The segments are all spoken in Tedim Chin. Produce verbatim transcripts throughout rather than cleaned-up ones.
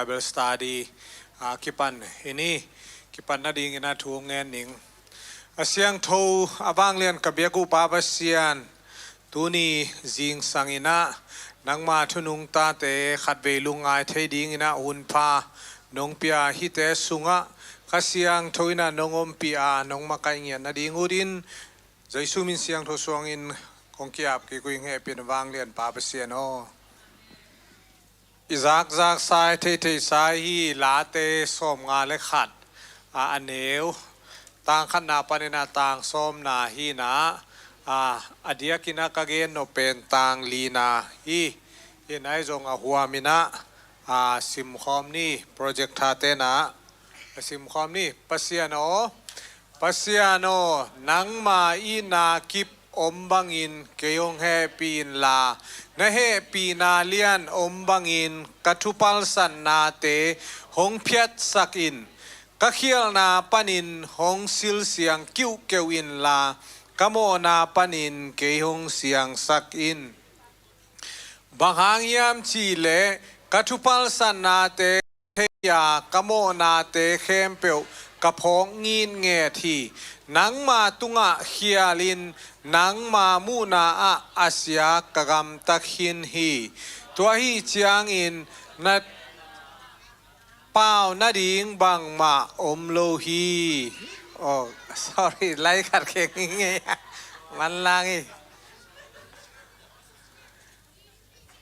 Bible study, ah, kipan i ni, kipan nadingin a thu ngen ning. A siangtho, a vanglian ka biak uh Pa Pasian, tuni zingsang in ah nangma thu nungtate khatvei lungngai thei dingin ah hunpha nong pia, hihte sungah Kha Siangtho in ah nong ompih a nong makaih ngiat nading utin Jesu min siangtho suangin kong ki-ap kik uh ing. Hehpihna vanglian Pa Pasian aw. I zakzaksa, i theitheisa hi Late sawmnga le khat, a, a neu tang khatna panin a tang sawmna hi in ah, a, a diakin a ka gen nop pen tang lina hi. Hi in ah ei zong a huamin ah, a, simkhawm ni, projector-te in ah a simkhawm ni. Pasian aw, Pasian aw, nangma itna kip om bangin kei hong hehpih inla, na hehpihna lian om bangin ka thupalsatnate hong phiatsak in. Ka khialhna panin hong silsiang kiuhkeuh inla, ka mawhna panin kei hong siangsak in. Bang hang hiam cih leh ka thupalsatnate thei a, ka mawhnate khempeuh ka phawk ngitnget hi. Nangma tungah khialin, nangma muhna ah a sia ka gamta khin hi. Tua ahih ciangin na pau nading bangmah om lo hi. Oh, sorry, lai khat kheng hi ngei a, manlang hi.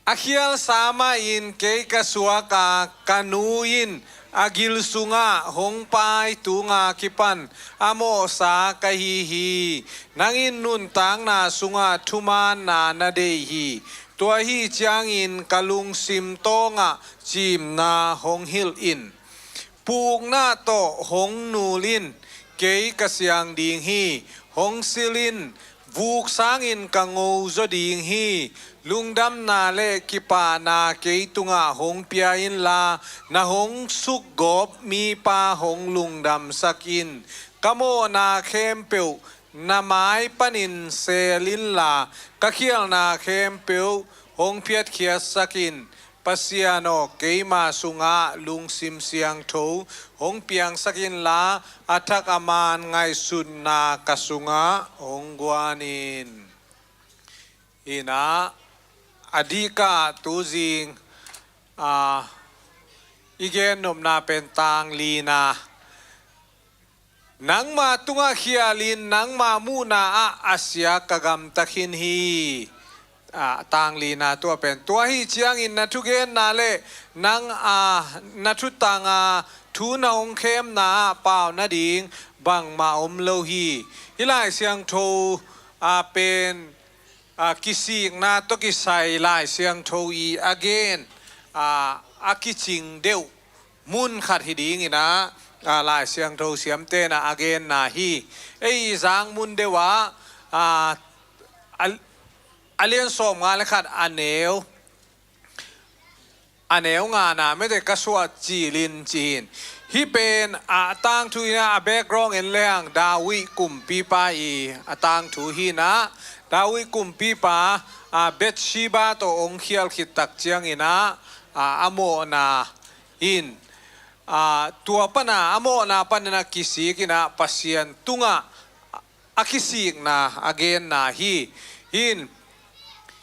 A khialsa mahin kei ka suak a, ka nu in a gil sungah hong pai tunga kipan a mawhsa ka hi hi. Nang in nuntakna sungah thumaanna na deih hi. Tua ahih ciangin ka lungsim tawngah cimna hong hilh in. Pukna tawh hong nul in, kei ka siang ding hi. Hong sil in, vuk sangin ka ngo zaw ding hi. Lungdamna le kipahna kei tungah hong pia inla, na hong sukgawp mipa hong lungdamsak in. Ka mawhna khempeuh na mai panin seel inla, ka khialhna khempeuh hong phiatkhiatsak in. Pasian aw, keima sungah lungsim siangtho hong piangsak inla, a thak a man ngaihsutna ka sungah hong guan in. Hi in ah, a dikah tuzing, a, i gennopna pen tang lina. Nangma tungah khialin, nangma muhna ah a sia ka gamta khin hi. A, tang lina tua pen. Tua ahih ciangin na thugenna le nang, a, na thutang a, thu na hong khemna ah pau nading bangmah om lo hi. Hih Lai Siangtho, a, pen, a, kisikna tawh kisai Lai Siangtho i a gen, a, a kicing deuh mun khat hi dingin ah, a, Lai Siangtho siamte in ah a genna hi. Ei i zak mun deuh ah, a, a, a lian sawmnga le khat a neu, a neu ngana mete ka suah cilin ci hi in. Hih pen a tangthu in ah, a background en lehang David kumpipa i a tangthu hi in ah, David kumpipa, a, Bathsheba tawh hong khial khit tak ciangin ah, a, a mawhna in, a, tua pan a, a mawhna panin a kisik in ah Pasian tungah a kisikna a genna hi. Hi in,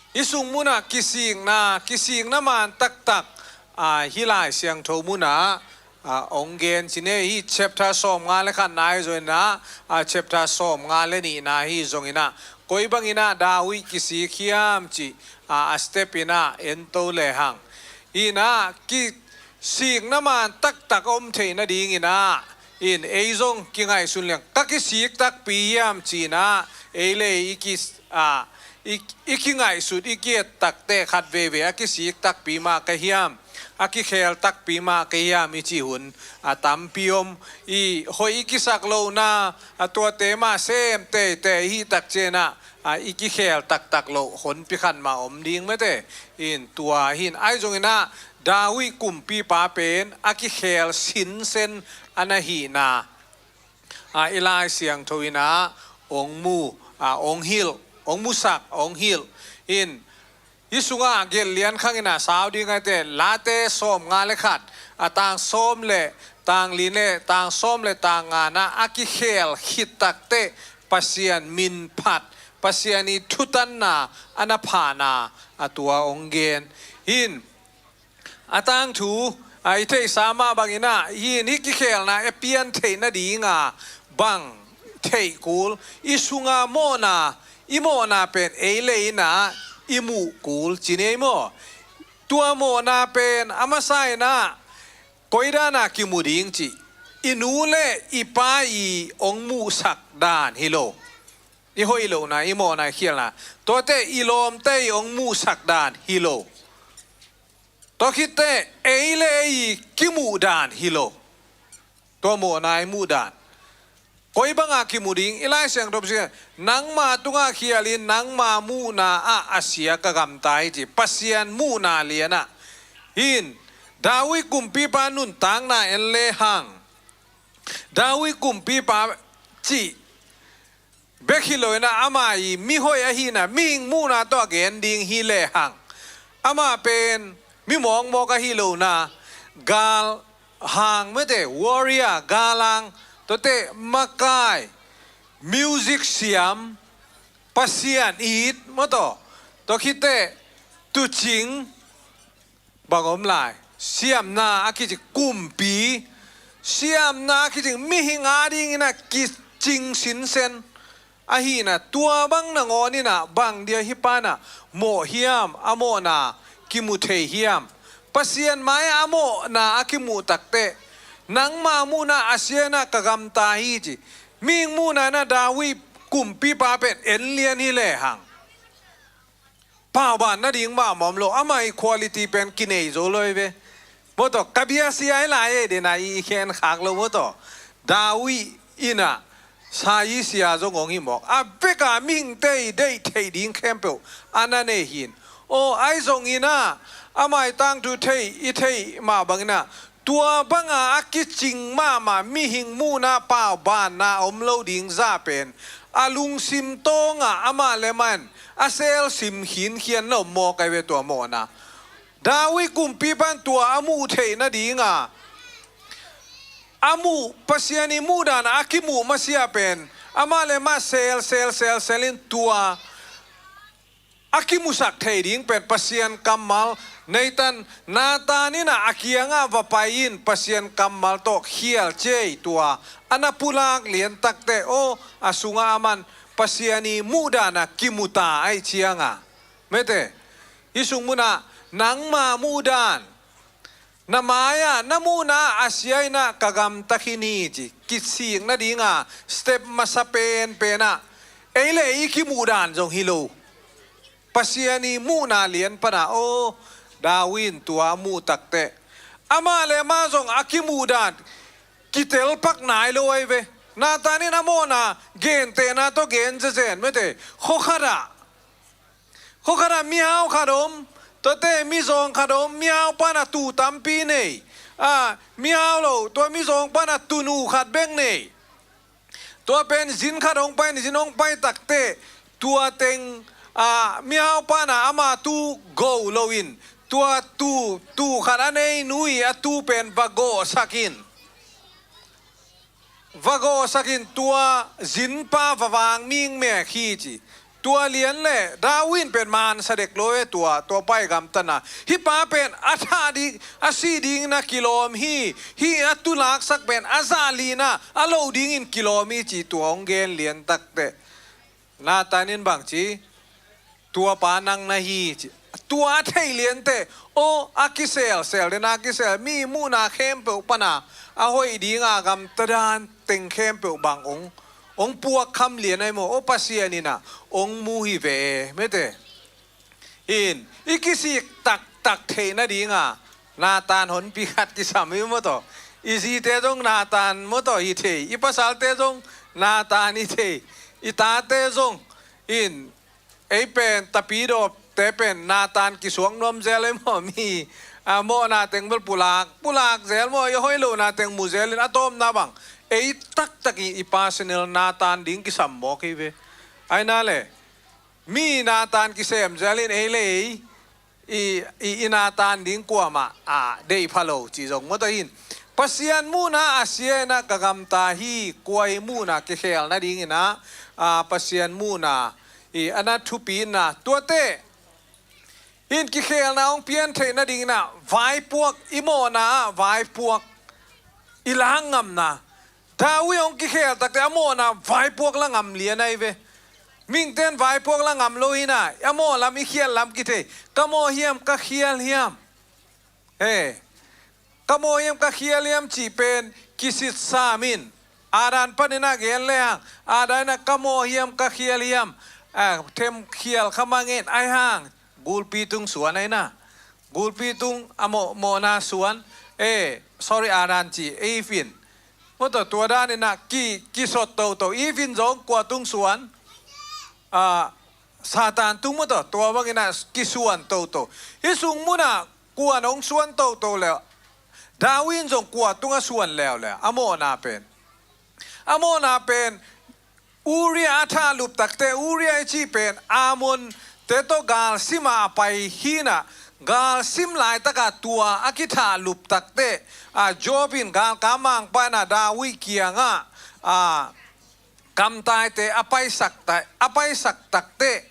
i sung mun ah kisikna, kisikna man taktak, a, hih Lai Siangtho mun ah, a, hong gen ci ni. Hih chapter sawmnga le khatna hi zongin ah, a, chapter sawmnga le nihna hi zongin ah, koi bangin ah David kisik hiam cih, a, a step in ah en to lehang. Hi in ah, kisikna man taktak om theih nadingin ah, in ei zong kingaihsun leng, ka kisik takpi hiam ci in ah, ei le ei i ki, a, i, i kingaihsut, i ki-et tak teh khat veivei a kisik takpi mah ka hiam, a kikhel takpi mah ka hiam i cih hun a tampi om. I hoih i kisak lohna, a, tuate mah sem teitei i hih tak ciangin ah, a, i kikhel taktak loh honpi khat mah om ding mete. In tua hi in, ahi zongin ah David kumpipa pen a kikhel sinsen a na hihna, a, i Lai Siangtho in ah hong mu, a, hong hilh, hong musak, hong hilh. In Hih sungah gelh lian khang in a sau ding a hite, Late sawmnga le khat, a tang sawm le tang li le tang sawm le tang nga na a kikhel khit takteh Pasian min phat, Pasian i thutanna a na phana a tua hong gen. Hin a tangthu a i theihsa mah bangin a, hin hih kikhelna a pian theih nadinga bang theih kul, i sunga mawhna, i mawhna pen ei le ei in a i muh kul ci ni ei maw? Tua mawhna pen a masa in a koidan a kimu ding cih, i nu le i pa i hong muhsak dan hi lo. I hoih lohna, i mawhna, i khialna, tuate i lawmte i hong muhsak dan hi lo. Tua khitteh ei le ei i kimuh dan hi lo. Tua mawhna i muh dan koi banga kimu ding? I Lai Siangtho pen, nangma tungah khialin nangma muhna ah a sia ka gamta hi ci, Pasian muhna lianah. Hin David kumpipa nuntakna en lehang, David kumpipa cih bek hi lo in a, ama i mihoih ahihna, mihing muhna tawh a gen ding hi lehang, amah pen mi mawkmawk ahi lo in a, galhang mete, warrior, galhang, tuate makai, music siam, Pasian it maw taw, tua khitteh tuucing, bang om lai, siamna a kicing kumpi, siamna a kicing mihing adingin a kicing sinsen ahihna, tua bang nangawn in a bang dia hih pa in a mawh hiam, a mawhna kimu thei hiam? Pasian mai-ah a mawhna a kimuh takteh, nangma muhna a sia in a ka gamta hi ci, mihing muhna in a David kumpipa pen en lian hi lehang, pauban nading mahmah om lo, ama i quality pen kinei zo lo hi ve. Maw taw, ka bia sia hi lai ei den a i khen khak lo maw taw. David in a sa i sia zong hong hi mawk. A bek a mihingte i deih theih ding khempeuh a na nei hi in. Aw, ahi zongin a, ama i tangthu thei, i theih mah bangin a, tua banga a kicing mahmah mihing muhna, paubanna om lo ding zah pen a lungsim tawngah amah le amah in a selsim khinkhian lo mawk ahi ve tua mawhna. David kumpipa in tua a muh theih nadinga, a muh, Pasian i muh dan a kimuh masiah pen amah le amah sel, sel, sel, sel in tua a kimusak thei ding pen Pasian kammal. Nathan, Nathan in a, a kiangah va pai in Pasian kammal tawh khial ciai, tua a na pulak lian takteh, aw, a sungah aman Pasian i muh dan a kimu ta ahih cianga, mete, hih sung munah nangma muh dan, na mai-ah na muhna a sia in a ka gamta khin hi ci, kisik nadinga step masa penpen ah ei le ei i kimuh dan zong hi lo. Pasian i muhna lian pan a, aw, David in tua a muh takteh, amah le amah zong a kimuh dan kitel pak nai lo ahi ve. Nathan in a mawhna gentehna tawh gen zezen, mete, khua khat ah, khua khat ah mihau khat om, tuate mizawng khat om, mihau pan a tuu tampi nei, a, mihau lo, tua mizawng pan a tuunu khat bek nei. Tua pen zin khat hong pai in, zin hong pai takteh, tua teng, a, mihau pan a ama tuu go lo in, tua tuu, tuu khat a nei nu i a tuu pen va gawhsak in, va gawhsak in, tua zinpa va vang mingmek hi ci. Tua lian le David in pen mansa dek lo e, tua, tua pa i gamtatna. Hih pa pen a thah ding, a sih dingin a kilawm hi. Hih a tulaksak pen a zah lina a loh dingin kilawm hi ci, tua hong gen lian takteh, Nathan in bang ci? Tua pa nang na hi ci. Tua a theih lianteh, aw, a kiselsel den a kisel, mi muhna khempeuh pan a a hoih dinga gamta dan teng khempeuh bang hong, hong puak kham lian ahi maw? Aw, Pasian in a hong mu hi ve, mete. In, i kisik taktak theih nadinga Nathan honpi khat kisam hi maw taw. I zite zong Nathan maw taw hi thei, i pasalte zong Nathan hi thei, i tate zong. In, ei pen, tapidawte pen Nathan kisuak nuam zel ei maw, mi, a, mawhna teng bel pulak, pulak zel maw, i hoih lohna teng mu zel in, a tawpna bang ei taktak i, i personal Nathan ding kisam mawk hi ve. Ahi na le, mi Nathan kisem zel in ei le ei i, i, i Nathan ding kuamah a deih pha lo cih zong maw taw in. Pasian muhna a sia in ah ka gamta hi, kua i muhna kikhel nadingin ah, a, Pasian muhna i a na thupina tuate in kikhelna hong pian theih nadingin ah vaipuak, i mawhna ah vaipuak i lak ngamna. David hong kikhel takte a mawhna vaipuak la ngam lian ahi ve. Mihingte'n vaipuak la ngam lo hi in ah, a mawh lam i khial lam kithei. Ka mawh hiam, ka khial hiam? He, ka mawh hiam, ka khial hiam cih pen kisitsa min. Adam panin ah gen lehang, Adam in ah ka mawh hiam, ka khial hiam, a, them khial kha mah ngen, ahi hang gulpi tung suan ahi na. Gulpi tung a mawh, mawhna suan. E, sorry, Adam ci, Eve in. Maw taw, tua danin ah ki, kisot toto. Eve in zong kua tung suan? A, Satan tung maw taw, tua bangin ah kisuan toto. Hih sung munah kuan hong suan toto leh, David in zong kua tungah suan leuleu, a mawhna pen. A mawhna pen, Uriah a thahlup takte, Uriah i cih pen Ammonte tawh galsim ah a pai hi in ah, galsim laitakah tua a kithahlup takte, a, Joab in galkap mangpa in ah David kiangah, a, kamtaite a paisak ta, a paisak takte,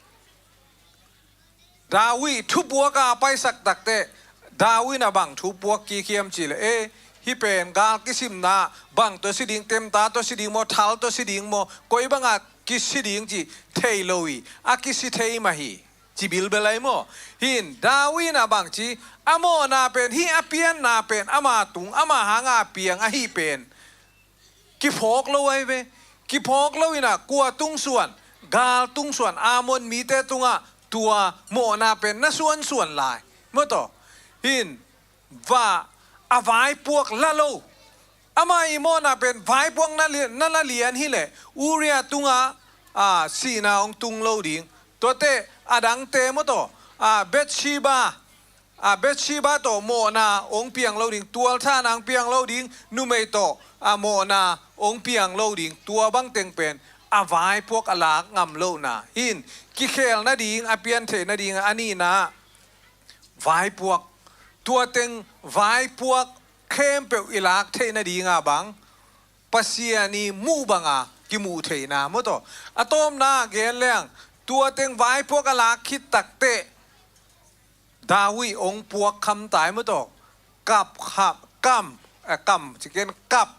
David thupuak a paisak takte, David in ah bang thupuak kik hiam cih leh, e, hih pen gal kisimna, bang tawh si ding, temta tawh si ding maw, thal tawh si ding maw, koi bangah kisi ding cih thei lo hi, a kisi thei mah hi, ci bilbel ahi maw. Hih in David in ah bang ci, a mawhna pen, hih a pianna pen ama tung, ama hangah a piang ahih pen kiphawk lo ahi ve. Kiphawk lo in ah kua tung suan? Gal tung suan, Ammon mite tungah tua mawhna pen na suansuan lai. Maw taw. Hih in va, a vaipuak la lo. Amah i mawhna pen vaipuak na li, na la lian hi leh, Uriah tungah, a, sihna hong tung lo ding. Tuate a dangte maw taw, a, Bathsheba, a, Bathsheba tawh mawhna hong piang lo ding, tualthahna hong piang lo ding, numei tawh, a, mawhna hong piang lo ding, tua bang teng pen a vaipuak a lak ngam lohna. Hih in kikhel nading, a pian theih nading a nihna vaipuak. Tua teng vaipuak khempeuh i lak theih nading a bang, Pasian i muh banga kimuh theihna maw taw. A tawpna gen leng, tua teng vaipuak a lak khit takte, David hong puak kham tai maw taw. Kap, khap, kam, a, kam, ci ken kap.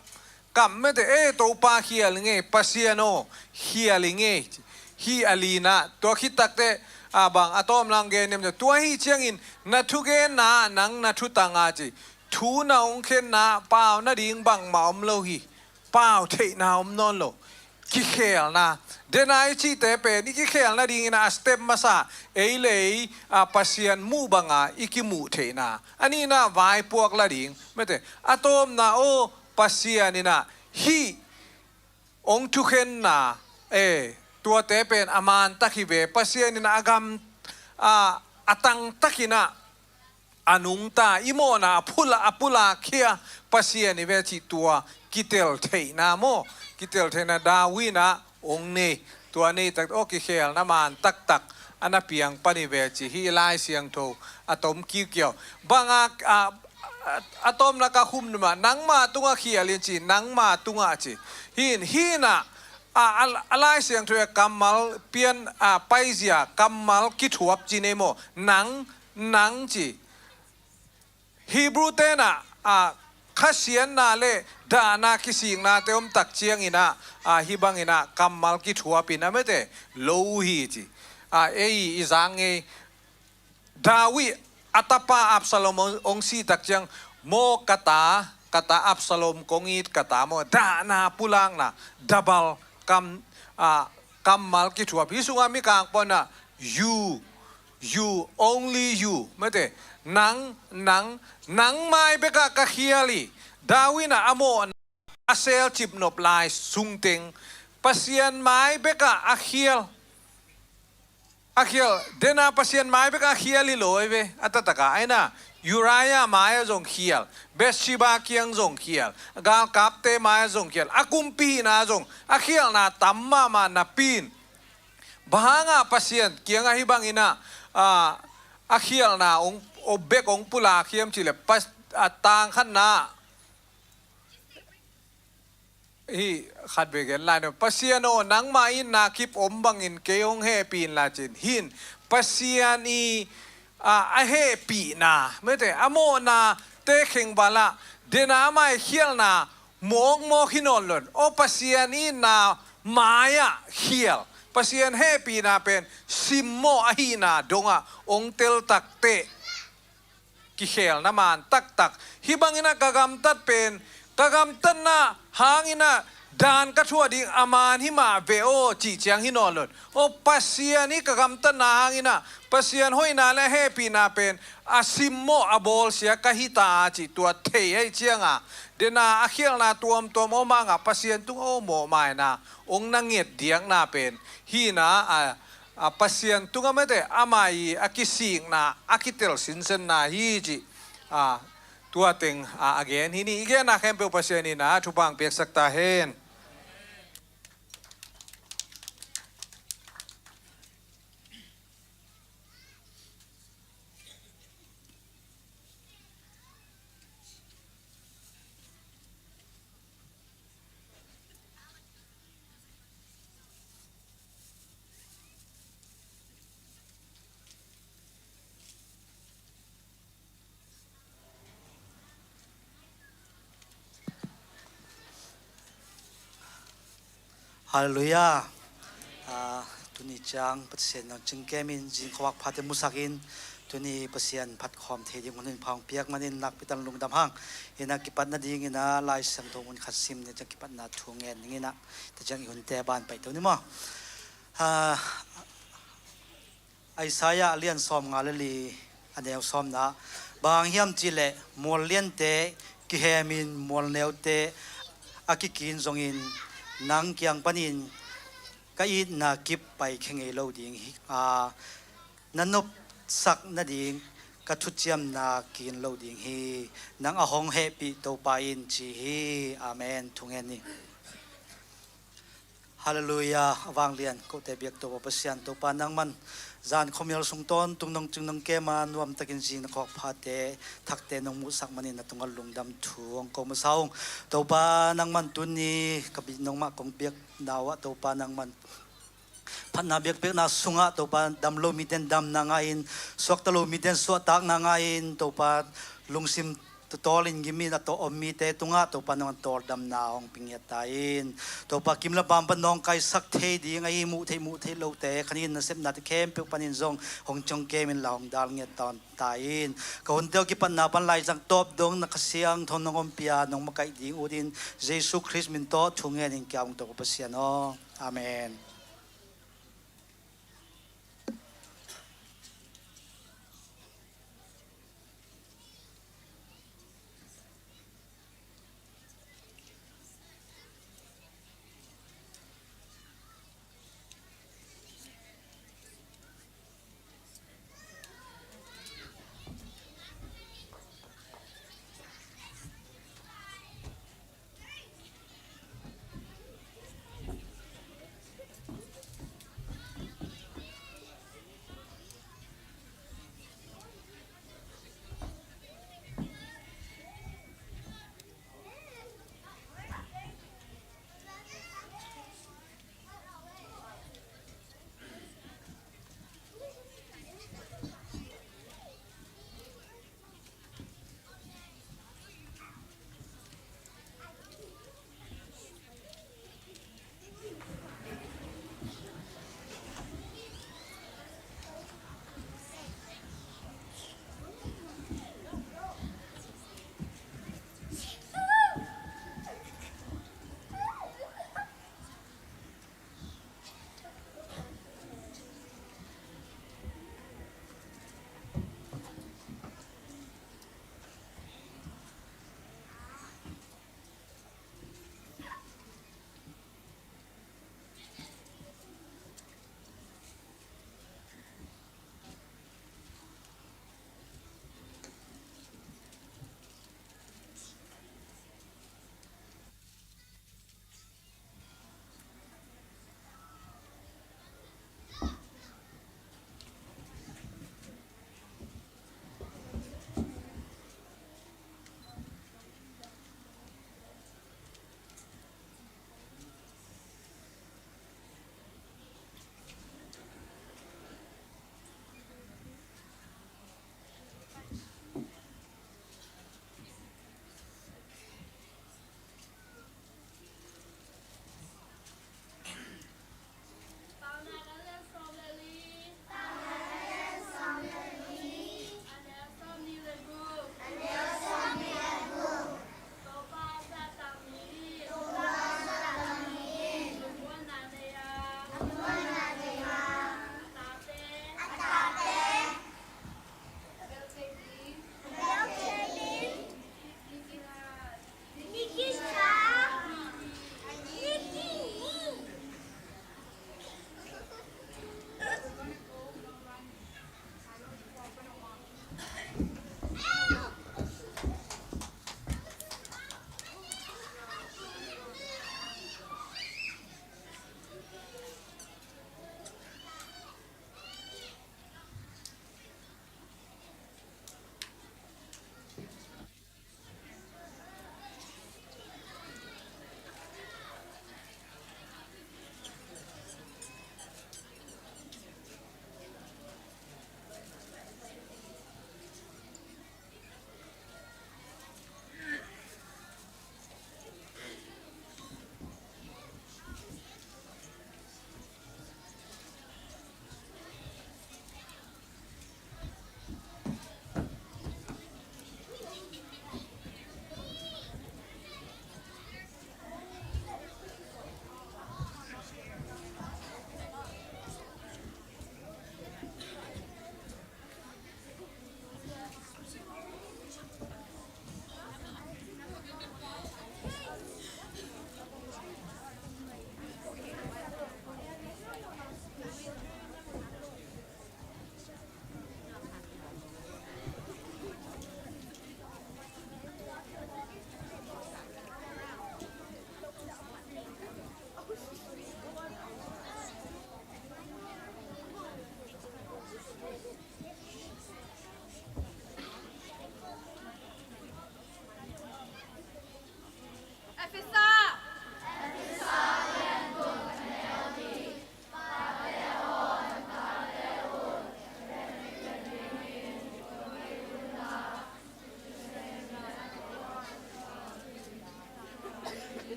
Kap mete, e, Topa khial i ngei, Pasian aw, khial i ngei. Hih a lina, tua khit takte, a, bang a tawpna gen niam, tua hi ciangin, na thugenna, nang na thutang a ci. Thu na hong khenna, pau nading bangmah om lo hi. Pau theihna om nawn lo. Kikhelna. Dena i cihte pen i kikhel nadingin a step masa, ei le ei, a, Pasian muh banga i kimuh theihna. A nihna vaipuak la ding. Mete, a tawpna aw, Pasian in ah hih hong thukhenna, e, tuate pen a mantak hi ve. Pasian in ah a gam, a, a tangtakin ah a nungta, i mawhna a phula, a pulak khia Pasian hi ve cih tua kitel theihna maw. Kitel theihna David in ah hong nei. Tua nei tak, aw, kikhelna man taktak a na piang pan hi ve ci hi. Lai Siangtho a tom kiukiau. Banga, a, a, a tawpna ka khum numa, nangma tungah khial in ci, nangma tungah ci. Hih in, hih in ah, a, a, a Lai Siangtho a kammal pian, a, paizia, kammal kithuap ci nei maw. Nang, nang ci. Hebrew te'n ah, a, khasiatna le dahna kisiknate om tak ciangin ah, a, hih bangin ah kammal kithuap in a mete, lo uh hi ci. A, ei i zak ngei. David a tapa Absalom hong, hong sih tak ciang, maw ka ta, ka ta Absalom kong it ka ta maw, dahna pulakna, double kam, a, kammal kithuap. Hih sungah Mikang pawl in ah, you, you, only you. Mete, nang, nang, nang mai bekah ka khial hi. David in ah a mawhna a selcip nop lai sungteng Pasian mai bekah a khial. A khial, dena Pasian mai bekah a khial hi lo ahi ve. A taktakah ahi na, Uriah mai-ah zong khial, Bathsheba kiang zong khial, galkapte mai-ah zong khial, a kumpi hihna zong a khialna tam mahmah napi in, bang hangah Pasian kiangah hih bangin ah, a, a khialhna hong, hong bek hong pulak hiam cih leh, pas-, a tang khatna, hih khat vei gen lai no. Pasian aw, nangma itna kip om bangin kei hong hehpih in la ci-in. Hih in Pasian i, a, a hehpihna, mete, a mawhnate khengval ah, den a ama i khialhna mawkmawk hi nawn lo in. Aw, Pasian itna mai-ah khial, Pasian hehpihna pen simmawh ahihna dongah hong tel takteh, kikhelna maan taktak. Hih bangin ah ka gamtat pen, ka gamtatna hangin ah dan ka thuah ding a maan hi mah ve aw, cih ciang hi nawn lo in. Aw, Pasian i ka gamtatna hangin ah, Pasian hoihna le hehpihna pen a simmawh, a bawlsia ka hi ta a cih tua thei ahih ciangah, den a a khialhna tuamtuam om hangah Pasian tungah aw mawhmaina hong na nget diakna pen, hih in ah, a, a, Pasian tungah, mete, ama i a kisikna a kitel sinsenna hi cih, a, tua teng, a, a gen hi ni. I genna khempeuh Pasian in ah thupha hong piaksak ta hen. Halleluiah. Ah, tuni ciang Pasian nong cingkemin zing khuavak phate musakin, tuni Pasian phatkhawm thei ding hun in pha hong piak manin nakpi takin lungdam hang. Hi in ah kipatna dingin ah Lai Siangtho mun khat sim ni ciang kipatna thu ngen dingin ah, tua ciang i hunte ban paito ni maw. Ah, Isaiah a lian sawmnga le li, a neu sawmna. Bang hang hiam cih leh mual liante kihemin mual neute a kikin zongin, nang kiang panin ka itna kip paikhia ngei lo ding hi, a, na nopsak nading ka thuciamna kin lo ding hi. Nang a hong hehpih Topa in ci hi. Amen. Thungen ni. Halleluiah. A vanglian kote biak Topa Pasian, Topa nangman zan khuamial sung tawntung nong cing nong kem a, nuamtakin zing na khuavak phate, thakte nong muhsak manin na tungah lungdam thu hong ko masa ung. Topa nangman tuni ka bi nongmah kong biakna uh ah, Topa nangman phatna biakpiakna sungah, Topa, dam lo miten damna ngah in, suakta lo miten suahtakna ngah in, Topa, lungsim tawlin gimin a tawh om mite tungah, Topa, nangman tawldamna hong pia ngiat ta in. Topa, kim le pam pan nawngkaisak thei ding ahi, muh theih muh theih lote, khanin nasepnate khempeuh panin zong hong ciong kemin la hong dal ngiat tawn ta in. Ka hunte uh kipatna pan Lai Siangtho tawp dong na Kha Siangtho nong ompih a, nong makaih ding utin, Jesu Khrist min tawh thu ngenin ka ung, Topa Pasian aw. Amen.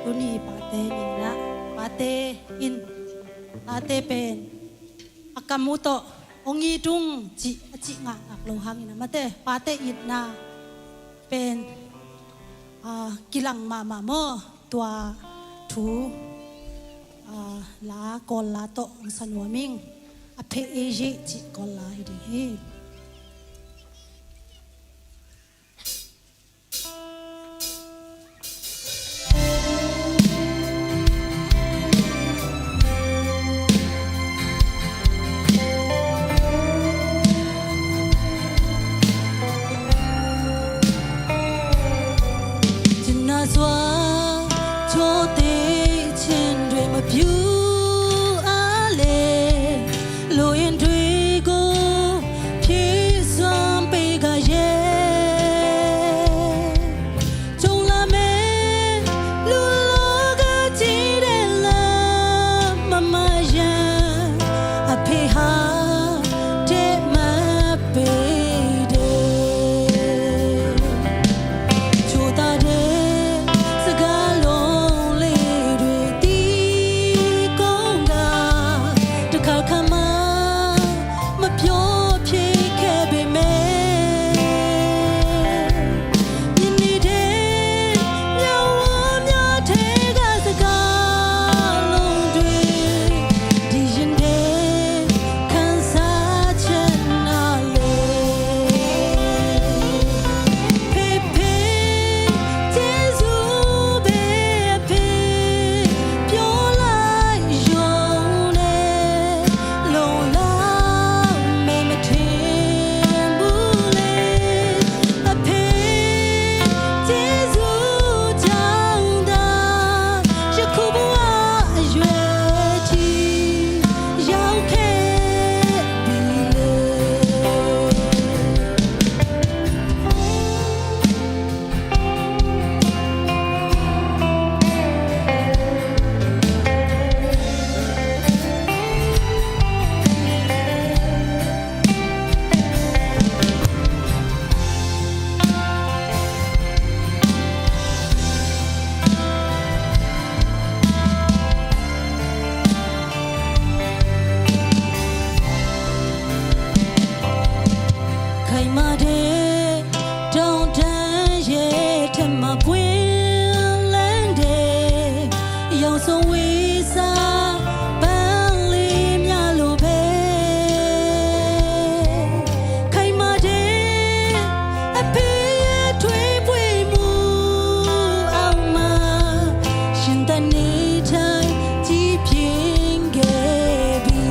Tuni pate ni-in ah, pate in, pate pen a kam uh tawh hong it ung cih a cih ngakngak lo hangin ah, mate, pate itna pen, ah, kilang mahmah maw? Tua thu, ah, la, Kawl la tawh hong sa nuam ing. A pheh ei zih cih Kawl la hi ding hi. Cina sua, cawte cin dwe ma pyu a le, lo in dwe go, pye suam pe ga ye. Cong la me, lu lo ga ci de la, ma ma ya, a pe ha, de ma pe de. Cu ta de, sa ga long le dwe ti kong ga, de ka ka ma, မပြောဖြစ်ခဲ့ပေမဲ့ ယနေ့တည်း မျက်ဝန်းများထဲက စကားလုံးတွေ ဒီယနေ့ ခံစားချက်နားလည် ဖေဖေ ကျေးဇူးပဲ အဖေ ပြောလိုက်ရုံနဲ့ လုံလောက်မယ်မထင်ဘူးလေ အဖေ ကျေးဇူးကြောင့်သာ ယခုဘဝအရွယ်ထိ ရောက်ခဲ့ပြီလေ ခိုင်မာတဲ့တောင်တန်းရဲ့ထက်မှာပွင့်လန်းတဲ့ရောင်စုံဝေးစားပန်းလေးများလိုပဲ ခိုင်မာတဲ့အဖေရဲ့ထွေးပွေမှုအောက်မှာရှင်သန်နေထိုင်ကြီးပြင်းခဲ့ပြီ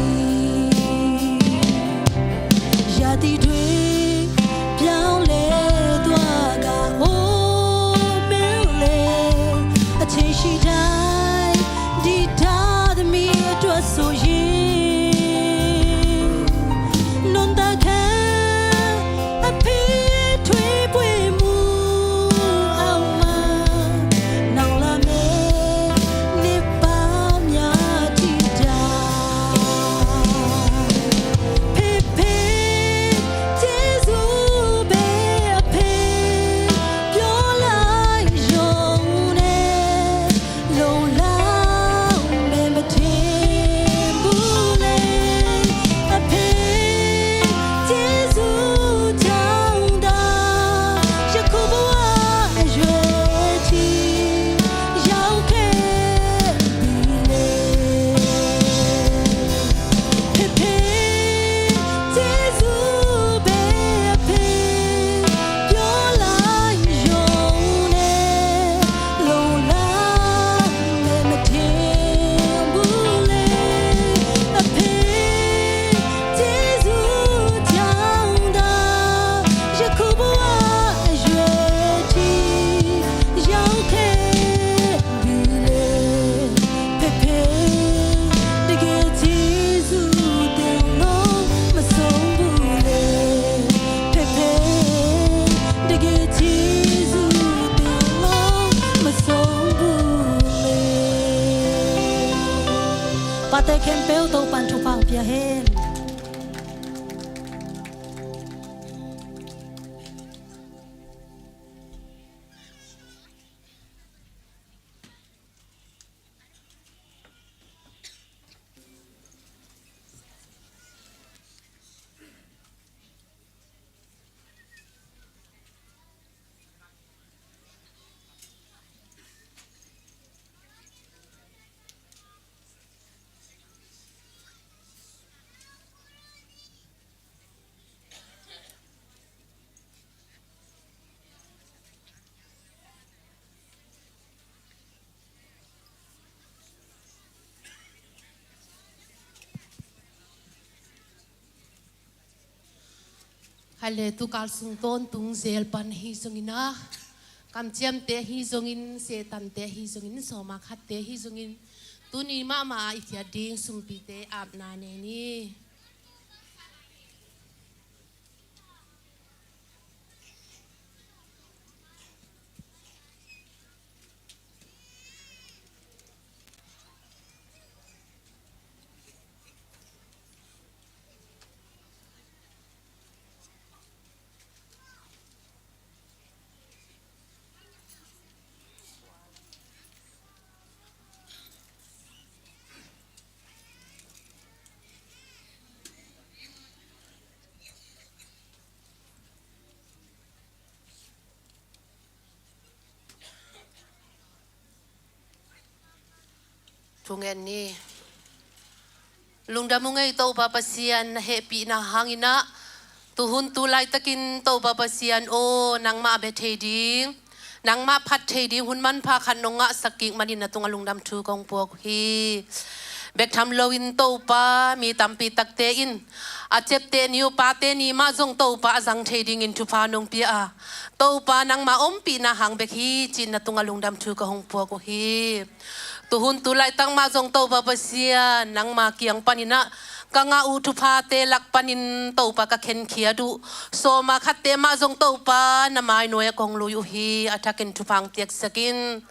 ရာသီတွေပြောင်းလဲသွားကအိုးမင်းလေးအချိန်ရှိတိုင်းဒီသားသမီးအတွက်ဆိုရင်နွန်တခါအဖေထွေးပွေမှုအောက်မှာနောင်လာမယ့်နှစ်ပေါင်းများထိတာ ဖေဖေကျေးဇူးပဲအဖေပြောလိုက်ရုံနဲ့လုံလောက်မယ်မထင်ဘူးလေအဖေကျေးဇူးကြောင့်သာယခုဘဝအရွယ်ထိရောက်ခဲ့ ဖေဖေကျေးဇူးပဲအဖေပြောလိုက်ရုံနဲ့လုံလောက်မယ်မထင်ဘူးလေအဖေကျေးဇူးကြောင့်သာယခုဘဝအရွယ်ထိရောက်ခဲ့ ပြီလေဖေဖေတကယ်ကျေးဇူးတင်လို့မဆုံးဘူးလေဖေဖေတကယ်ကျေးဇူးတင်လို့မဆုံးဘူးလေပါတဲခင်ပဲတော့ပန်ထူပန်ပြဟဲ A le tukal sung tawntung zel pan ahi zongin ah, kamciamte ahi zongin, sehtante ahi zongin, sawma khatte ahi zongin, tuni mahmah ah i khiat ding sumpite apna nei ni. Thungen ni. Lungdam ung ei Topa Pasian, na hehpihna hangin ah, tuhun tu laitakin Topa Pasian aw, nangmah bia thei ding, nangmah phat thei ding hun manpha khat nong ngahsak kik manin na tungah lungdam thu kong puak uh hi. Bek tham loin Topa, mi tampi takte in a ciapteh ni uh pate ni mah zong Topa a zang thei dingin thupha nong pia a, Topa nangmah ompihna hang bek hi cih na tungah lungdam thu ka hong puak uh hi. Tuhun tu laitak mah zong Topa Pasian, nangma kiang panin ah ka ngah uh thuphate lak panin Topa ka khenkhiat uh sawma khatte mah zong Topa na mainuai ah kong lui uh hi. A thakin thupha hong piaksak in.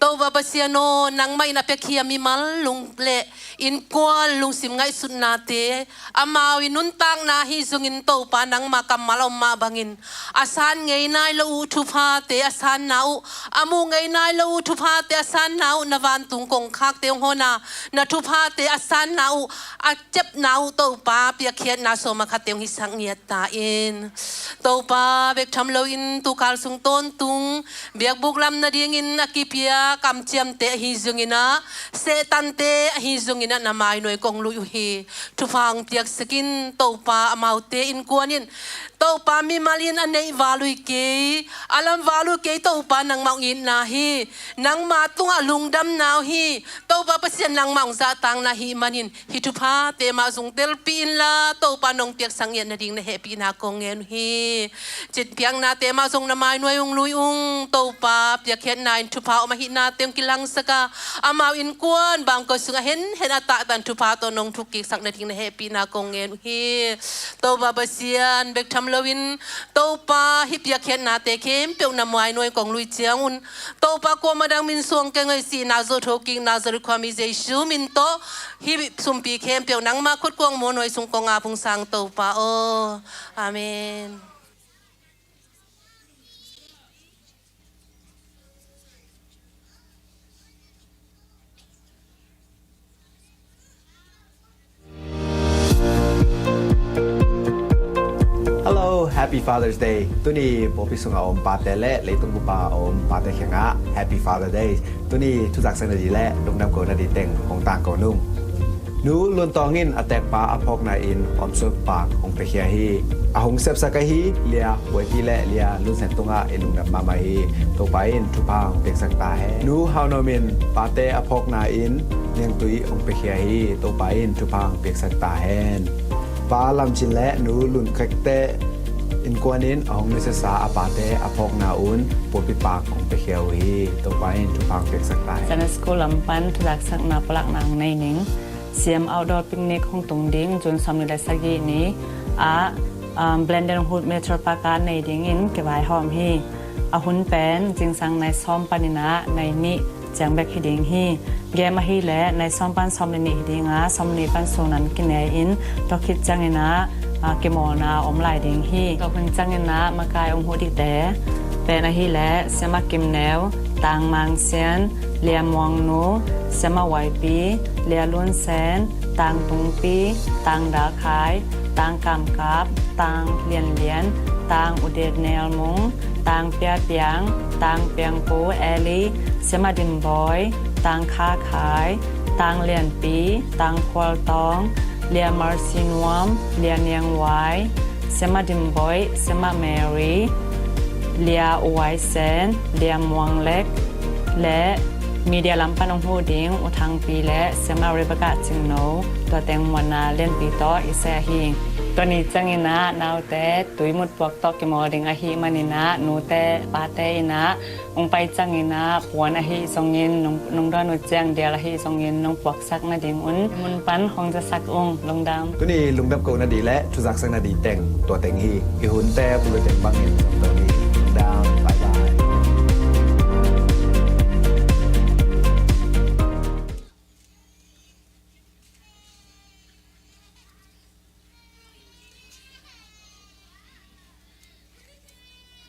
Topa Pasian aw, nangmah in a piakhia mimal lung le innkuan lungsim ngaihsutnate, amau i nuntakna ahi zongin Topa nangma kammal a om mah bangin, a san ngei nai lo uh thuphate a sanna uh, a muh ngei nai lo uh thuphate a sanna uh, na vantung kongkhakte hong hona na thuphate a sanna uh, a ciapna uh Topa piakkhiatna sawma khatte hong hisak ngiat ta in. Topa bek tham loin tukal sung tawntung biakbuk lam nadingin a kipia kamciamte ahi zongin ah, sehtante ahi zongin ah na mainuai kong lui uh hi. Thupha hong piaksak in Topa, amaute innkuan in Topa mimal in a neih val uh hi kei, a lam val uh hi kei Topa nangmah hong itna hi. Nangma tungah lungdamna uh hi. Topa Pasian nangmah hong zahtakna hi manin hih thuphate mah zong telpih inla Topa nong piaksak ngiat nading na hehpihna kong ngen uh hi. Citpiaknate mah zong na mainuai hong lui ung Topa, piakkhiatna in thupha om ahihnate hong kilangsak a, amau innkuan bangkua sungah henhen a tahtan thupha tawh nong thukkiksak nading na hehpihna kong ngen uh hi. Topa Pasian bek tham loin Topa hih piakkhiatnate khempeuh na mainuai kong lui ciangun Topa kuamah dang min suang kei ngei sihna zo thokikna zo ri khuami Jesu min tawh hih sumpi khempeuh nangma khut kuang muanhuai sung kong ap ung sang Topa aw. Amen. Hello, Happy Father's Day. Tuni pawlpi sungah a om pate le leitung bupa a om pate kiangah Happy Father Day. Tuni thuzak sak nading le lungdam ko nading teng hong tangko nung. Nu Lun Tawng in a teekpa a phawkna in omsuk pak hong piakhia hi. A hong sepsak ahi Lia Huaipi le Lia Lun Sen tungah i lungdam mahmah hi. Topa in thupha hong piaksak ta hen. Nu Hau Nuam in pate a phawkna in niangtui hong piakhia hi. Topa in thupha hong piaksak ta hen. Pa Lam Cin le Nu Lun Kek te innkuan in a hong nusiasa a pate a phawkna un pawlpi pak hong piakhia uh hi. Topa in thupha hong piaksak ta hen. Sunday School lam pan thuzaksakna pulakna hong nei ning. Siam outdoor picnic hong tung ding June sawmnih le sagih ni ah, um, Glendale Hood Metro Park ah nei dingin kivaihawm hi. A hun pen zingsang nai sawm panin ah nai nih ciang bek hi ding hi. Game ahih leh nai sawm pan sawm le nih hi ding a, sawm le nih pan sung nan kinei in, tua khit ciangin ah, ah, kimawlna om lai ding hi. Tua hun ciangin ah makai hong huh dingte pen ahih leh Siama Kim Neu, Tang Mang Sian, Lia Muang Nu, Siama Huaipi, Lia Lun Sen, Tang Tung Pi, Tang Dal Khai, Tang Kam Kap, Tang Lian Lian, Tang U Dek Nel Mung, Tang Pia Piang, Tang Piang Pu Eli, Siama Dim Bawi, Tang Kha Khai, Tang Lian Pi, Tang Khual Tawng, Lia Mercy Nuam, Lia Niang Wai, Siama Dim Bawi, Siama Mary, Lia U Wai Sen, Lia Muang Lek, le media lam pan hong huh ding U Thang Pi le Siama Rebecca Cing No, tua teng muanna lianpi tawh i seh hi. Tua ni ciangin ah naute tui mut puak tawh kimawl ding ahih manin ah nute pate in ah hong pai ciangin ah puan ahih zongin nong, nong dawn uh ciang dial ahih zongin nong puaksak nadingun mun pan hong zasak ung. Lungdam. Tuni lungdam kohna ding le thuzaksak nading teng tua teng hi. I hunte bulu teng bangin zong to hi. Lungdam. Bye bye.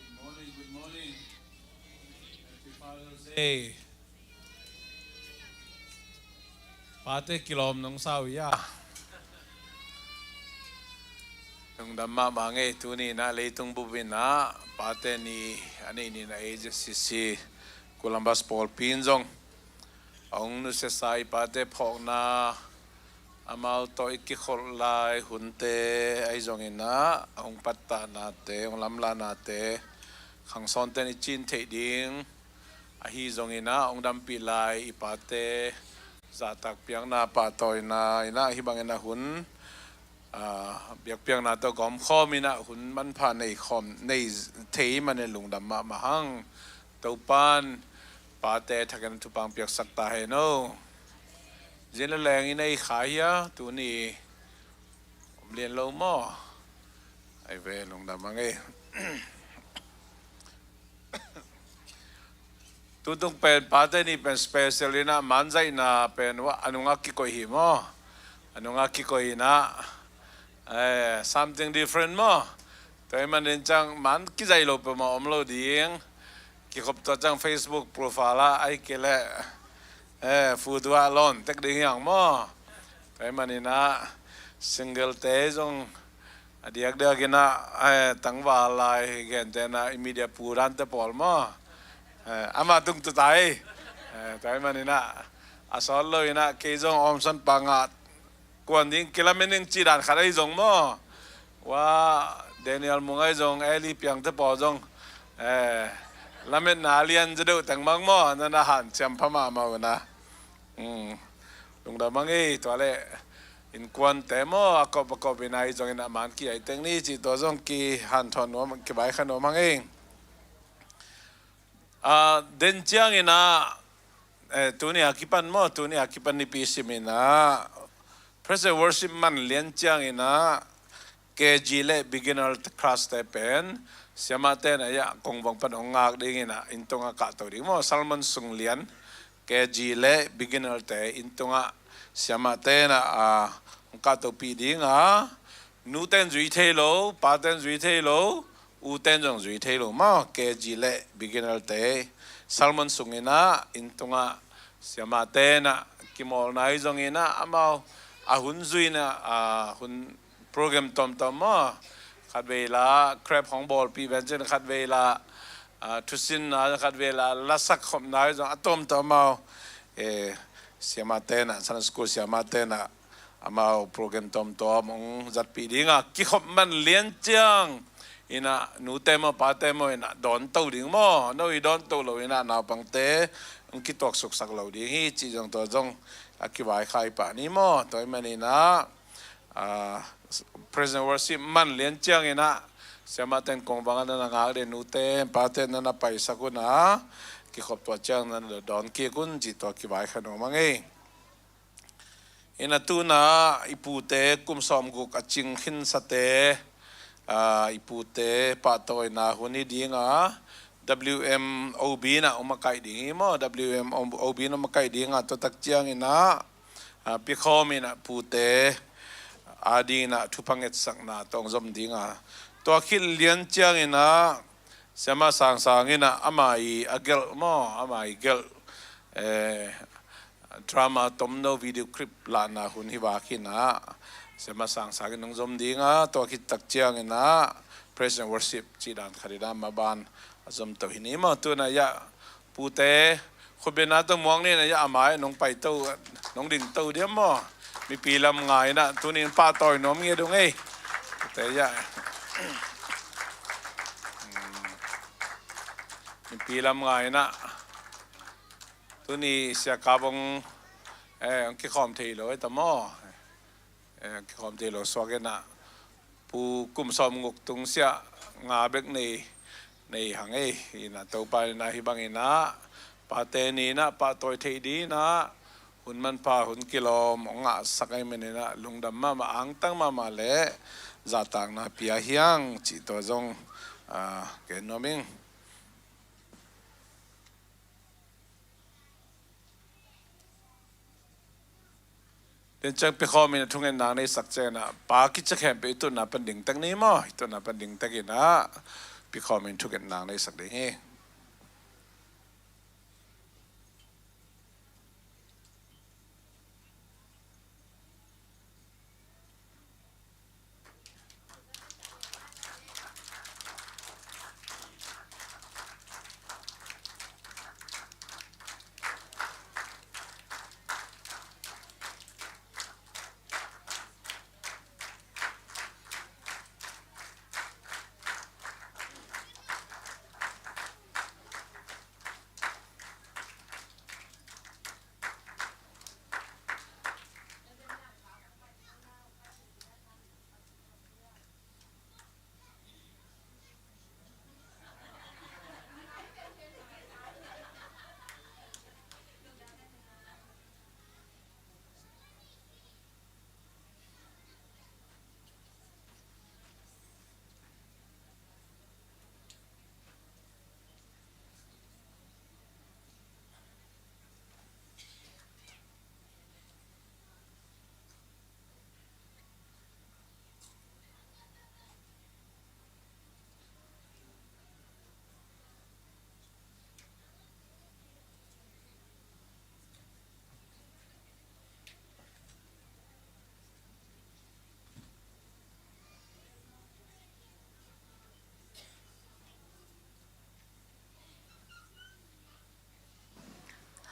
Good morning, good morning. Happy Father's Day. Pate kilawm nong sa uh hia? Lungdam mahmah ing ei. Tuni in ah leitung bup in ah pate ni, a nih ni in ah A J C C Columbus pawlpi in zong a hong nusiasa i pate phawkna, amau tawh i kikholh lai hunte ahi zongin ah a hong pattahnate, hong lamlahnate khangsawnte in i cin theih ding ahi zongin ah hong dampih lai i pate zahtak piakna, pahtawina in ah hih bangin ah hun, aa, biakpiakna tawh gawmkhawm in ah hun manpha nei khawm, nei thei manin lungdam mahmah hang. Topa'n pate thakin thupha piaksak ta hen aw. Zin le leng i nei kha hia? Tuni om lian lo maw? Ai ve, lungdam ing ei. Tutung pen pate ni pen special in ah manzaihna pen a nungah kikoih hi maw? A nungah kikoih in ah, eh, something different maw? Tua ahih manin ciang man kizaih lo peuhmah om lo ding. Kikhop tua ciang Facebook profile ah ahih kei leh, eh, photo ah lawn tek ding hi hang maw? Tua ahih manin ah single te zong a diakdiak in ah, eh, tangval lai gente in ah i media pu dante pawl maw? Eh, amah tung tu tai. Eh, tua ahih manin ah a sawt lo in ah kei zong a omsan pangah kuan ding kilamen ning cih dan khat ahi zong maw? Wa Daniel Mung ahi zong, Eli Piang te pawl zong, eh, lametna lian zaw deuh teng mang maw? Na na hanciam pha mahmah uh na. Hmm. Lungdam ing ei. Tua leh innkuante maw, a kop a kop in ah ahi zongin ah man ki-ai teng ni cih tua zong kihanthawn nuam, kivaikha nuam ing ei. Ah, den ciangin ah, eh, tuni a kipan maw, tuni a kipan nipi sim in ah praise and worship man lian ciangin ah K G le beginner class te pen siamahte in ah kongvang pan hong ngak dingin ah inn tungah kahto ding maw, sermon sung lian K G le beginner te inn tungah siamahte in ah, ah, hong kahtopih ding a, nute in zui thei lo, pate in zui thei lo, ute in zong zui thei lo maw, K G le beginner te sermon sung in ah inn tungah siamahte in ah kimawlna ahi zongin ah amau a hun zui in ah, a hun program tawmtawm maw, khatvei la crab hong bawlpih ven cin, khatvei la, a, thusinna, khatvei la lasak khopna ahi zong a tawmtawm amau, eh, siamahte in ah, Sunday school siamahte in ah amau program tawmtawm hong zatpih ding a, kikhop man lian ciangin ah nute maw pate maw in ah dawnto ding maw, no i dawnto lo in ah naupangte hong kituaksuksak lo ding hi cih zong tua zong a kivaikha i pah ni maw. Tua ahih manin ah, ah, praise and worship man lian ciangin ah siamahte in kongvang ah na na ngak ding, nute pate na na paisak un a, kikhop tua ciang na na dawn kik un cih tua kivaikha nuam ing ei. In ah tu in ah i pute kum sawmguk a cing khinsate, ah, i pute pahtawina hun hi ding a, W M O B in ah hong makaih ding hi maw, W M O B in ah hong makaih ding a, tua tak ciangin ah, ah, piakhawm in ah pute a dingin ah thupha ngetsakna tawh hong zom ding a, tua khit lian ciangin ah siamah sangsang in ah ama i a gelh maw, ama i gelh, eh, drama tomno video clip lahna hun hi vak hi in ah siamah sangsang in hong zom ding a, tua khit tak ciangin ah praise and worship cih dan khat in ah maban a zomto hi ni maw. Tu in ah ya pute khutbetna tawh muang ni in ah ya ama i nong paito, nong dingto diam maw? Mipi lam nga in ah tuni in pahtawi nuam ngiat ung ei. Pute ya. Mipi lam nga in ah tuni siakap hong, eh, hong kikhawm thei lo ei ta maw? Eh, hong kikhawm thei lo suak in ah Pu kum sawm nguk tung siah nga bek nei, nei hang ei. Inah Topa inah hih bang inah pate ni inah pahtawi theih ding inah hun manpha hun kilawm hong ngahsak ahih man inah lungdam mahmah, angtang mahmah le zahtakna pia hi hang cih tua zong, ah, gen nuam ing. Tua ciang piakhawm in a thungetna nei sak ciangin ah pa kici khempeuh i tutna pan ding tek ni maw? I tutna pan ding tek inah piakhawm in thungetna nei sak ding hi.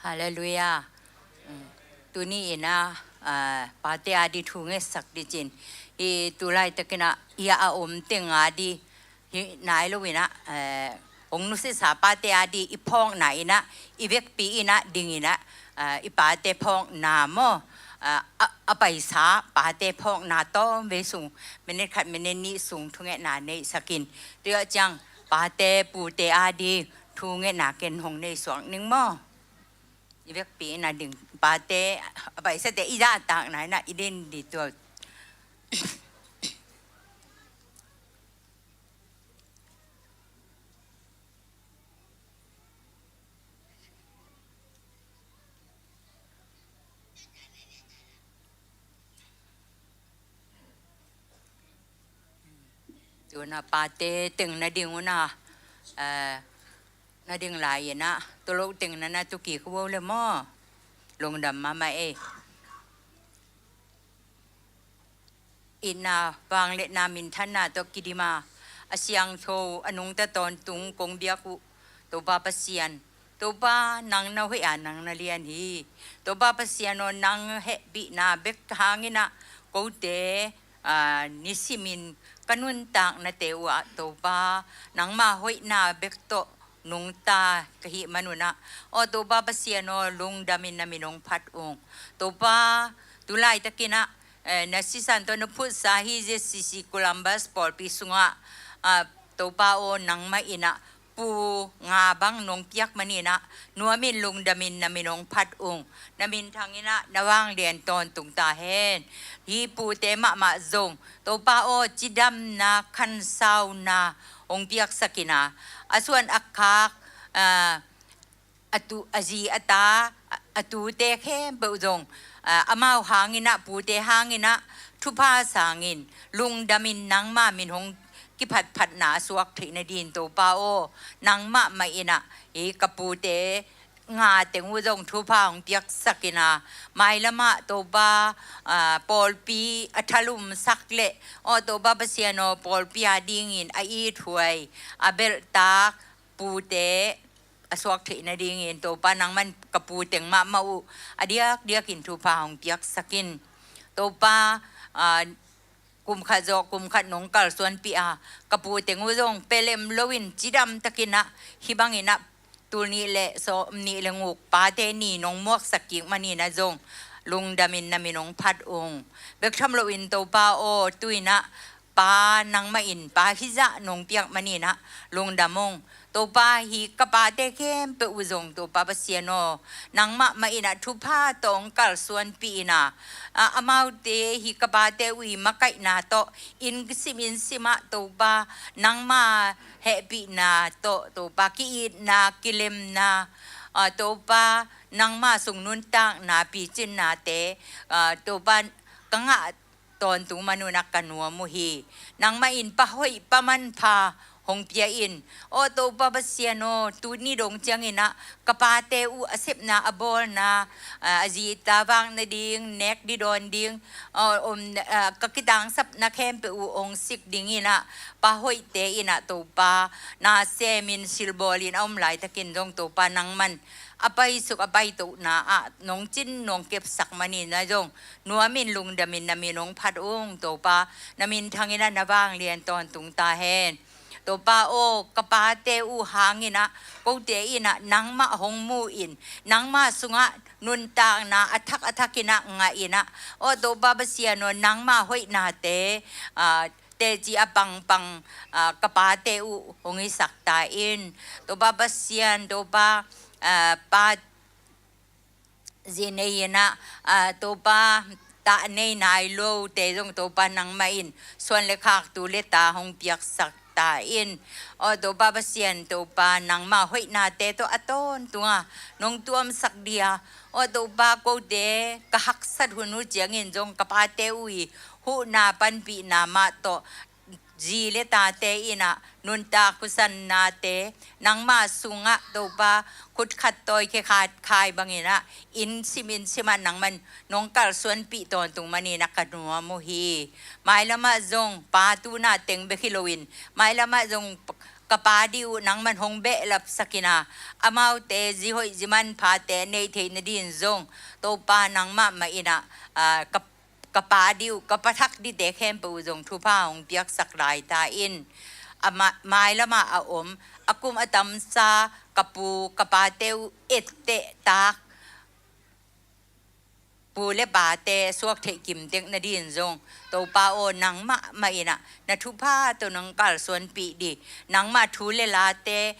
Halleluiah. Tuni inah, ah, pate a di thu ngetsak ding cin. I tu laitakin ah i a om teng a di hi nai lo inah, eh, hong nusiasa pate a di i phawkna inah, i vekpi inah ding inah, ah, i pate phawkna maw, ah, a, a paisa pate phawkna tawm vei sung, minit khat minit nih sung thungetna neihsak in. Tua ciang pate pute a di thungetna ken hong neihsuak ning maw? I vekpi inah ding pate a paisate i zahtakna inah i din di tua. Tuna pate teng na ding una, eh, na ding lai inah, tolo teng na na tukik uh le maw? Lungdam mahmah ei. Itna, vangliatna, minthanna tawh kidim a, a siangtho a nungta tawntung kong biak uh Topa Pasian, Topa nang na hoih a nang na lian hi. Topa Pasian aw, nang hehpihna bek hang inah kote, ah, nisimin ka nuntaknate uh ah Topa nangma hoihna bek tawh nungta ka hih man unah, aw Topa Pasian aw, lungdamin na min hong phat ung. Topa, tu laitakin ah, eh, na sisan tawh na phutsa hi Z C C Columbus pawlpi sungah, ah, Topa aw, nangmah inah pu nga bang nong piak man inah nuamin lungdamin na min hong phat ung. Na minthang inah na vanglian tawntung ta hen. Hih pute mahmah zong Topa aw, cidamna, khansauna hong piaksak inah, a suan a khak, ah, a tu, a zi a ta, a, a tute khempeuh zong, ah, amau hang inah, pute hang inah thupha sangin lungdamin nangma min hong kiphatphatna a suak theih nadin Topa aw, nangmah mah inah hih ka pute nga teng uh zong thupha hong piaksak inah, mailamah Topa, ah, pawlpi a thalumsak leh, aw Topa Pasian aw, pawlpi a dingin a ithuai, a belhtak pute a suak theih nadingin Topa nangman ka pu teng mahmah uh a diakdiakin thupha hong piaksak in. Topa, ah, kum khat zawh kum khat nong kalsuanpih a, ka pu teng uh zong pelem loin cidamtakin ah, hih bangin ah tul nih le sawm nih le nguk pate ni nong muaksak kik manin ah zong lungdamin na min hong phat ung. Bek tham loin Topa aw, tu-in ah Pa nangmah in pa hizah nong piak maninah lungdam ung. Topa, hih ka pate khempeuh uh zong Topa Pasian aw, nangmah mah inah thupha tawh hong kalsuanpih inah, a, amaute hih ka pate uh i makaihna tawh inn sim inn simah Topa nangmah hehpihna tawh Topa ki-itna kilemna, a, Topa nangmah sung nuntakna picinnate, a, Topa ka ngah tawntung manunah ka nuam uh hi. Nangmah in pa hoih pa manpha hong pia in. Aw Topa Pasian aw, tuni dong cianginah ka pate uh a sepna a bawlna, a, a zita vak nading nek didawn ding, a, om, a, ka kitangsapna khempeuh uh hong sik dinginah pa hoihte inah Topa na semin silbawlin a om laitakin zong Topa nangman a paisuk a paitohna ah nong cin nong kepsak maninah zong nuamin lungdamin na min hong phat ung Topa, na minthang inah na vanglian tawntung ta hen. Topa aw, ka pate uh hang inah kote inah nangmah hong mu in, nangmah sungah nuntakna a thak a thak inah ngah inah, aw Topa Pasian aw, nangmah hoihnate, a, teci a pangpang, a, ka pate uh hong hisak ta in. Topa Pasian, Topa, a, pa zi nei inah, a, Topa ta nei nai lote zong Topa nangmah in suan le khak tu le ta hong piaksak ta in. Aw Topa Pasian, Topa nangmah hoihnate tawh a tawntunga nong tuamsak dia, aw Topa kote ka haksat hun uh ciangin zong ka pate uh i huhna panpihna mah tawh zi le tate inah nuntak husannate nangmah sungah Topa khut khat tawi khe khat khai banginah inn sim inn simah nangman nong kalsuanpih tawntung maninah ka nuam uh hi. Mailamah zong pa tuna teng bek hi loin, mailamah zong ka pa dih uh nangman hong behlapsak inah amaute zi hoih zi manphate neih theih nadin zong Topa nangmah mah inah, a, ka ka pa dih uh, ka pa thak dihte khempeuh uh zong thupha hong piaksak lai ta in. A ma-, mailamah a om a kum a tamsa ka pu ka pate uh etteh tak pu le pate suak theih kimtek nadin zong Topa aw, nangmah mah inah na thupha tawh nong kalsuanpih dih, nangmah thu le late,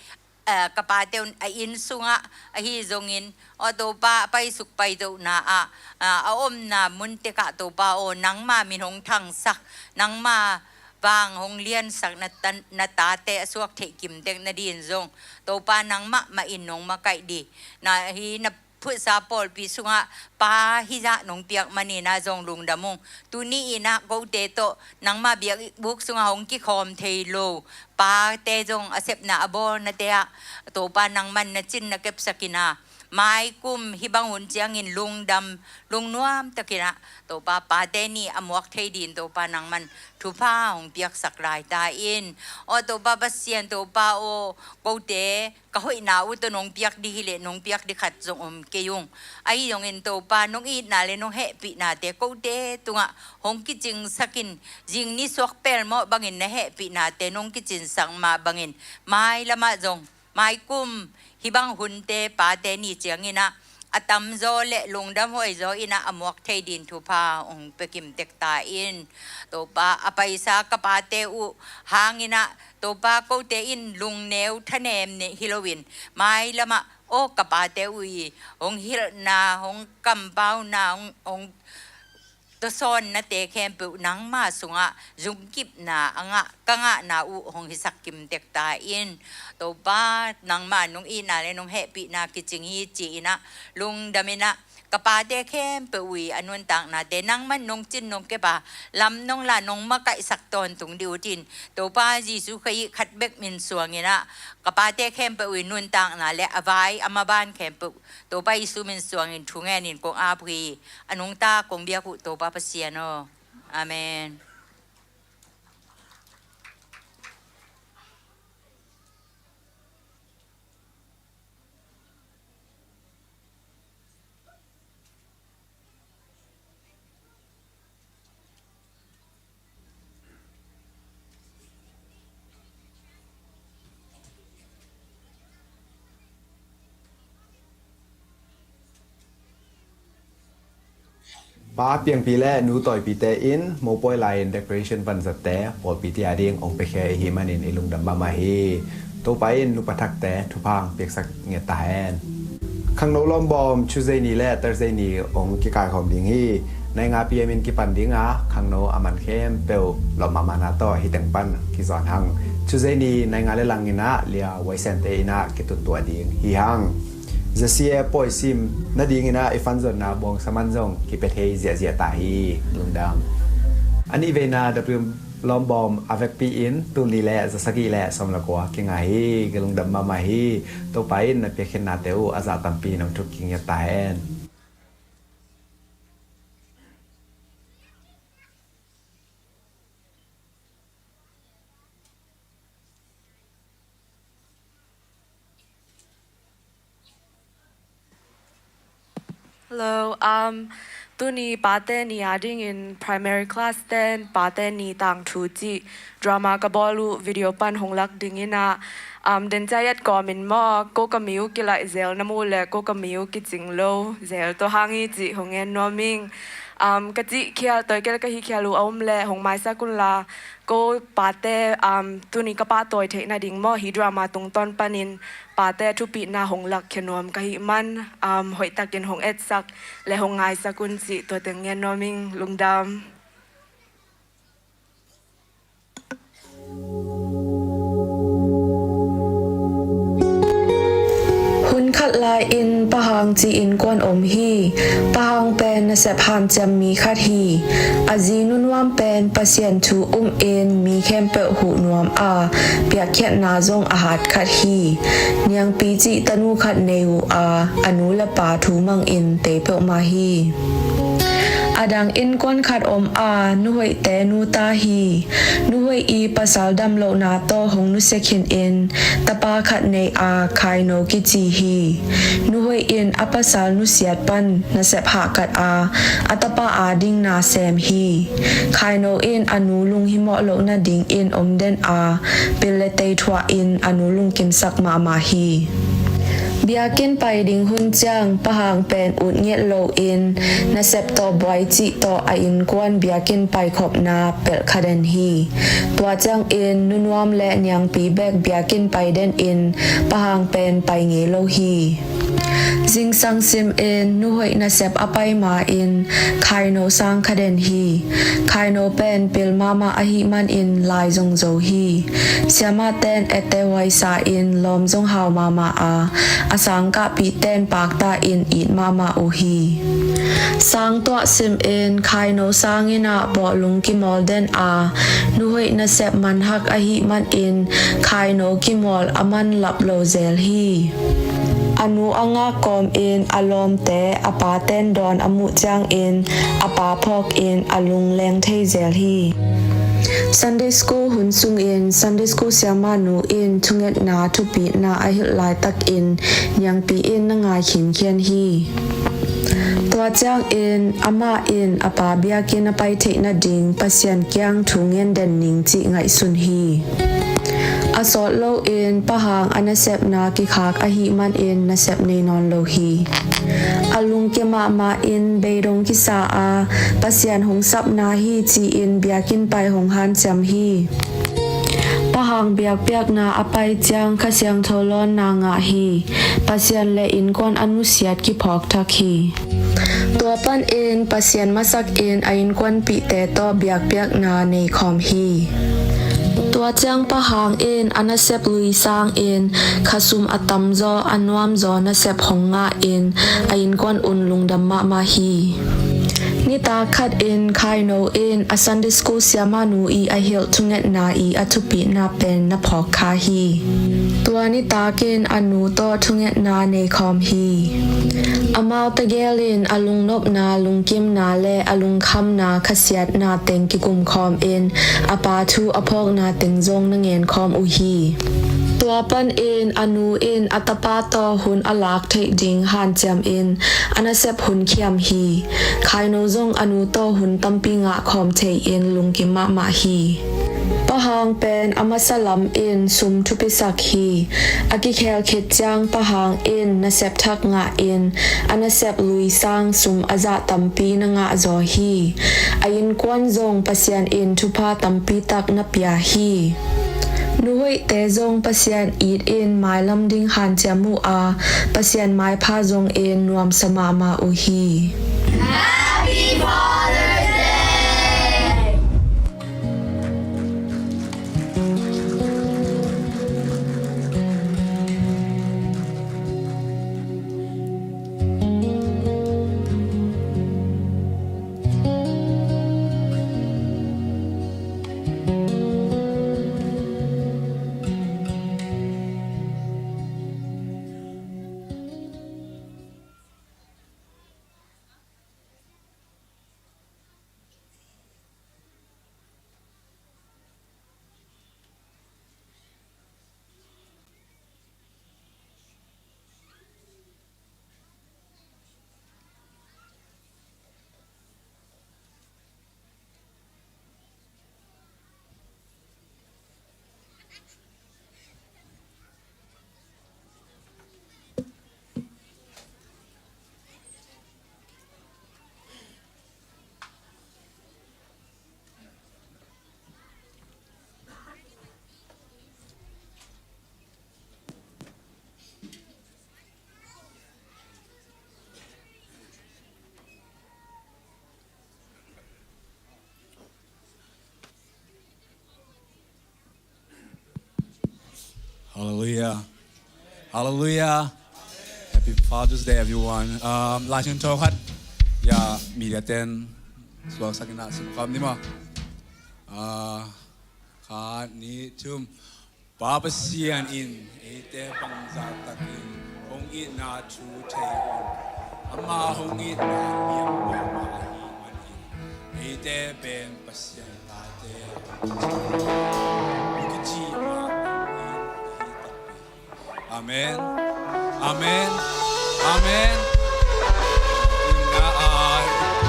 a, ka pate un a inn sungah ahi zongin, aw Topa a paisuk paitohna ah, a, a omna muntekah Topa aw, nangmah min hong thangsak, nangmah vang hong liansak na ta-, na tate a suak theih kimtek nadin zong Topa nangmah mah in nong makaih dih, na hi na phutsa pawlpi sungah pa hizah nong piak maninah zong lungdam ung. Tuni inah kote tawh nangmah biakbuk sungah hong kikhawm thei lo pate zong a sepna a bawlnate ah Topa nangman na cin na kepsak inah, maikum hih bang hun ciangin lungdam lungnuam takinah Topa pate ni a muak thei din Topa nangman thupha hong piaksak lai ta in. Aw Topa Pasian, Topa aw, kote ka hoihna uh tawh nong piak dih hileh nong piak dih khat zong om kei ung. Ahi zongin Topa nong itna le nong hehpihnate kote tungah hong kicingsak in, zing ni suak pelmawh bangin na hehpihnate nong kicinsak mah bangin mailamah zong, maikum hih bang hunte pate ni cianginah a tamzaw le lungdam huaizaw inah a muak thei din thupha hong pia kimtek ta in. Topa a paisa ka pate uh hang inah Topa kote in lungneu thanem nei hi loin, mailamah aw ka pate uh i hong hilhna, hong kampauna, hong, hong tawsawnnate khempeuh nangmah sungah zungkipna a ngah, ka ngahna uh hong hisak kimtek ta in. Topa nangmah nong itna le nong hehpihna kicing hi ci-inah lungdam inah ka pate khempeuh uh i a nuntaknate nangman nong cin nong kepa lam nong la nong makaihsak tawntung dih uh tin, Topa Jesu Khrih khat bek min suanginah ka pate khempeuh uh i nuntakna le a vai a maban khempeuh Topa Jesu min suangin thungenin kong ap uh hi. A nungta kong biak uh Topa Pasian aw. Amen. Pa Piangpi le Nu Tawipite in mopawi lai-in decoration vanzatte pawlpite ading hong piakhia i hih manin i lungdam mahmah hi. Topa in nupa thakte thupha hong piaksak ngiat ta hen. Khangno lawmbawm Tuesday ni le Thursday ni hong kikaikhawm ding hi. Nai nga P M in kipan ding a, khangno a man khempeuh lawm mahmahna tawh hih teng pan kizawn hang. Tuesday ni nai nga le lang in ah Lia Waisente in ah kituttuah ding hi hang. Zasia pawi sim nadingin ah i fan zonna buangsa man zong kipia thei ziahziah ta hi. Lungdam. A nih veina W M lawmbawm a vekpi in tul nih le za sagih le sawm le kua kinga hi. Ka lungdam mahmah hi. Topa in na piakkhiatnate uh a zah tampi in hong thuk kingiat ta hen. Hello, um, tuni pate ni adingin primary class ten pate ni tangthu cih drama ka bawl uh video pan hong lak dingin ah, um, den ciat kawmin maw, ko ka mi uh kilaih zel na mu le ko ka mi uh kicing lo zel tawh hang hi cih hong ngen nuam ing. Um, ka cih khial, toikel ka hih khial uh a om le hong maisak un la, ko pate, um, tuni ka pahtawi theih nading maw, hih drama tungtawn panin pate thupina hong lakkhia nuam ka hih man, um, hoihtakin hong etsak le hong ngaisak un cih tua teng ngen nuam ing. Lungdam. Hun khat lai-in Pa Hang ci-in kuan om hi. Pa Hang pen nasep hanciam mi khat hi. A zi Nu Nuam pen Pasian thu um in mi khempeuh huh nuam a, piakkhiatna zong a hat khat hi. Niangpi cih tanu khat nei uh a, a nu le pa thu mangin tei peuhmah hi. A dang innkuan khat om a, Nu Hoihte nu ta hi. Nu Hoih i pasal damlohna tawh hong nusia khinin tapa khat nei a, Khaino kici hi. Nu Hoih in a pasal nusiat pan nasep hahkat a, a tapa ading na sem hi. Khaino in a nu lunghimawh loh nadingin om den a, pil le tei thuahin a nu lungkimsak mahmah hi. Biakinn pai ding hun ciang Pa Hang pen ut ngiat loin nasep tawh buai cih tawh a innkuan biakinn paikhopna pelh kha den hi. Tua ciangin Nu Nuam le Niangpi bek biakinn pai denin Pa Hang pen pai ngei lo hi. Zingsang simin Nu Hoih nasep a pai ma-in Khaino sang kha den hi. Khaino pen pil mahmah ahih manin lai zong zo hi. Siamah ten etteh huai sa-in lawm zong hau mahmah a, a sang kahpih ten pakta in it mahmah uh hi. Sang tuah simin Khaino sang in ah bawhlung kimawl den a, Nu Hoih nasep manhak ahih manin Khaino kimawl a man lap lo zel hi. A nu a ngak kawmin a lawmte a pa ten dawn a muh ciangin a pa phawkin a lung leng thei zel hi. Sunday school hun sungin Sunday school siamah nu in thungetna thupina a hilh laitakin Niangpi in na ngai khinkhian hi. Tua ciangin amah in a pa biakinn a pai theih nading Pasian kiang thu ngen den ning cih ngaihsun hi. A sawt loin Pa Hang a nasepna kikhak ahih manin nasep nei nawn lo hi. A lungkia mahmah in beidong kisa a, Pasian hong sapna hi ci-in biakinn pai hong hanciam hi. Pa Hang biakpiakna a pai ciang Kha Siangtho lawnna ngah hi. Pasian le innkuan a nusiat kiphawk thak hi. Tua panin Pasian masakin a innkuanpihte tawh biakpiakna nei khawm hi. Tua ciang Pa Hang in a nasep lui sangin khasum a tamzaw a nuamzaw nasep hong ngahin a innkuan un lungdam mahmah hi. Nitak khatin Khaino in a Sunday school siamah nu i a hilh thungetna i a thupina pen na phawk kha hi. Tua nitakin a nu tawh thungetna nei khawm hi. Amau tegel in a lungnopna, lungkimna le a lungkhamna, khasiatna teng kikum khawmin a pa thu a phawkna teng zong na ngen khawm uh hi. Tua panin a nu in a tapa tawh hun a lak theih ding hanciamin a nasep hun khiam hi. Khaino zong a nu tawh hun tampi ngah khawm thei-in lungkim mahmah hi. Tua hang pen a masa lam in sum thupisak hi. A kikhel khit ciang Pa Hang in nasep thak ngah in a nasep lui sang sum a zah tampi na ngah zaw hi. A innkuan zong Pasian in thupha tampi tak na pia hi. Nu hoihte zong Pasian it in mailam ding hanciam uh a, Pasian maipha zong in nuamsa mahmah uh hi. Happy Father's Day! Hallelujah. Hallelujah. Happy Father's Day, everyone. Um, lai sin tho khat. Ya, media ten suak sakin na sim kam ni ma. Ah, khat, nih, thum. Pa Pasian in eite bangzah takin hong itna thu thei un. Ama hong itna lian mahmah ahih manin eite pen Pasian tate kici mah bangin hi takpi. Amen. Amen. Amen. Ina a,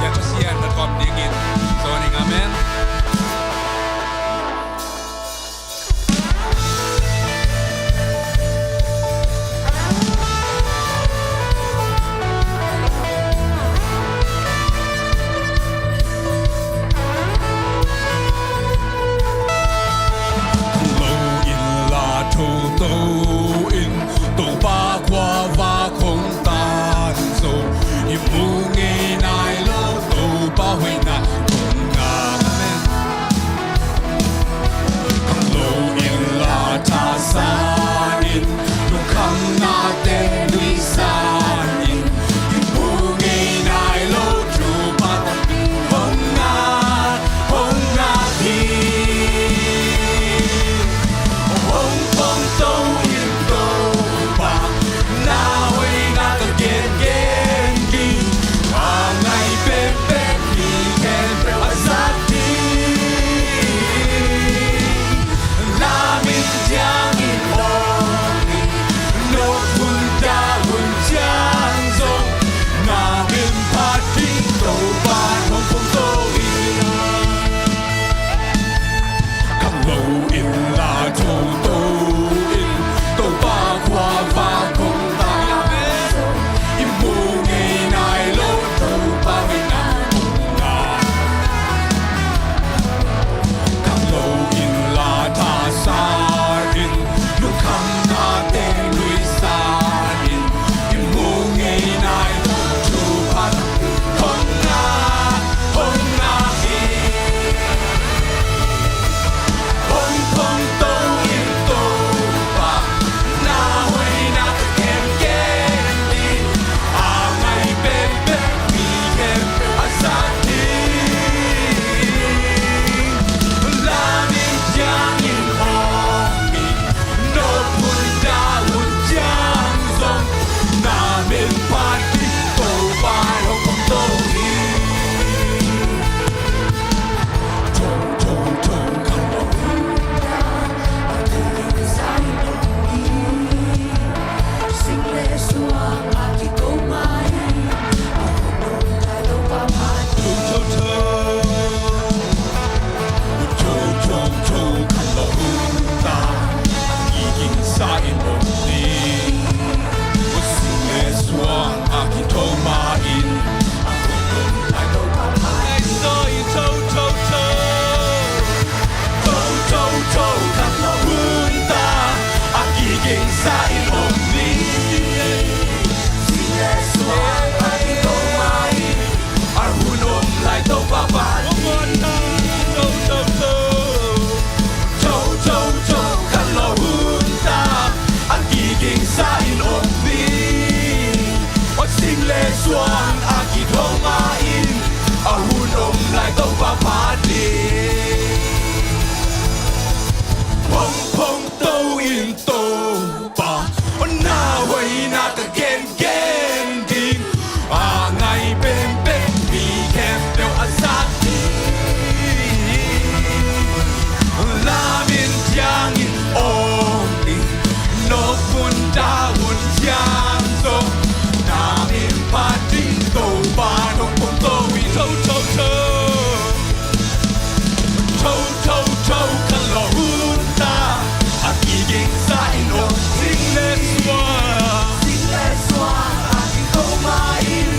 ya Pasian na tom dingin. Zoning amen. Lo in la tho to in, Topa khua va khong tan zo. I mu ngei nai lo, Topa hoihna khong ngak. Ka gengen ding a ngai penpen mi khempeuh a zak ding. Lamin ciangin om ding, nopun dahun ciang zong. Namin phat ding Topa nong pom to in tho tho tho. Tho tho tho ka lawh hun ta a kiging sa in om sing le sua. Sing le sua a kiko ma in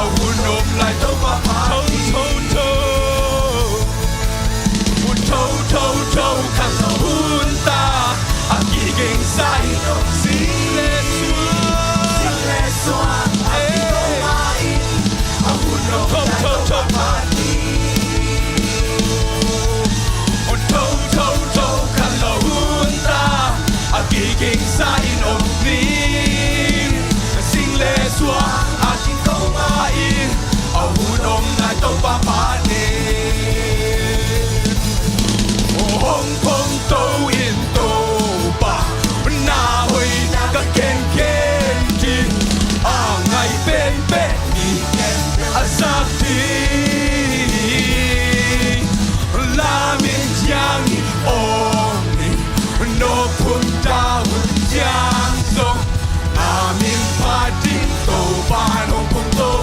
a hun om lai Topa phat ding. Tho tho tho. Tho tho tho ka lawh hun ta a kiging sa in om sing le sua. Sing le sua a kiko ma in a hun om lai Topa phat ding. Tho tho tho ka lawh hun ta a kiging sa in om ning. Sing le sua a kiko ma in a hun om lai Topa phat ding. Hong phong to in Topa na hoihna ka gengen ding a ngai penpen mi a zak ding. Lamin ciangin om ning, nopun dahun ciang zong. Namin phat ding Topa nong pom to.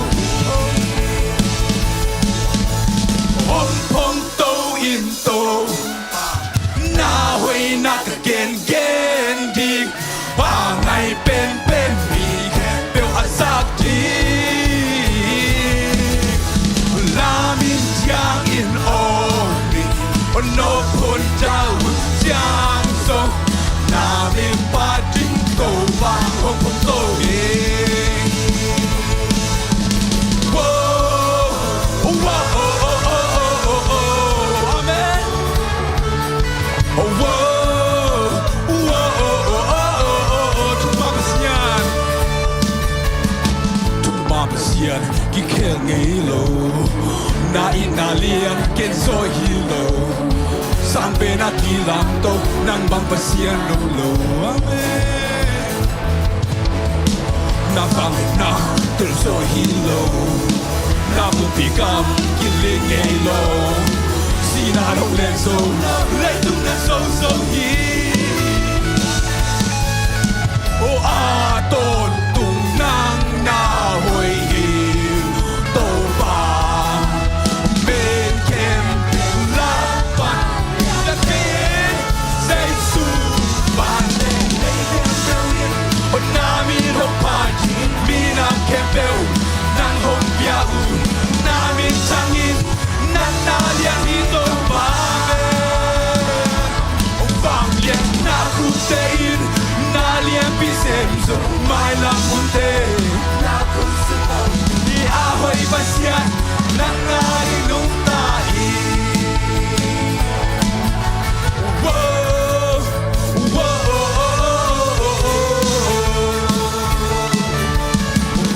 Hong phong to in Topa na hoihna ka gengen ding. Pangai penpen mi khempeuh a zak ding. Lamin ciangin om ning, nopun dahun ciang zong. Namin phat ding Topa hong phong to hi. Amen. Aw, aw, aw, aw, aw, aw, aw, aw, Topa Pasian. Topa Pasian, kikhel ngei lo. Na itna lian ken zaw hi lo. Sangpen a kilamto, nang bang Pasian om lo. Amen. Na vangliatna telzaw hi lo. Na pumpi gam kiling ngei lo. Sihna hong len zo, leitung na zo zo hi. Aw, a tawntung nang na hoih hi, Topa. Min khempeuh lak pan lian pen, Jesu vanglian ei khempeuh in. Aw, na min hong phat ding minam khempeuh nang hong pia uh. Na min thang in, nang na lian hi Topa. Vangliatna khutte in na lianpi sem zo, mailam hunte na khut sung om hi. A hoih Pasian, nang na ding nungta hi. Whoa, whoa, whoa, whoa,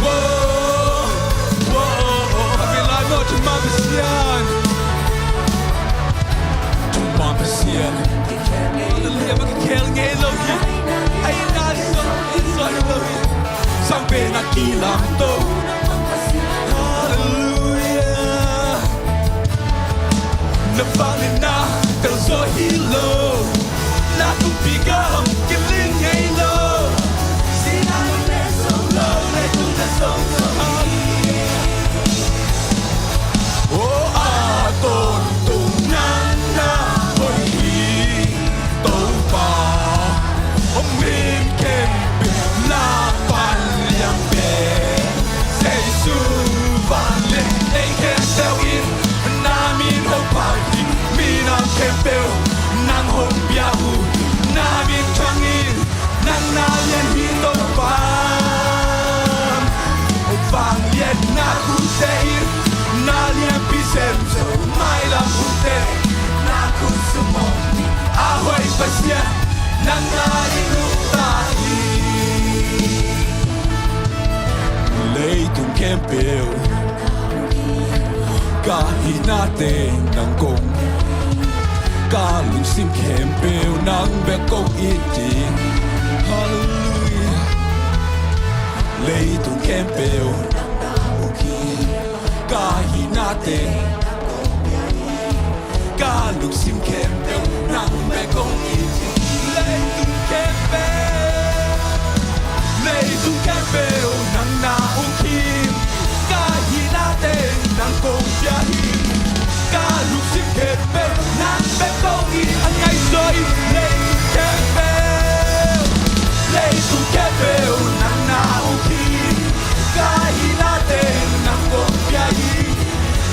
whoa. Aw, aw, aw, aw, aw, a bil lai maw, Topa Pasian. Topa Pasian. Hallelujah, mah kikhel ngei lo hi. Ai, na sawt, sawt lo hi. Sangpen a kilamto. Hallelujah. Na vangliatna telzaw hi lo. Na pumpi gam kiling ngei lo. Sihna hong len zo lo, leitung na zo zo hi. Aw, a tawntung nang na hoih hi, Topa. Aw, min khempeuh lak pan lian pen, Jesu vanglian ei khempeuh in. Na min hong phat ding minam khempeuh nang hong pia uh. Na min thang in, nang na lian hi Topa. Vangliatna khutte in na lianpi sem zo, mailam hunte na khut sung om hi. A hoih Pasian, nang na ding nungta hi. Leitung khempeuh ka hihna teng nang kong, ka lungsim khempeuh nang bek kong it ding. Hallelujah. Leitung khempeuh nang na uk hi. Ka hihna teng nang kong pia hi. Ka lungsim khempeuh nang bek kong it hi. Leitung khempeuh, leitung khempeuh nang na uk hi. Ka hihna teng nang kong pia hi. Ka lungsim khempeuh nang bek kong it. A ngai zaw in, leitung khempeuh, leitung khempeuh nang na uk hi. Ka hihna teng nang kong pia hi.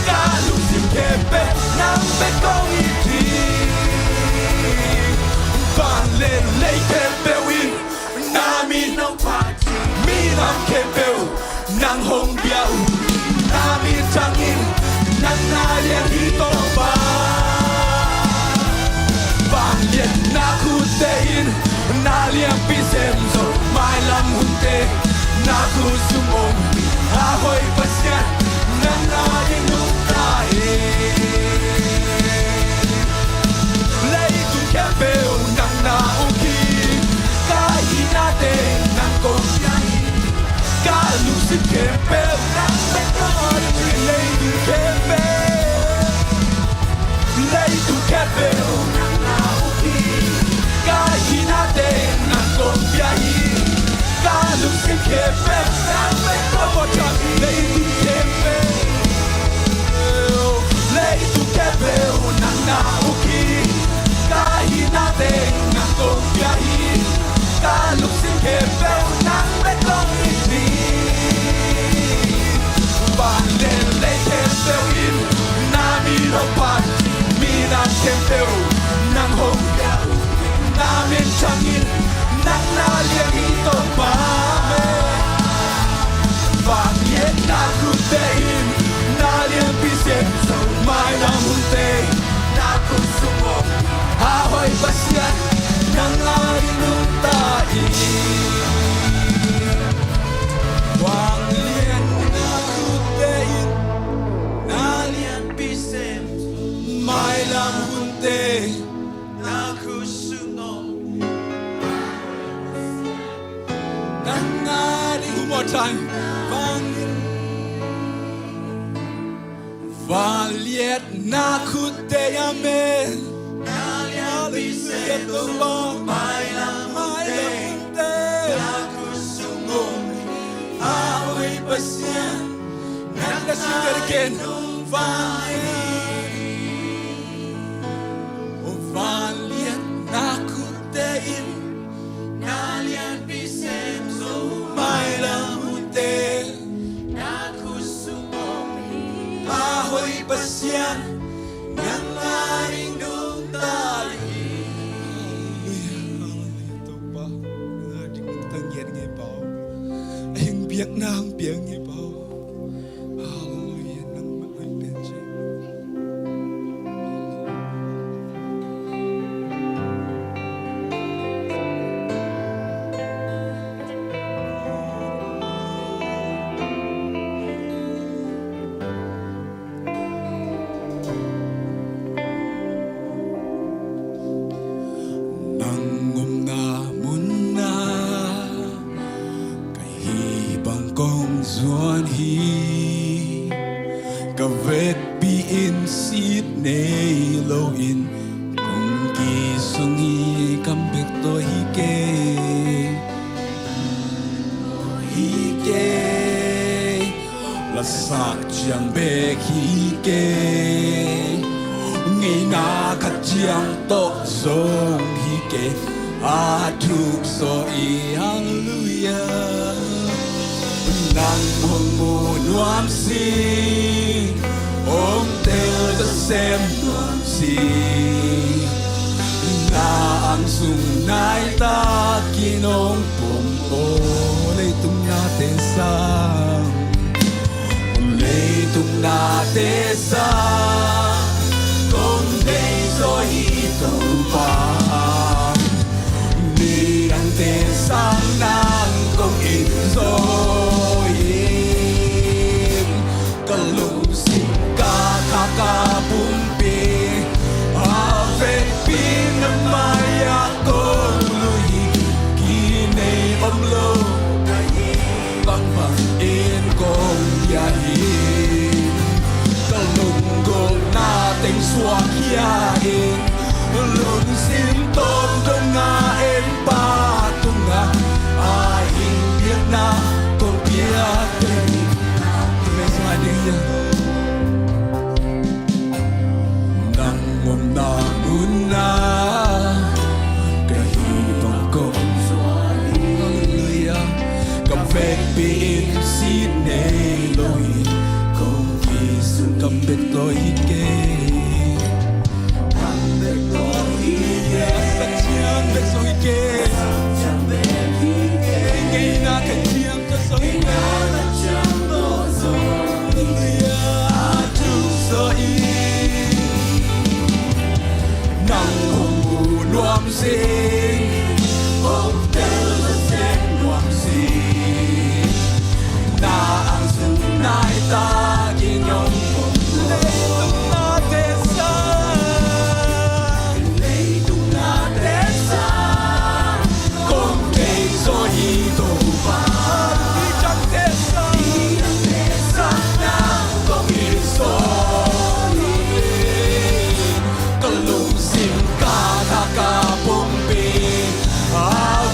Ka lungsim khempeuh nang bek kong it hi. Van le lei khempeuh in na min hong phat hi. Minam khempeuh nang hong bia uh. Na min thang in nang na lian hi, Topa. Vangliatna khutte in na lianpi sem zo. Mailam hunte na khut sung om hi. A hoih Pasian, nang ading nungta hi. Leitung khempeuh nang na uk hi. Ka hihna teng nang kong pia hi. Ka lungsim khempeuh nang bek kong it hi. Leitung khempeuh, leitung khempeuh nang na uk hi. Ka hihna teng nang kong pia hi. Ka lungsim khempeuh nang bek kong it hi. Leitung khempeuh, leitung khempeuh nang na uk hi. Ka hihna teng nang kong pia hi. Ka lungsim khempeuh nang bek kong it hi. Van le lei khempeuh in na min hong phat hi. Minam khempeuh nang hong bia uh. Na min thang in nang na lian hi, Topa. Vangliatna khutte in na lianpi sem zo. Mailam hunte na khut sung om hi. A hoih Pasian, nang ading nungta hi. Vangliatna khutte in na lianpi sem zo. Mailam hunte na khut sung om hi. Nang ading. One more time. Van, vangliatna khutte, amen. Hallelujah, Topa. Mailam hunte na khut sung om hi. A hoih Pasian, nang na sing der ken. Van, vangliatna khutte in na lianpi sem zo. Mailam hunte na khut sung om hi. A hoih Pasian, nang ading nungta hi. Hallelujah, hallelujah, Topa. Nang ading nungta ngiat ngei pau. A hing biakna hong piang ngei pau. Hallelujah, nang mah hoih pen ci. Nang omna munah ka hih bang kong zuan hi. Ka vekpi in sit nei loin kong kisung hi. Kam bek tawh hi kei, hi kei. Lasak ciang bek hi kei, ngeina khat ciang tawh zong hi kei. A thuk zaw i, hallelujah. Nang hong mu nuam sing, hong tel za sem nuam sing. Na ang sung nai takin hong pom aw. Leitung nate sang, leitung nate sang kong deih zaw hi Topa. Midangte sang nang kong it zaw hi. Ka lungsim ka kha ka pumpi, a vekpi na mai-ah kong lui hi. Kinei Nang omna munah ka hih bang kong, halleluiah, ka vekpi in sit nei lo hi. Kong kisun ka bek tawh hi kei. Ka ciang bek tawh hi kei. Ngeina ka ciang tawh hi kei. Nang hong mu nuam sing, hong tel nuam sing. Na ang sung nai takin hong pom. Leitung nate sang, leitung nate sang, kong kei zaw hi Topa. Nidangte sang, nidangte sang nang kong kei zaw hi. Ka lungsim, ka tha, ka pumpi, a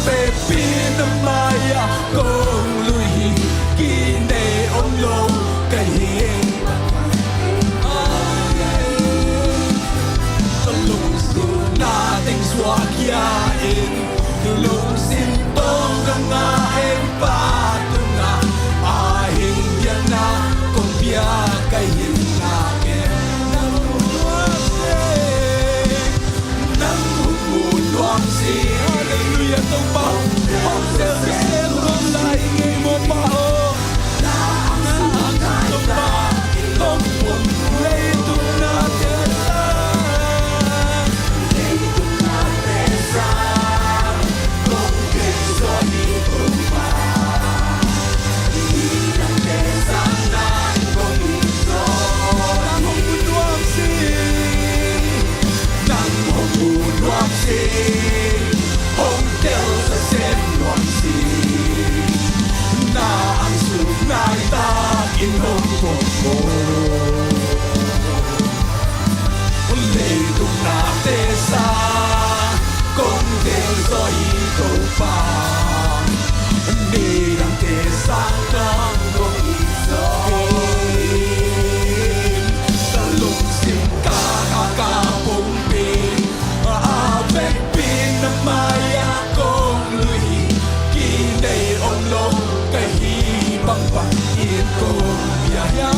vekpi na mai-ah kong lui hi. Kinei om lo ka hi. Ka lungsim na teng suak khia in, lungsim tawng dong a en Pa tungah, a hing biakna kong pia ka hi. Nang hong mu nuam sing. Halleluiah, Topa. Hong tel ka sem nuam lai ngei maw Pa aw. Na ang sung Topa, kong pom leitung nate sang. Leitung nate sang, kong kei zaw hi Topa. Nidangte sang nang kong kei zaw. Nang hong mu nuam sing. Nang hong mu nuam sing, hong tel sa sem nuam sing. Na ang sung nai takin hong pom. Leitung nate sang, kong tel zaw hi Topa. Nidangte sang nang kong kei zaw. Ka lungsim, ka tha, ka pumpi, a vekpi na mai-ah kong lui hi. Kinei om lo ka hi bangbang in kong pia hi.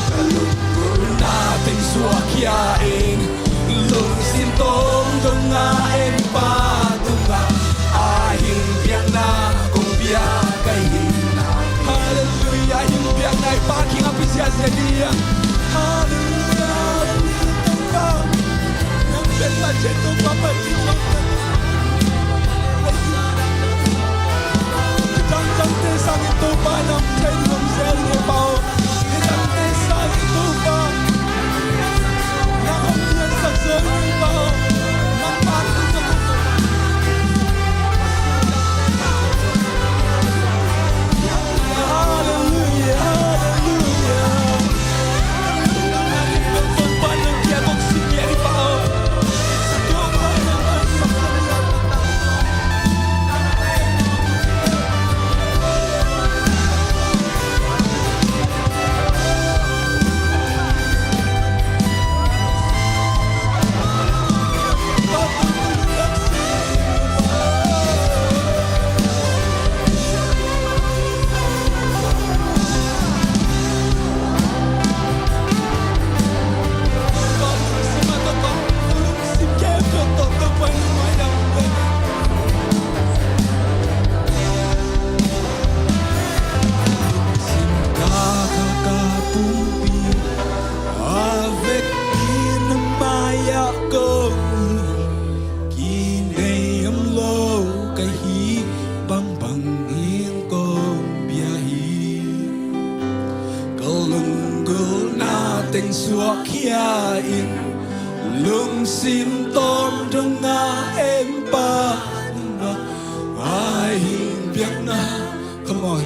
Ka lungkul na teng suak khia in, lungsim tawng dong a en Pa tungah, a hing biakna kong pia ka hi. Halleluiah, a hing biakna i Pa kiang a pia ziahziah ding hi. Halleluiah, Topa. Nang bek mah ciang Topa pan ding. Nidangte sangin Topa nang thei nuam zel hi Pa aw. Nidangte sangin Topa nang hong piansak zel hi Pa aw. Nang pan Halleluiah, halleluiah. Kinei om lo ka hi bangbang in kong pia hi. Ka lunggulhna teng suahkhia in, lungsim tawm dong a en Pa, a hing biakna. Come on,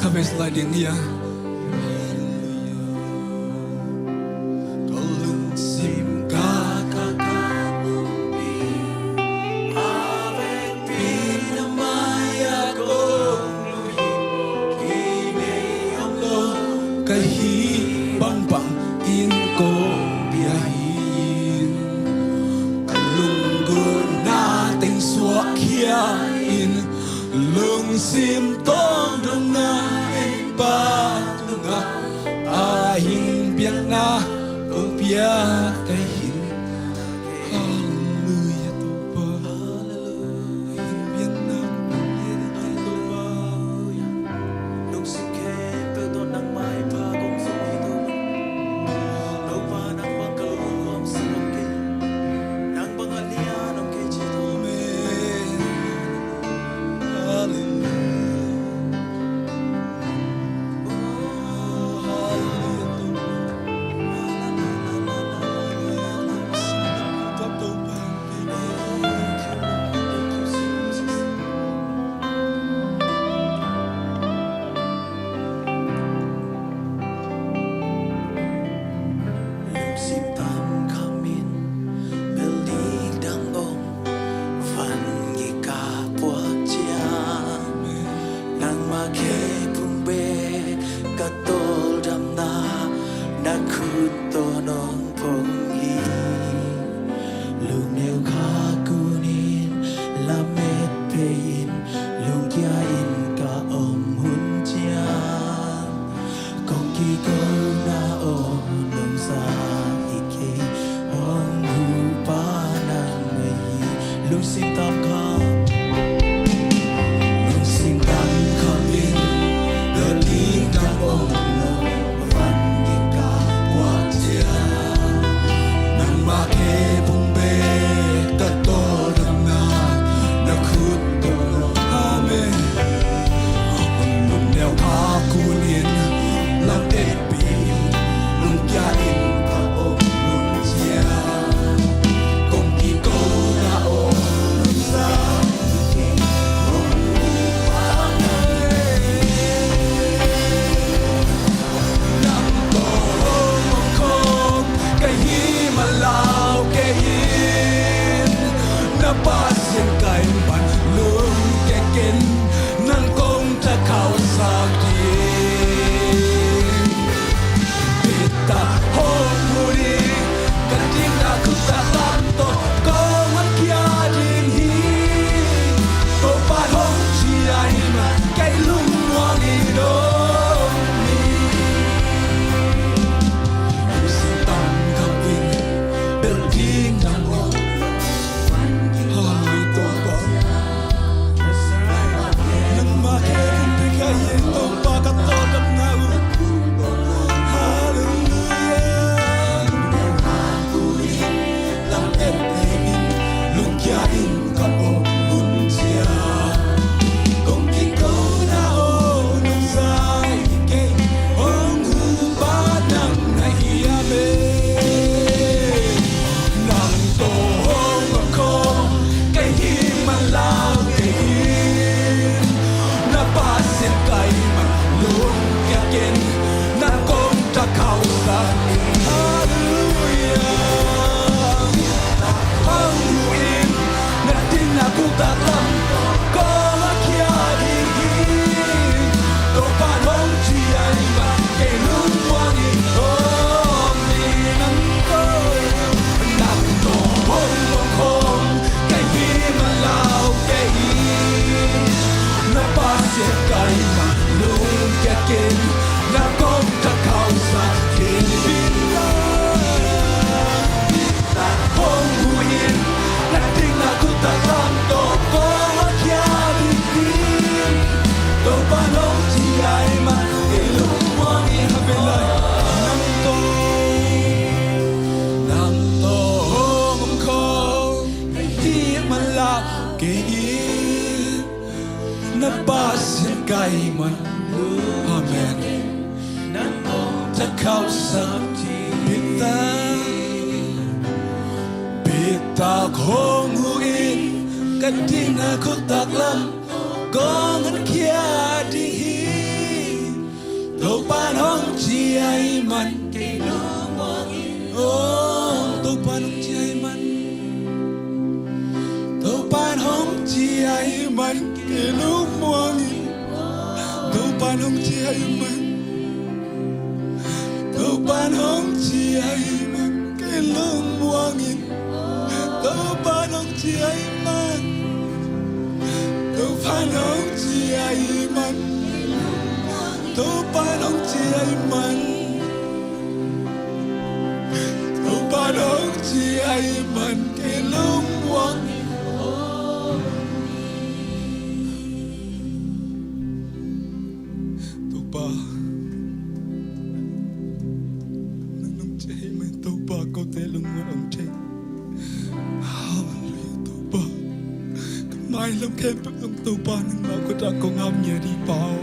ka vei lai ding hi a. Ka lungsim ka, ka, ka pumpi, a vekpi na mai-ah kong lui hi. Hih bangbang in kong pia hi. Ka lunggulhna teng suak khia in, lungsim tawng dongna ei Pa tungah a hing biakna kong pia ka hi. Halleluia, Topa. Hallelujah. Hing biakna kong pia ka hi, Topa. Lungsim khempeuh tawh nangmah i pha kong zong hi, Topa. Topa, nang bang ka lungkham sa kong kei. Nang bang a lian kong kei ci, Topa. Amen. Halleluia. Lungsim tam khamin building dang om, van kikah puak ciang, nangmah khe phung bek ka tawldamna, na khut tawh nong phong hi. Lungneu kha kunin lamet pei-in, lungkia in ka om hun ciang, kong kiko na aw nong za hi kei, hong huh Pa nang na hi. Lungsim tam kham, lungsim tam khamin building dang om lo, van kikah puak ciang, nangmah khe phung bek ka tawldamna, na khut tawh nong. Amen. Lungneu kha kunin lamet pei-in, lungkia in ka om hun ciang, kong kiko na aw nong za hi kei, hong huh Pa nang na hi. Nang tawh hong om khawm ka hih man lau kei in, na Pasian ka hih man lungkia kei in, nang kong takhauhsak hi. Bitak hong huh in, ka dingna khut taklam tawh kong honkhia ding hi. Topa hong ci ahih man kei lungmuang in om hi. Lungsim tam khamin building dang om. Halleluia, Topa. Nangmah khe phung bek ka hi, Topa, ka tawldamna uh. Halleluia. Lungkia in ka om hun ciang, kong kiko na aw nong za hi kei, hong huh Pa nang na hi. Amen. Nang tawh hong om khawm ka hih man lau kei in, na Pasian ka hih man lungkia kei in, nang kong takhauhsak hi. Halleluia. Hong huh in, na dingna khut taklam kong honkhia ding hi. Topa hong ci ahih man kei lungmuang in om hi. Nang tawh, nang tawh hong om khawm ka hih man lau kei in, na Pasian ka hih man lungkia kei in, nang kong takhauhsak hi. Hong huh in, na dingna khut taklam tawh kong honkhia ding hi. Topa hong ci ahih man kei lungmuang in. Amen. Nang tawh, nang tawh hong om khawm ka hih man lau kei in, na Pasian ka hih man. Amen. Nang kong takhauhsak hi. Bitak, bitak hong huh in, ka dingna khut taklam kong honkhia ding hi. Topa hong ci ahih man kei lungmuang in om. Topa hong ci ahih man, Topa hong ci ahih man kei lungmuang in om. Topa hong ci ahih man. Topa nong ci ahih man kei lungmuang ing. Topa nong ci ahih man, Topa nong ci ahih man, Topa nong ci ahih man, Topa nong ci ahih man kei lungmuang ing. Topa, nang nong ci ahih man Topa, kote lungmuang ong thei. Halleluiah Topa. Ka mailam khempeuh zong Topa nangmah khut ah kong ap ngiat hi Pa aw.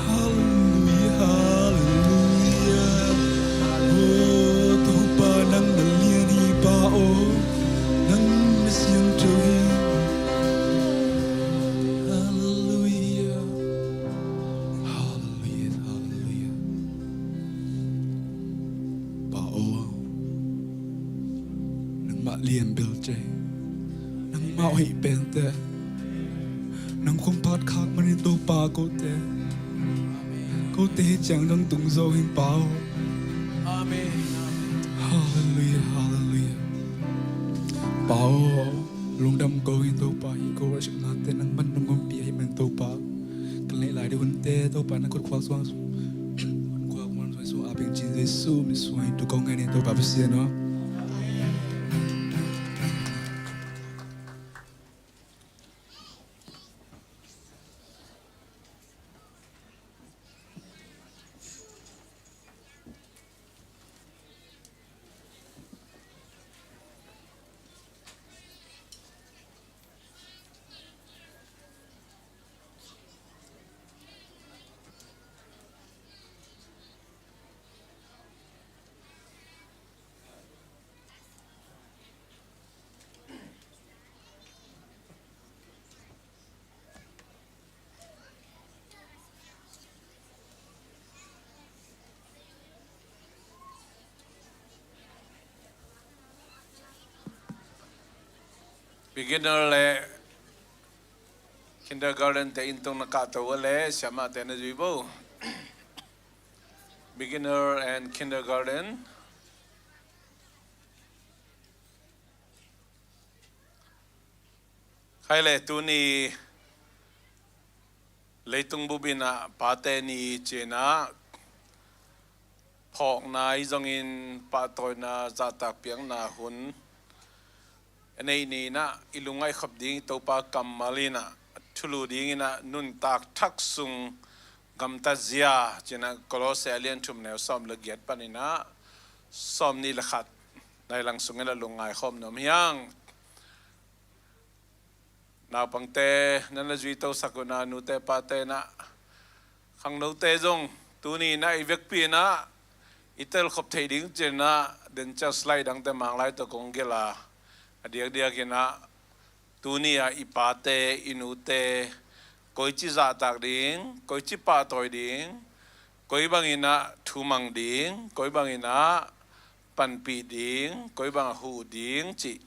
Halleluiah, halleluiah. Oh Topa, nang na lian hi Pa aw. Nang na siangtho hi. Halleluiah. Halleluiah, halleluiah. Pa aw, nangmah lian bel thei, nangmah hoih pen teh, nang kong phat khak manin Topa, kote, kote hih ciang dong tung zo ing Pa aw. Amen. Halleluiah, halleluiah. Pa aw, lungdam ko ing Topa, hih ko worship nate nangman nong ompih ahih man Topa. Ka neih lai ding hunte Topa, na khut khuak suang, khut khuak suang, suang, suang, aping cin Jesu min suang, tu kong ngai ni Topa Pasian aw. Beginner le kindergarten te inn tung na kahto uh leh siamahte na zui bo. Beginner and kindergarten. Khai le tuni leitung bup in ah Pate Ni ci-in ah phawkna ahi zongin pahtawina zahtak piakna hun a neih ni-in ah i lungngaih khop ding i Topa kammal in ah thulu dingin ah nuntak thak sung gamtat zia ci-in ah Kolose a lian thum neu sawm le giat panin ah sawm nih le khat nai lang sungin ah lungngai khawm nuam hi hang. Naupangte, nan la zuitosak un ah nute pate in ah, khangnote zong tuni in ah i vekpi in ah i telkhop theih ding ci-in ah den ciang slide dangte Manglai tawh kong gelh a, a diakdiak in ah tuni ah i pate i nute koici zahtak ding, koici pahtawi ding, koi bangin ah thumang ding, koi bangin ah panpih ding, koi bang a huh ding cih,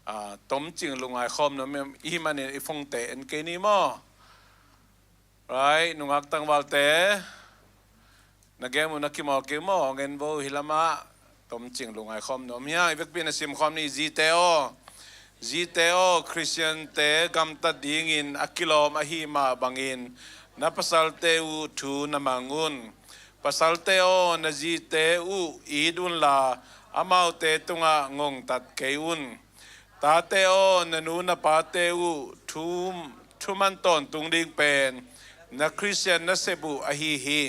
ah, tomcing lungngai khawm nuam i hih manin i phone-te en kei ni maw? Right, nungak tangvalte, na game uh na kimawl kei maw? Hong en bo, hih lamah tomcing lungngai khawm nuam hi hang. I vekpi in ah sim khawm ni. Zite aw, zite aw, Khristiante gamtat dingin a kilawm ahih mah bangin na pasalte uh thu na mang un. Pasalte aw, na zite uh it unla, amaute tungah ngongtat kei un. Tate aw, na nu na pate uh thu, thuman tawntung ding pen na Khristian nasep uh ahi hi.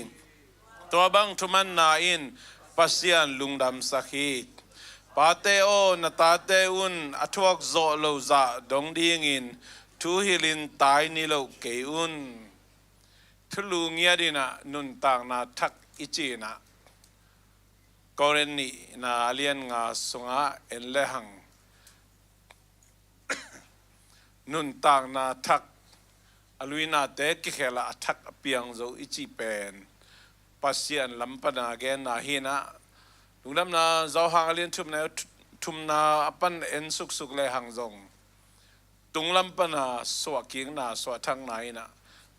Tua bang thumanna in Pasian lungdamsak hi. Pate aw, na tate un a thuak zawh lo zah dong dingin thu hilhin tai ni lo kei un. Thulu ngiat in ah nuntakna thak i cih in ah Korin nihna a lian nga sungah en lehang nuntakna thak a luinate kikhel ah a thak a piang zo i cih pen Pasian lam pana genna hi in ah, Lungdamna Johan a lian thumna, thumna a pan en suksuk lehang zong tunglam pana suahkikna, suahthakna in ah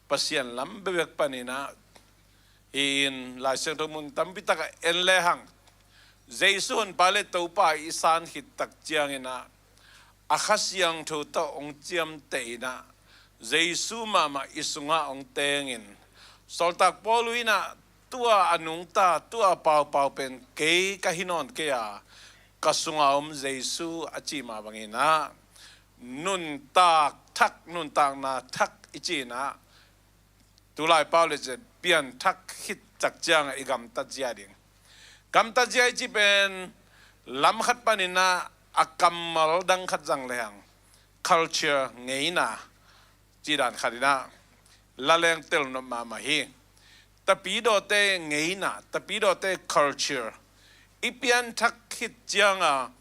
Pasian lam bekbek panin ah in Lai Siangtho mun tampi takah en lehang, Jesu honpa le Topa i san khit tak ciangin ah, a Kha Siangtho tawh hong ciamteh in ah, Jesu mahmah i sungah hong tengin, Sawltak Paul in ah, tua a nungta, tua a paupau pen kei ka hi nawn kei a, ka sungah om Jesu a cih mah bangin ah, nuntak thak, nuntakna thak i cih in ah, tulai pau le ciat pianthak khit tak ciangah i gamtat zia ding. Gamtat zia i cih pen lam khat panin ah a kammal dang khat zang lehang, culture, ngeina, cih dan khat in ah la leng tel nop mahmah hi. Tapidawte ngeina, tapidawte culture i pianthak khit ciangah,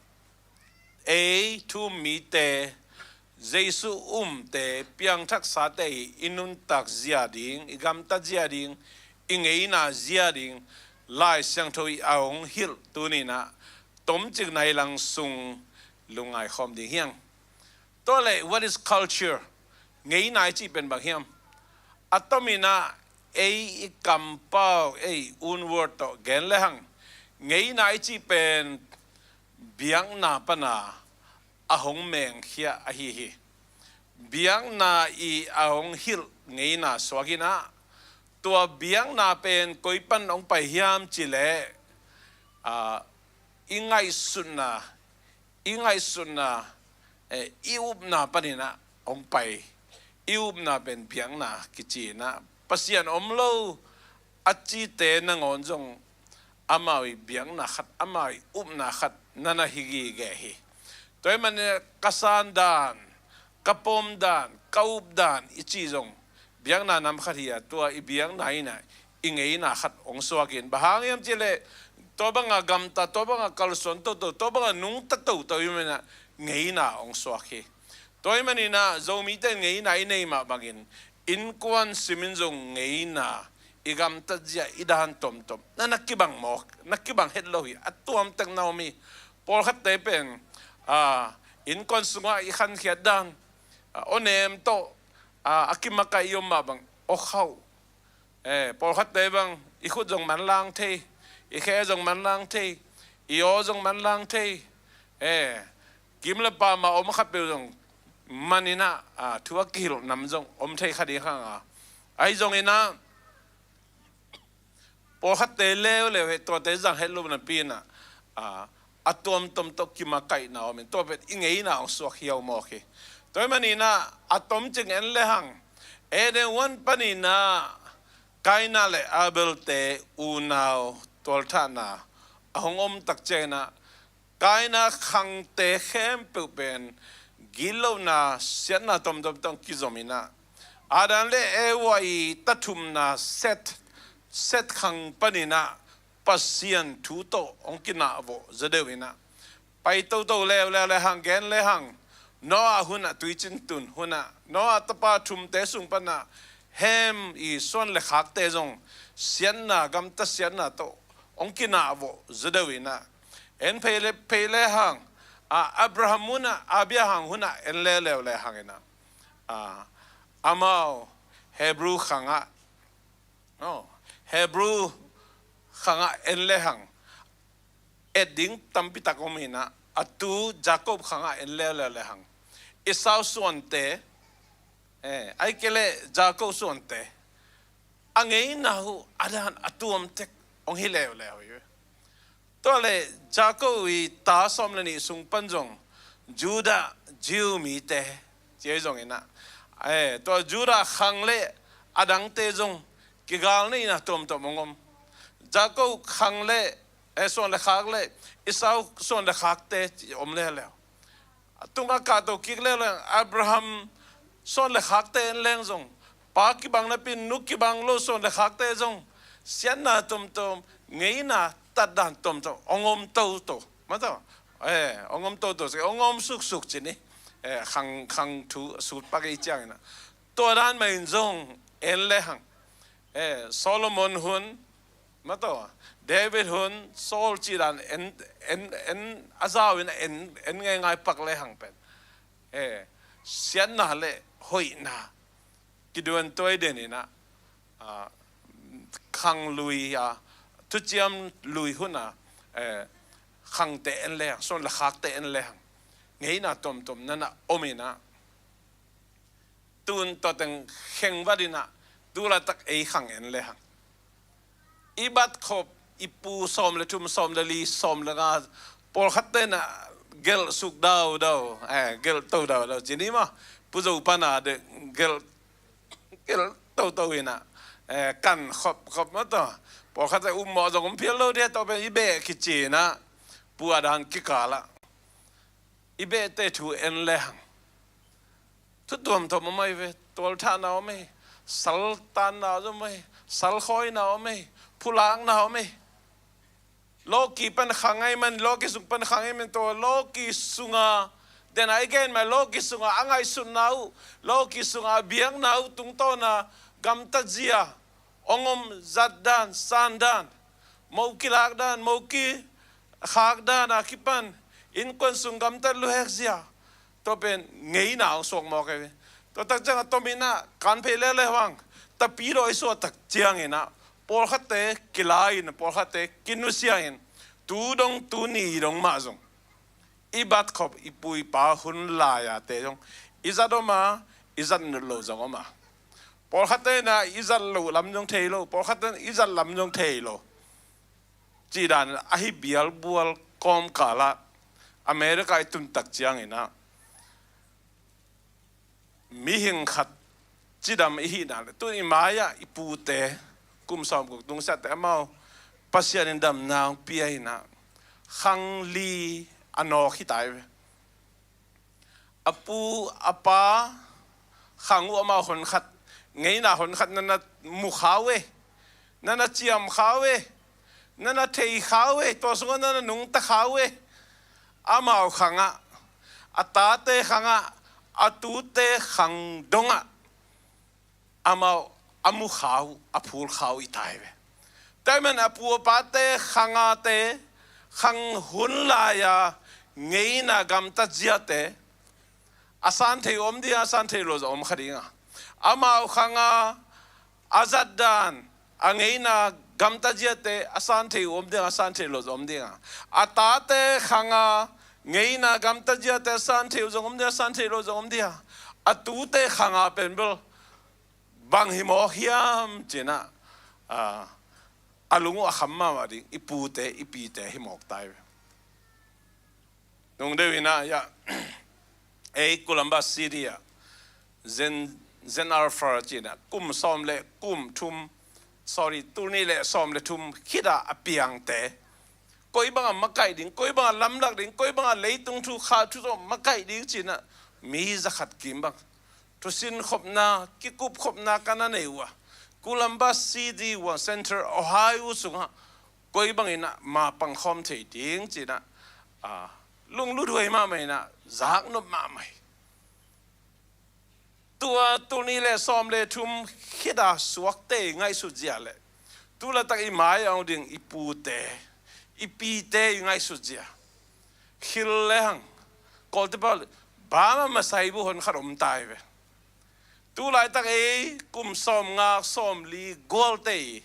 ei thu-um mite, Jesu umte, piangthaksate i nuntak zia ding, i gamtat zia ding, i ngeina zia ding, Lai Siangtho i a hong hilh tuni in ah tomcik nai lang sung lungngai khawm ding hi hang. Tua leh, what is culture? Ngeina i cih pen bang hiam? A tomin ah ei i kampau, ei own word tawh gen lehang, ngeina i cih pen biakna pana a hong mengkhia ahi hi. Biakna i a hong hilh ngeina suak in ah, tua biakna pen koi pan hong pai hiam cih leh, ah, i ngaihsutna, i ngaihsutna, eh, i upna panin ah hong pai. I upna pen biakna kici in ah, Pasian om lo a cite nangawn zong amau i biakna khat, amau i upna khat na na hi gige hi. Tua ahih manin ah ka san dan, ka pom dan, ka up dan i cih zong biakna nam khat hi a, tua i biakna in ah i ngeina khat hong suak in, bang hang hiam cih leh, tua banga gamta, tua banga kalsuan toto, tua banga nungta toto i hih manin ah ngeina hong suak hi. Tua ahih manin ah Zomite ngeina i neih mah bangin, innkuan simin zong ngeina, i gamtat zia, i dan tomtom na na kibang mawk, na kibang het lo hi. A tuam tek na om hi. Pawlkhatte pen, ah, innkuan sungah i khankhiat dan, ah, aw nem tawh, ah, a kimakaih i om mah bang, aw khauh. Eh, pawlkhatte bang, i khut zong manlang thei, i khe zong manlang thei, i aw zong manlang thei. Eh, kim le pam a om khat peuh zong man in ah, ah, thu a kihilh nam zong om thei kha ding hang a. Ahi zongin ah, pawlkhatte leuleu hi, tuate zang het lo napi in ah, ah, a tuamtuam tawh kimakaihna om in, tua pen i ngeina hong suak hiau mawk hi. Tua ahih manin ah, a tomcik en lehang, Eden huan panin ah Kaina le Abelte unau tualthahna a hong om tak ciangin ah, Kaina khangte khempeuh pen gitlohna, siatna tomtom tawh hong kizom in ah, Adam le Eva i ta thumna Seth, Seth khang panin ah Pasian thu tawh hong kinahvawh zaw deuh in ah, pai toto leuleu lehang, gen lehang, Noah hun ah, tuicin tun hun ah, Noah tapa thumte sung pan ah Ham i suan le khakte zong siatna, gamta siatna tawh hong kinahvawh zaw deuh in ah, en phei le, phei lehang, ah, Abraham hun ah, Abraham hun ah en leuleu lehang in ah, ah, amau Hebrew khang ah, no, Hebrew khang ah en lehang, et ding tampi tak om in ah, a tu Jacob khang ah en leuleu lehang, Esau suante, eh, ahih kei leh Jacob suante, a ngeina uh a dan a tuam tek hong hi leuleu hi. Tua leh Jacob i ta sawm le nih sung pan zong Judah, Jew mite, ci ahi zongin ah, eh, tua Judah khang le a dangte zong kigalneihna tuamtuam hong om. Jacob khang le, eh, suan le khak le Esau suan le khakte ci om leuleu. A tungah kahto kik leuleu, Abraham suan le khakte en leng zong, pa kibang napi in nu kibang lo suan le khakte zong, siatna tomtom, ngeina tatdan tomtom hong om toto, mataw. Eh, hong om toto, hong om suksuk ci ni. Eh, khang, khang thu sut pak ei ciangin ah, tua dan mah in zong en lehang, eh, Solomon hun, mataw, David hun, Saul cih dan en, en, en a zau in ah en, en ngeingai pak lehang pen, eh, siatna le hoihna kiduan tuai den in ah, ah, khang lui a, thuciam lui hun a, eh, khangte en lehang, suan le khakte en lehang, ngeina tuamtuam na na om in ah, tun tua teng kheng vat in ah, tu laitak ei khang en lehang, i bat khop, i pu sawm le thum, sawm le li, sawm le nga, pawlkhatte na gelh suk daudau, eh, gelh to daudau ci ni maw, Pu Zo pana de gelh, gelh toto in ah, eh, kan khop khop maw tawh. Pawlkhatte ummawh zong om phial lo dia, tua pen i beh kici in ah, pu a dan kikal ah i behte thu en lehang, thu tuamtuam om ahi ve. Tualthahna om ahi, saltanna om ahi, salkhawina om ahi, phulakna om ahi. Lawki pan khang ahi man, lawki sung pan khang ahi man, tua lawki sunga, den a i gen mai, lawki sunga a ngaihsutna uh, lawki sunga a biakna uh tungtawna gamtatzia hong om, zatdan, sandan, mo kilakdan, mo ki khakdan a kipan innkuan sung gamtat luhekzia, tua pen ngeina hong suak mawk ahi ve. Tua tak ciangah tua min ah kanphei leuleu hang, tapidaw i suah tak ciangin ah, pawlkhatte kila in, pawlkhatte kinusia in, tu dong tu ni dong mah zong, i bat khop, i pu i pa hun lai-ate zong i zat om a, i zat nut lo zong om a. Pawlkhatte na i zat loh lam zong thei lo, pawlkhatte na i zat lam zong thei lo. Cih dan ahi bialbual kawmkal ah America i tun tak ciangin ah, mihing khat cidam i hihna le, tun i mai-ah i pute, kum sawm guk tungsiahte amau Pasian in damna hong pia in ah, khang li a nawk hi ta hi ve. A pu a pa khang uh amau honkhat, ngeina honkhat na na mu kha uh e, na na ciam kha uh e, na na thei kha uh e, tua sungah na na nungta kha uh e. Amau khangah, a tate khangah, a tute khang dongah amau a mu kha uh, a phul kha uh i ta hi ve. Tua ahih man a pu a pate khangate, khang hun lai-a ngeina gamtatziate, a san thei uh om ding a, a san thei lo zong om kha ding a. Amau khanga a zatdan, a ngeina gamtatziate a san thei uh om ding a, a san thei lo zong om ding a. A tate khanga ngeina gamtatziate a san thei uh zong om ding a, a san thei lo zong om ding a. A tute khanga pen bel bang hi mawk hiam ci-in ah, a, a lung uh a kham mahmah ding, i pute i pite hi mawk ta hi ve. Nung deuh in ah, ya, ei Columbus City ah, Gen, Gen Alpha ci-in ah, kum sawm le kum thum, sorry, tul nih le sawm le thum khit ah a piangte, koi bangah makaih ding, koi bangah lamlak ding, koi bangah leitung thu kha thu tawh makaih ding ci-in ah, mi zakhat kim bang thusin khopna, kikup khopna ka na nei uh a, Columbus City uh a, Central Ohio sungah koi bangin ah ma pangkhawm thei ding ci-in ah, a, lunglut huai mahmah in ah, zaknop mahmah hi. Tua tul nih le sawm le thum khit a suakte i ngaihsut zia le tu laitak i mai a hong ding i pute, i pite i ngaihsut zia, khil le hang, Kawlte pau le, bang a masai bu hon khat om ta hi ve. Tu laitak ei kum sawm nga, sawm li gualte i,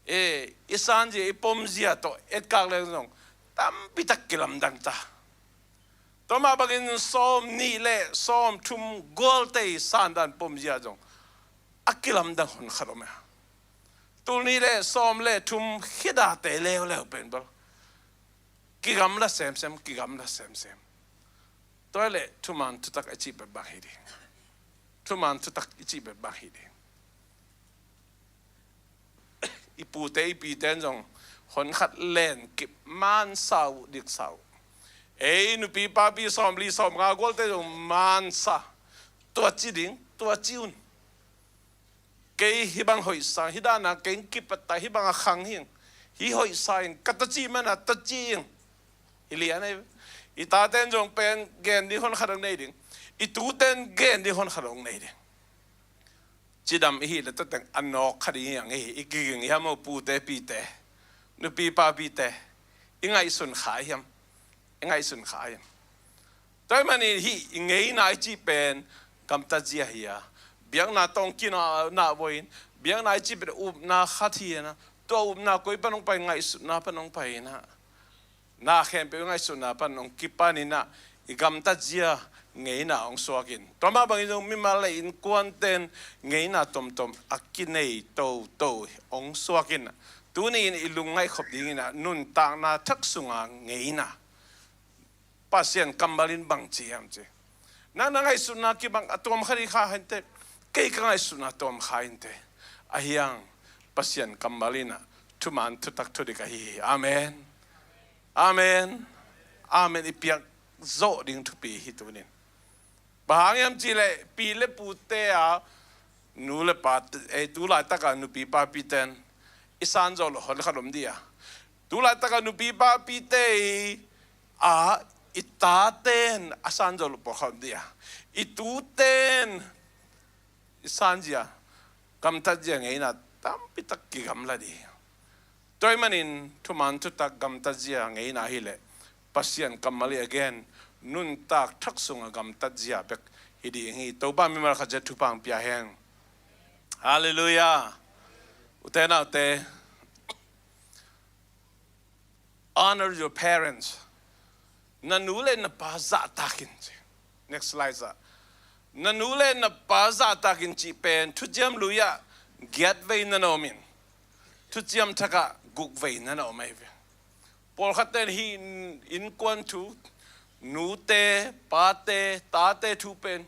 e, i sanzia, i pomzia tawh etkak le zong tampi tak kilamdang ta. Tua mah bangin sawm nih le sawm thum gualte i sandan pomzia zong a kilamdang hon khat om e. Tul nih le sawm le thum khit a te leuleu pen bel kigamla semsem, kigamla semsem. Tua le thuman thutak i cih pen bang hi ding? Thuman thutak i cih pen bang hi ding? I pute i pite in zong hon khat len kip, mansa uh, diksa uh. Ei nupi papi sawm li sawm nga gualte zong mansa, tua ci ding, tua ci un. Kei hih bang hoihsa, hih dan a kei hong kipat ta, hih bang a khang hi ing, hih hoihsa ing, ka ta cih man a ta ci ing. Hi lian ei. I tate in zong pen gen ding hon khat hong nei ding, i tute in gen ding hon khat hong nei ding. Cidam i hih le tua teng a nawk kha ding hi hang hi. I kiging hiam, aw pute pite, nupi papite? I ngaihsun kha hiam? I ngaihsun kha hiam? Tua ahih manin hih i ngeina i cih pen gamtatzia hi a, biakna tawh kina na voi in, Biakna i cih pen upna khat hi a, tua upna koi pan hong pai, ngaihsutna pan hong pai a, na khempeuh i ngaihsutna pan hong kipan a, i gamtat zia ngeina hong suak in. Tua mah bangin zong mimal le innkuante'n ngeina tomtom a kinei toto hong suak in, tuni-in i lungngaih khop dingin a nuntakna thak sunga ngeina Pasian kammal in bang ci hiam ci. Nang na ngaihsutna kibang a tuam kha ding kha inteh, kei ka ngaihsutna tuam kha inteh. Ahi hang Pasian kammal in a thuman thutak thudik ahi hi. Amen. Amen. Amen. I piak zawh ding thupi hi tuni-in. Bang hang hiam cih leh pi le pute a, nu le pa, eh, tu laitaka nupi papite'n i san zawh loh hon khat om ding a, tu laitaka nupi papite a, i tate'n a san zawh loh pawlkhat om ding a, i tute'n i san zia, gamtat zia ngeina tampi tak kigamla ding. Tua ahih manin thuman thutak gamtat zia ngeina hi leh Pasian kammal i a gen nuntak thak sunga gamtat zia bek hi ding hi. Topa mimal khat zia thupha hong pia hen. Halleluiah. Ute naute, honor your parents. Na nu le na pa zahtak in ci. Next slide ah. Na nu le na pa zahtak in cih pen Thuciam Lui ah giat vei na na om in, Thuciam Thak ah guk vei na na om ahi ve. Pawlkhatte'n hih innkuan thu, nute, pate, tate thu pen,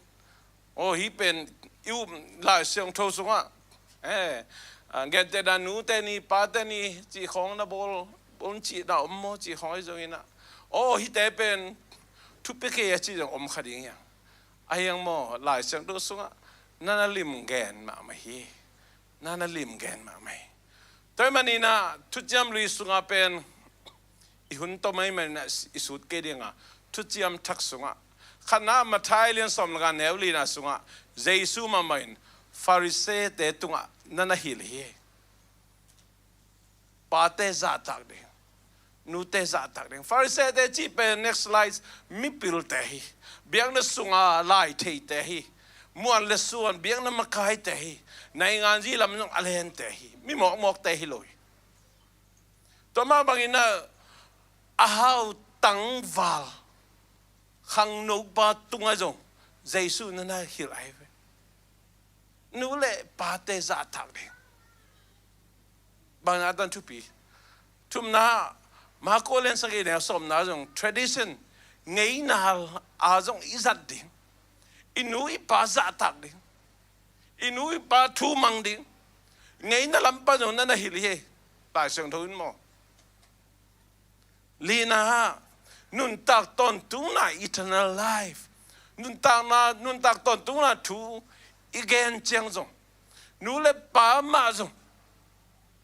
aw, hih pen i up Lai Siangtho sungah, eh, ah, gentehna nute ni, pate ni cih khawng na bawl, bawl cihna om maw cih khawng ahi zongin ah, aw, hihte pen thupi kei a cih zong om kha ding hi hang. Ahi hang maw, Lai Siangtho sungah na na limgen mahmah hi. Na na limgen mahmah hi. Tua ahih manin ah Thuciam Lui sungah pen i hun tom ahih manin ah i sut kei ding a, Thuciam Thak sungah, khatna Matthai lian sawm le nga neu lina sungah Jesu mahmah in Farisee-te tungah na na hilh hi. Pate zahtak ding, nute zahtak ding. Farisee-te cih pen, next slide, mipilte hi. Biakna sunga lai theite hi. Muan le suan, biakna makaite hi. Nainganzi lam zong a lente hi. Mi mawkmawkte hi lo hi. Tua mah bangin ah, a hau tangval khangnopa tungah zong Jesu na na hilh ahi ve. Nu le pate zahtak ding. Bang na tan thupi. Thumna, Marko lian sagih neu sawmna zong tradition, ngeina a zong i zat ding. I nu i pa zahtak ding. I nu i pa thu mang ding. Ngeina lam pan zong na na hilh hi. Lai Siangtho in maw. Lina, nuntak tawntungna, eternal life. Nuntakna, nuntak tawntungna thu i gen ciang zong, nu le pa mah zong,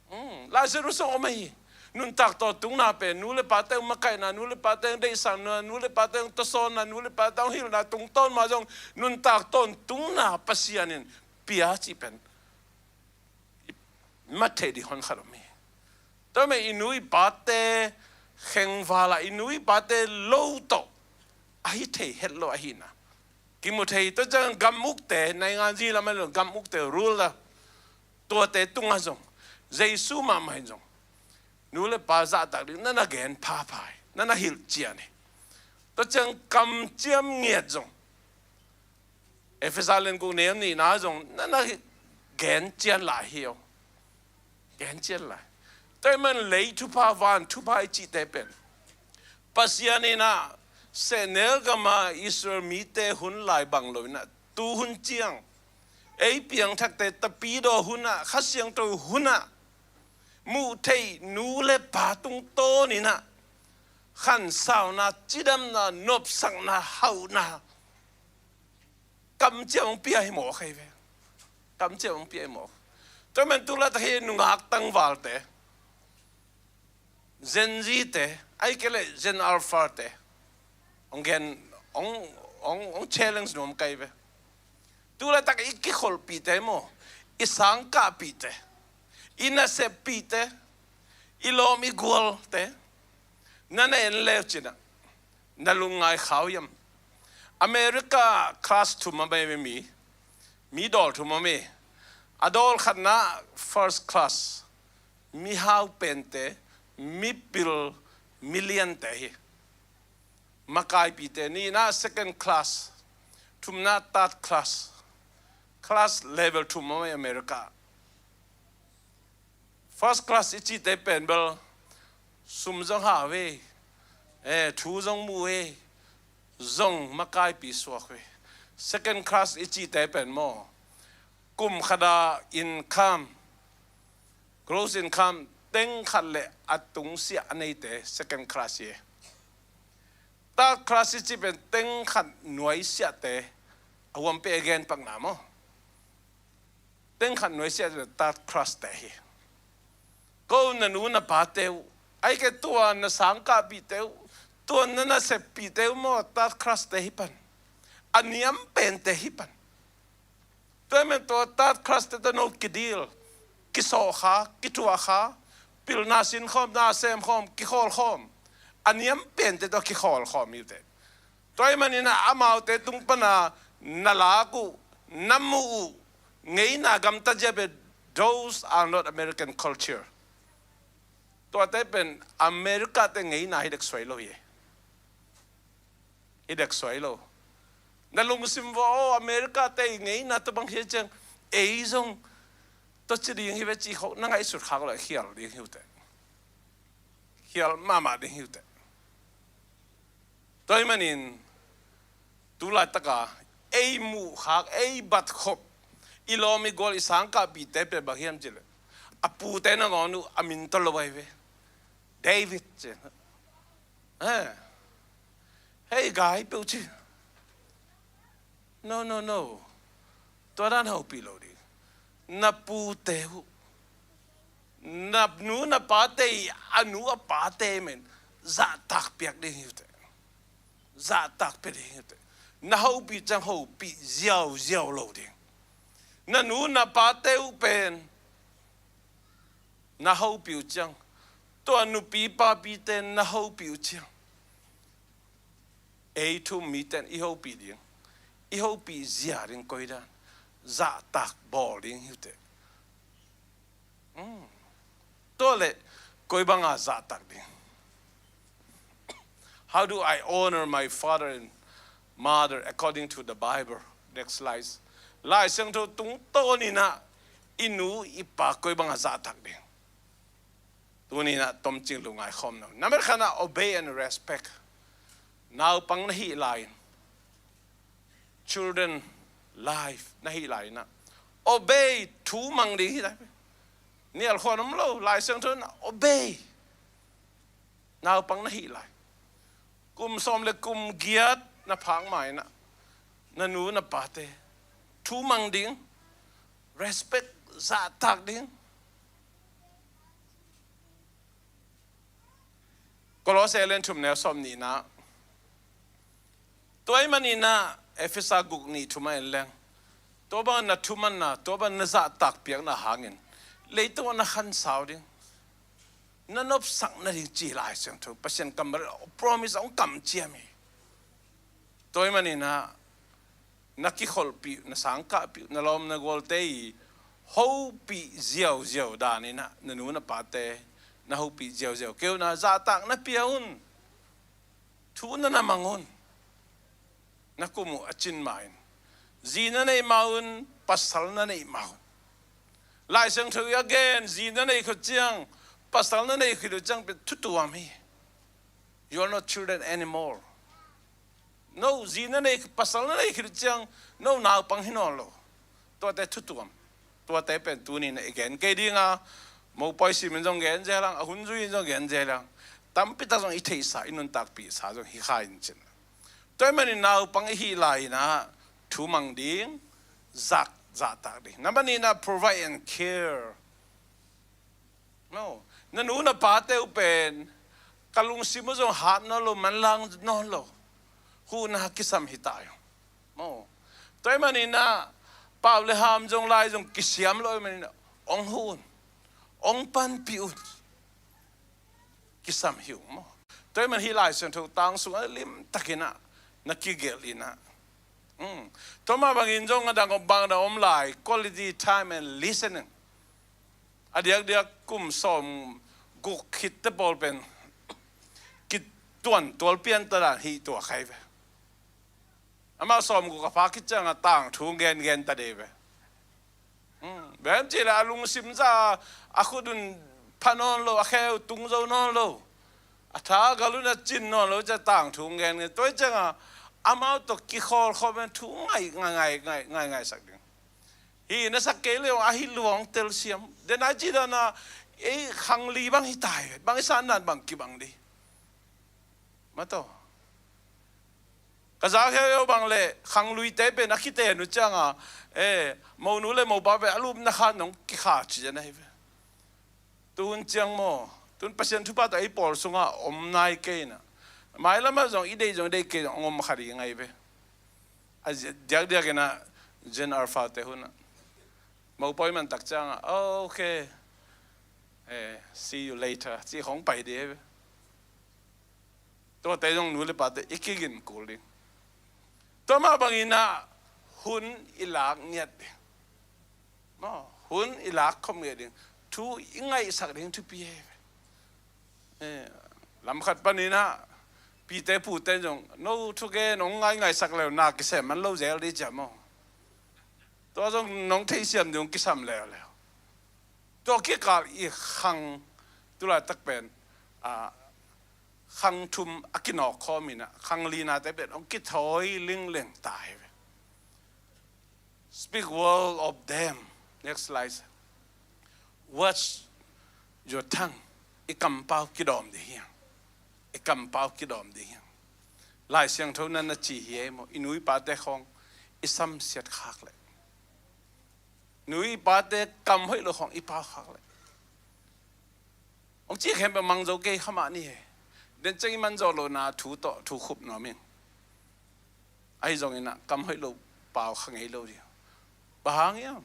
um, Lai Siangtho sung om ahi. Nuntak tawntungna pen, nu le pate hong makaihna, nu le pate hong deihsakna, nu le pate hong tawsawnna, nu le pate hong hilhna tungtawn mah zong, nuntak tawntungna Pasian in pia cih pen i mat theih ding hon khat om hi. Tua mah i nu i pate khengval ah, i nu i pate lo tawh a hi thei het lo ahihna kimu thei. Tua ciang gam ukte, nainganzi lam ah lo gam ukte, ruler, tuate tungah zong, Jesu mahmah in zong, nu le pa zahtak ding na na gen phapha hi, na na hilh cian hi. Tua ciang kamciam ngiat zong, Efesa lian guk neu nihna zong na na gen cian lai hi aw. Gen cian lai. Tua ahih man lei thupha, van thupha i cihte pen, Pasian in ah sehnel gam ah Israel mite hun lai bang lo in ah, tu hun ciang ei piangthakte tapidaw hun ah, Kha Siangtho hun ah, muh theih nu le pa tungtawn in ah khansauna, cidamna, nopsakna, hauhna kamciam hong pia hi mawk ahi ve. Kamciam hong pia hi mawk. Tua man tu laitak hi nungak tangvalte, Gen Z-te, ahih kei leh Gen Alpha-te hong gen, hong, hong, hong challenge nuam ka hi ve. Tu laitak i kikholhpihte maw, i sangkahpihte, i naseppihte, i lawm i gualte na na en le uh cin ah, na lungngai kha uh hiam? America class thum a om hi, mi, mi dawl thum a om hi. A dawl khatna first class, mihau pente, mipil, miliante hi. Makaipite. Nihna second class, thumna third class. Class level thum om hi America. First class i cihte pen bel sum zong hau hi, eh, thu zong mu hi, zong makaipi suak hi. Second class i cihte pen maw, kum khata income, gross income teng khat le a tungsiah a neite second class hi. Third class i cih pen teng khat nuaisiahte, a huampih a gen pakna maw. Teng khat nuaisiahte third class te hi. Ko na nu na pate uh, ai ke tua na sangkahpihte uh, tua na naseppihte uh maw third class te hi pan. A niam pente hi pan. Tua men tua third class te tua no kidil, kisawhkha, kithuahkha, pilna sinkhawm, na semkhawm, kikhawlkhawm. A niam pente tua kikhawlkhawm hi uh teh. Tua ahih manin ah amaute tung pana na lak uh, na muh uh, ngeina gamtat zia pen, those are not American culture. Tuate pen America te ngeina hi dek suai lo hi. Hi dek suai lo. Na lungsim vua aw, America te i ngeina tua bang hi ciang, ei zong tua ci ding hi ve ci khawng na ngaihsut khak lo, khial ding hi uh teh. Khial mahmah ding hi uh teh. Tua ahih manin tu laitaka ei muhkhak, ei batkhop, i lawm i gual, i sangkahpihte pen bang hiam cih leh, a pute nangawn uh a min tawh lo ahi ve. David ci. Eh. Hey guy, peuh ci. No, no, no. Tua dan hopih lo ding. Na pute uh, na nu na pate i a nu a pate men zahtak piak ding hi uh teh. Zahtak pia ding hi uh teh. Na hopih ciang hopih ziauziau lo ding. Na nu na pate uh pen na hopih uh ciang, tua nupi papite na hopih uh ciang, ei thu-um mite in i hopih ding, i hopih zia ding koi dan, zahtak bawl ding hi uh teh. Hmm. Tua leh koi banga zahtak ding? How do I honor my father and mother according to the Bible? Next slide. Lai Siangtho tungtawn in ah i nu i pa koi banga zahtak ding? Tuni in ah tomcing lungngaikhawm no. Number khatna, obey and respect. Naupang na hih lai-in, children life na hih lai-in ah, obey, thu mang ding hi lai. Nial khuan om lo, Lai Siangtho in ah obey. Naupang na hih lai, kum sawm le kum giat na phak ma-in ah, na nu na pate thu mang ding, respect, zahtak ding. Kolose lian thum neu sawm nihna. Tua ahih manin ah Efesa guk nih thum ah en leng, tua bang na thumanna, tua bang na zahtak piakna hangin leitung ah na khansau ding, na nopsak nading ci Lai Siangtho, Pasian kammal promise hong kamciam hi. Tua ahih manin ah na kikholhpih, na sangkahpih, na lawm na gualte i hopih ziauziau dan in ah, na nu na pate na hopih ziauziau kei un ah, zahtak na pia un, thu na na mang un. Na kum uh a cin ma-in, zi na neih ma un, pasal na neih ma un. Lai Siangtho i a gen, zi na neih khit uh ciang, pasal na neih khit uh ciang pen thutuam hi. You are not children anymore. No, zi na neih, pasal na neih khit uh ciang, no naupang hi nawn lo. Tuate thutuam. Tuate pen tuni in ah i gen kei ding a, mopawi simin zong gen zel ang, a hun zui in zong gen zel ang. Tampi tak zong i theihsa, i nuntakpihsa zong hi kha in cin. Tua ahih manin naupang i hih lai-in ah thu mang ding, zak, zahtak ding. Number nihna, provide and care. No. Na nu na pate uh pen ka lungsim uh zong hat nawn lo, manlang nawn lo, huhna kisam hi ta ung. No. Tua ahih manin ah pau le ham zong lai zong kisiam lo ahih manin ah hong huh un, hong panpih un. Kisam hi ung maw. Tua ahih manin hih Lai Siangtho tang sungah limtakin ah na kigelh in ah, Hmm. Tua mah bangin zong a dang om, bang dang om lai, quality time and listening. A diakdiak kum sawm guk khit te pawl pen kituan tual pian ta dan hi tua khai ve. Amah sawm guk a pha khit ciang a tangthu gengen ta dei ve. Hmm. Bem ci le a lungsim za a khut un pha nawn lo, a kheu tung zo nawn lo, a tha gal un a cin nawn lo, cia tangthu gengen. Tua hi ciang a amau tawh kikhawl khawm in thu ngai ngai ngai ngai ngai sak ding. Hi na sak kei le a hi luang telsiam. Den a ci dan a ei khangli bang hi tai ve. Bang i san dan bang kibang dih. Mataw. Ka za kheu bang le khangluite pen a khite nu ciang a, eh, monu le mopa pen a lupna kha nong kikha ci na hi ve. Tuhun ciang maw, tuhun Pasian thupha tawh ei pawl sungah om nai kei na. Mailam ah zong i deih zong i deih kei zong om kha ding ngai ve. A zi-, diakdiak in a Gen Alpha te hun a. Mopawi man tak ciang a, "Oh, okay. Eh, see you later." Ci khong pai dih ve. Tuate zong nu le pate i kigin kul ding. Tua mah bangin a hun i lak ngiat ding. Maw, hun i lak khop ngiat ding. Thu i ngaihsak ding thupi hi ve. Eh, lam khat panin a pite pute zong no thugen nong ngai ngaisak leu na kisem man lo zel dih cia maw. Tua zong nong theisiam ding kisam leuleu. Tua kikal i khang tulaitak pen, ah, khang thum a kinawk khawm in a, khang linate pen hong kithawi lingleng ta hi ve. Speak well of them. Next slide. Watch your tongue. I kampau kidawm dih hiang. I kampau kidawm dih hiang. Lai Siangtho na na ci hi ei maw. I nu i pate khawng i samsiat khak le. Nu i pate kam hoih lo khawng i pau khak le. Hong ci khempeuh mang zo kei kha mah ni he. Den ciang i man zawh lohna thu tawh thu khup nuam in. Ahi zongin a kam hoih lo pau kha ngei lo dih. Bang hang hiam?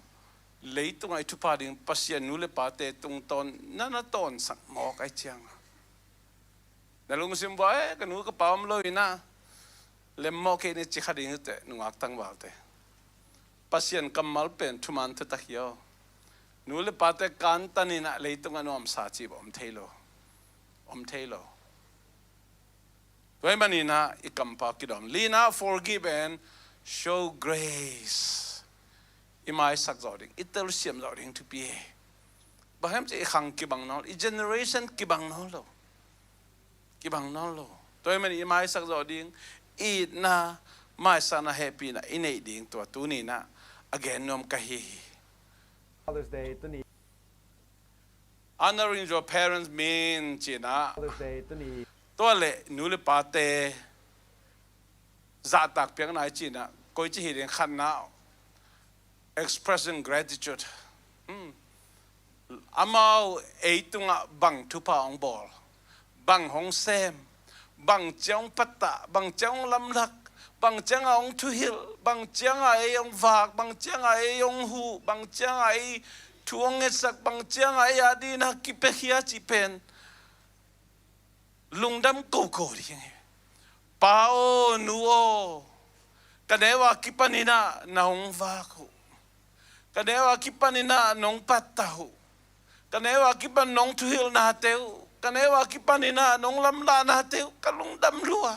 Leitungah i thupha ding Pasian nu le pate tungtawn na na tawnsak mawk ahi ciang a. Na lungsim bua, eh, ka nu ka pa om lo in a lemmawh kei ni ci kha ding hi teh, nungak tangvalte. Pasian kammal pen thuman thutak hi aw. Nu le pate kantan in a leitungah nuamsa cih bawh om thei lo. Om thei lo. Tua ahih manin a i kampau kidawm. Lina, forgive and show grace. I maisak zawh ding, i telsiam zawh ding thupi hi. Bang hiam cih i khang kibang nawn lo, i generation kibang nawn lo. Kibang nawn lo. Tua ahih manin i maisak zawh ding, i itna, maisakna, hehpihna i neih ding tua tuni in a a gen nuam ka hi hi. Father's Day tuni. Honoring your parents mean cih in a, Father's Day tuni. Tua le nu le pate zahtak piakna i cih in a, koici hi ding, khatna, expressing gratitude. Hmm. Amau ei tungah bang thupha hong bawl, bang hong sem, bang ciang hong pattah, bang ciang hong lamlak, bang ciang a hong thuhilh, bang ciang a ei hong vak, bang ciang a ei hong huh, bang ciang a ei thu hong ngetsak, bang ciang a ei adingin a kipiakhia cih pen lungdam koko ding hi. Pa aw, nu aw, ka neu a kipanin a na hong vak uh. Ka neu a kipanin a nong pattah uh. Ka neu a kipan nong thuhilhnate uh. Ka neu a kipanin a nong lamlahnate uh. Ka lungdam lua.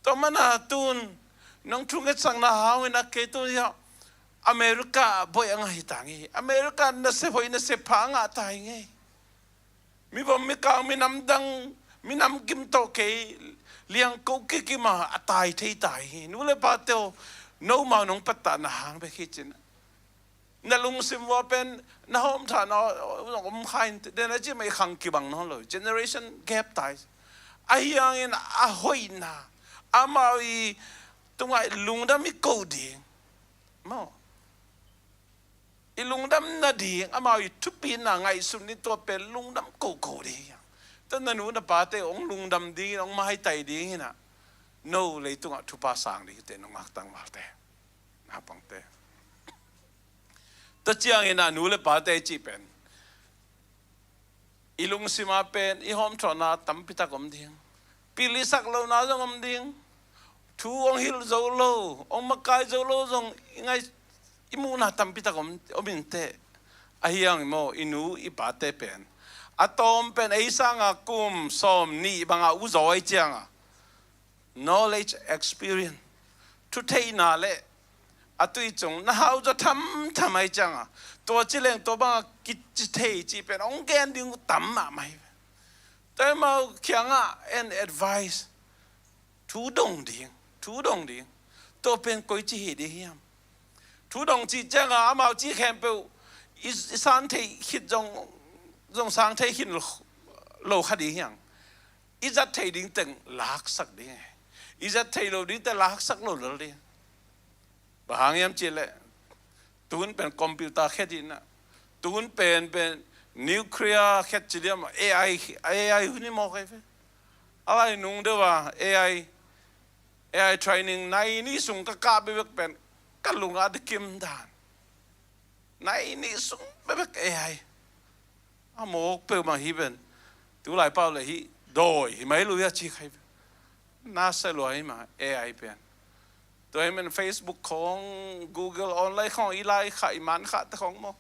Tua manin a tun nong thungetsakna hangin a kei tun hiah America ah boih a ngah hi ta ngei. America ah nasep hoih nasep pha a ngah ta hi ngei. Mivom mikang minam dang, minam kim tawh kei liangko kikim a a tai thei ta hi. Nu le pate aw, nomau nong pattahna hang bek hi cin. Na lungsim vua pen na hawmthawhna om kha in, den a cih mah i khang kibang nawn lo. Generation gap ta hi. Ahi hangin a hoihna, amau i tungah lungdam i ko ding maw. I lungdam nading, amau i thupina ngaihsun ni, tua pen lungdam koko ding hi. Tua na nu na pate hong lungdam dingin, hong maitai dingin a, no leitungah thupha sang ding hi teh, nungak tangvalte, naupangte. Tua ciangin a nu le pate i cih pen i lungsima pen i hawmthawhna tampitak om ding. Pil i sak lohna zong om ding. thu hong hilh zo lo, hong makai zo lo zong i ngai, i muhna tampi tak om, om inteh. Ahi hang maw, i nu i pate pen, a tawm pen ei sanga kum sawm nih banga u zaw ahih cianga, knowledge, experience, thutheihna le a tui cung na hau zaw thamtham ahih cianga, tua ci leng tua banga kici thei cih pen hong gen ding uh tam mahmah hi. Tua amau kiangah an advice, thu dong ding, thu dong ding. Tua pen koici hi ding hiam? Thu dong cih cianga amau cih khempeuh i, i sang thei khit zong, zong sang thei khin lo, lo kha ding hiam? I zat thei ding teng laksak ding e. I zat thei lo ding teng laksak lo lel ding. Bang hang hiam cih leh, tun pen computer khet hi na, tun pen pen nuclear khet ci diam, A I, A I hun hi mawk ahi ve. A lai nung deuh a A I, A I training nai nih sung ka kah bekbek pen ka lungah a dikim dan. Nai nih sung bekbek A I. A mawk peuhmah hi pen. Tulai pau le hih dawi hi mai lo hi a ci khai pen. Na sa lua hi mah A I pen. Tua hi men Facebook khawng, Google online khawng i lai khah, i man khah te khawng maw,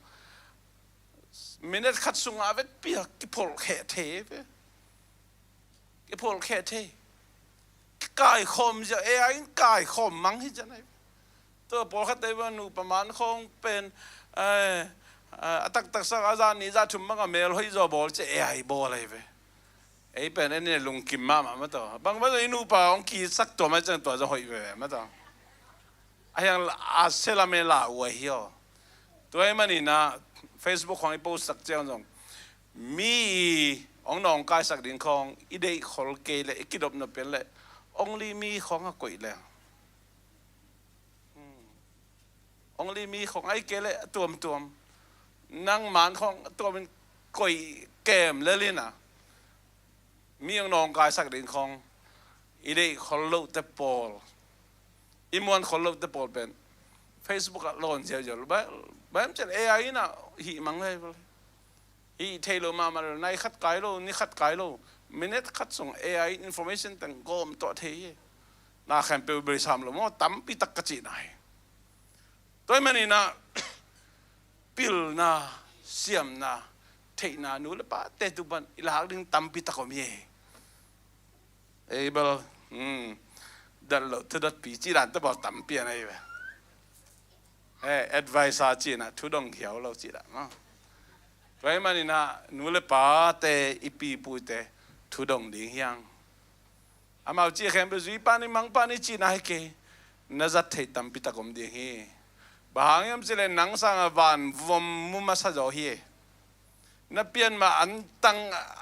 minute khat sungah a vekpi a kipholh kheh thei ve. Kipholh kheh thei. Kikaikhawm zia, A I in kaikhawm mang hi zia nai. Tua pawlkhat te va nupa man khawng pen, eh, eh, a taktak sak a zan ni zah thum banga mel hoih zaw bawl ci A I bawl ahi ve. Ei pen en in lungkim mahmah mataw. Bang mataw i nupa hong kisak tua mai ciang tua zaw hoih veve mataw. A hiang a sela me la uh ahi aw. Tua hi maninah Facebook khawng i post sak ciang zong, mi i hong nawngkaisak ding khawng i deih khol kei le i kidopna pian le only mi khawng a koih le, hmm, only mi khawng ahi kei le a tuamtuam, nang man khawng a tuamin koih kem lelina, mi hong nawngkaisak ding khawng i deih khol lohte pawl, i muan khol lohte pawl pen Facebook ah lawn ziauziau lo. Ba, ba em cel A I inah hih mang lai bel. Hih thei lo mahmah lo, nai khat kai lo, ni khat kai lo, minute khat sung A I information teng gawm tuah thei hi. Na khempeuh bei sam lo maw, tampi tak ka cihna hi. Tua hi maninah pilna, siamna, theihna nu le pate tupan i lak ding tampi tak om hi. Ei bel, hmm, dat lo thudotpi cih dan tawh bel tampi a nei ve. Eh, advice a cihna thudong hiau lo cih dan maw. Tua hi maninah nu le pate i pipuite thudong ding hiang. Amau cih khempeuh zui pah ni mang pah ni cihna hi kei. Na zat theih tampi tak om ding hi. Bang hang hiam cih leh nang sangah van vom mu masa zaw hi. Na pian mah antang,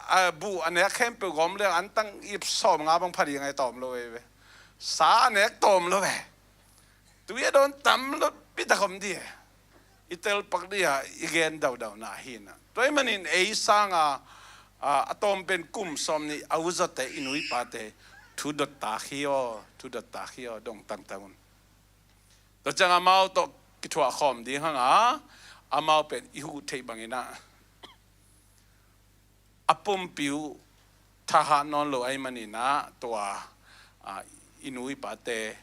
a, buh a nek khempeuh gawm leng antang ip sawm nga bang pha ding a i tawm lo ve. Sa a nek tawm lo ve. Tui a dawn tam lo pi tak om ding e. I telpak ding a i gen daudau na hi na. Tua hi manin ei sanga, a, a tawm pen kum sawm nih a u zawte, i nu i pate thu dot tak hi aw, thu dot tak hi aw, dong tangtang un. Tua ciang amau tawh kithuah khawm ding hanga amau pen i huh theih bangin ah a pumpi uh thahat nawn lo ahih maninah tua, a, i nu i pate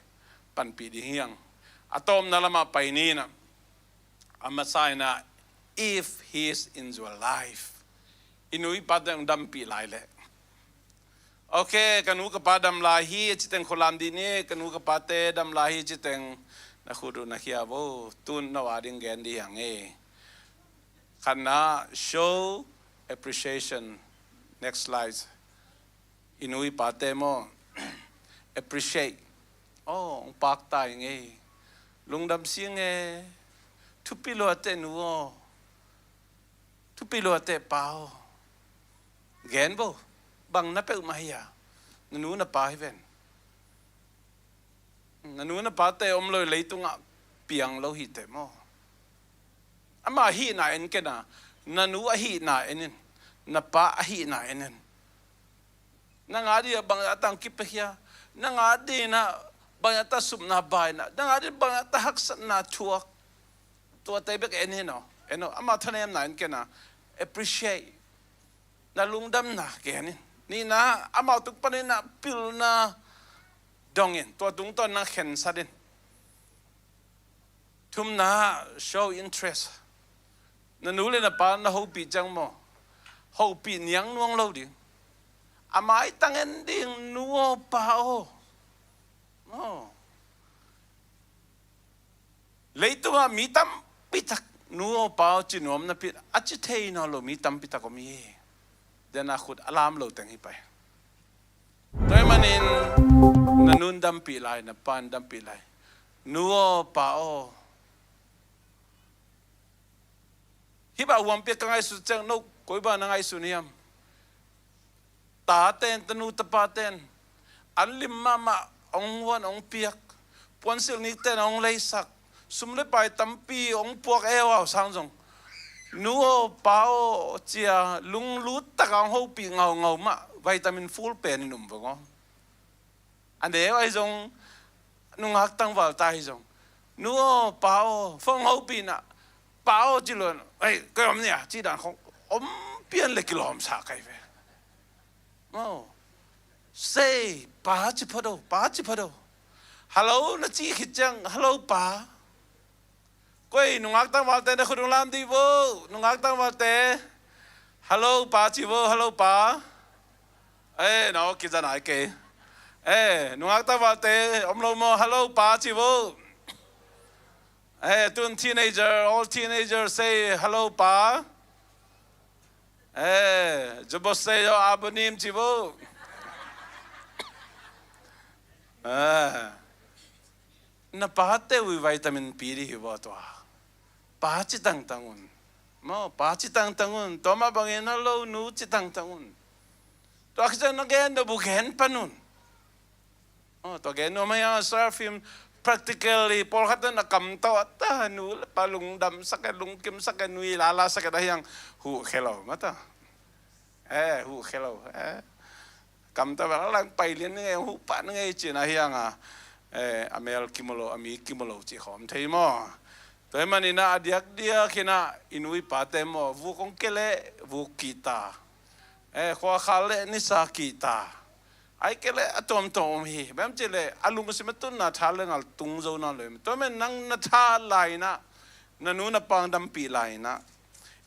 panpih ding hiang. A tawpna lamah pai ninah a masa inah, if he is in your life, i nu i pate hong dampih lai leh, okay, ka nu ka pa dam lai hi a citeng khualam dih ni, ka nu ka pate dam lai hi a citeng na khut uh na khia vo, tun no a ding gen dih hiang e. Khatna, show appreciation. Next slide. I nu i pate maw, appreciate. Oh, hong pakta i ngei. Lungdam si ngei. Thupi luate nu aw. Thupi luate pa aw. Gen bo. Bang na peuhmah hi a, na nu na pa hi ven. Na nu na pate om lo i leitungah piang lo hi teh maw. Ama hihna en kei na, na nu a hihna en in, na pa a hihna en in. Na ngah dih a bangzah tang kipiakhia, na ngah dih na bangzah ta supna baina, na ngah dih bangzah ta haksatna thuak. Tuate bek en hi no, en no, ama thanemna en kei na, appreciate. Na lungdamna gen in. Nihna, amau tung panin ah pilna, dong in, tua tungtawn nang khensat in. Thumna, show interest. Na nu le na pa na hopih ciang maw, hopih niang nuang lo ding. A maitang en ding, nu aw pa aw. Aw. Leitungah mi tampi tak nu aw pa aw ci nuam napi, a ci thei nawn lo mi tampi tak om hi. Dena khut a lam lo teng hi pai. Tua ahih manin na nun dampih lai, na pan dampih lai. Nu aw pa aw. Hih bang huampi a ka ngaihsut ciang, no, koi bang na ngaihsun hiam? Taten, tanu tapaten an lim mahmah hong huan hong piak, puansilh nikten hong leisak, sum le pai tampi hong puak e uh, a sang zong nu aw pa aw ci-a lunglut taka hong hopih ngaungau mah vitamin full pen in um veng aw. A neu ahi zong, nungak tangval ta ahi zong, nu aw pa aw, phone hopihna, pa aw ci lo in, ei, koi om nia, ci dan khong om pian le kilawmsa kai ve. Aw. Sei, pa ci phot o, pa ci phot o. Hello na ci khit ciang, hello pa. Koi nungak tangvalte na khut hong lam dih vo. Nungak tangvalte, hello pa ci vo, hello pa. Eh, no, kizan ai kei. Eh, nungak tangvalte om lo maw, hello pa ci vo. Eh, tun teenager, all teenager say hello pa. Eh, jubose yo abonim ci vo. Eh. Na pate uh vitamin pi dih hi vo tua. Pa ci tangtang un. Maw, pa ci tangtang un. Tua mah bangin na lo nu ci tangtang un. Tua khit ciang na gen deuh uh gen pan un. Aw, tua gen nuam ahi hang a, Seraphim practically pawlkhat na kam tawh a ta, nu le pa lungdamsak e, lungkimsak e, nui lalasak e, tua hi hang huh khia lo mah ta. Eh, huh khia lo. Eh. Kam tawh bel a lang pai lian ni ngei, huh pah ni ngei ci-in ahi hang a, eh, a mel kimu lo, a mi kimu lo cih khawm thei maw. Tua ahih manin a diakdiak in a i nu i pate maw, vuk hong kia leh vuk kihta. Eh, khua khal leh nisa kihta. Ahih kei leh a tuamtuam om hi. Bang hiam cih leh a lungsim a tunna tha le ngal tung zo nawn lo hi. Tua ahih manin nang na tha lai in a, na nu na pa hong dampih lai in a,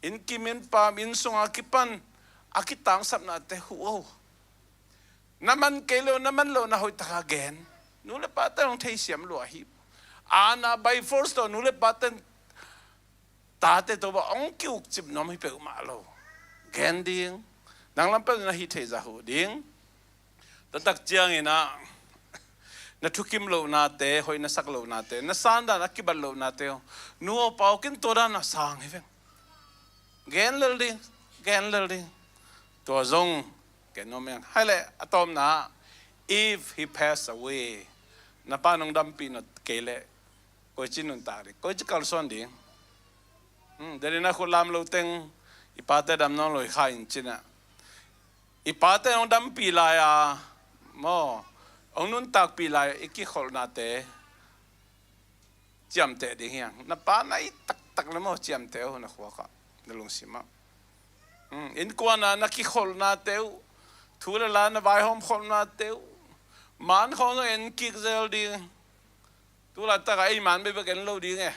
inn kim inn pam, inn sungah a kipan a kitangsapnate huh o. Na man kei lo, na man lohna hoih taka gen. Nu le pate hong theisiam lua hi. Ana by force tawh nu le pate tate tawh bang hong ki-ukcip nuam hi peuhmah lo. Gen ding. Nang lam pan na hih theih zah huh ding. Tua tak ciangin a, na thukim lohnate, hoih na sak lohnate, na sandan a kibat lohnate, nu aw pa aw, ken tua dan a sang hi veng. Gen lel ding, gen lel ding. Tua zong gen nuam hi hang. Hai leh, a tawpna, if he pass away, na pa nong dampih nawn kei leh, koici nuntak ding, koici kalsuan ding. Hmm, denin a khut lam lo teng, i pate dam nawn lo hi kha in ci-in a, i pate hong dampih lai-a maw, hong nuntakpih lai-a i kikholhnate ciamteh ding hi hang. Na pa na it taktak leh maw, ciamteh o, na khuak ah, na lungsim ah. Hmm, innkuan ah na kikholhnate uh, thu le la na vaihawm kholhnate uh, man khawng zong en kik zel ding. Tu laitak ah ei man bekbek en lo ding e.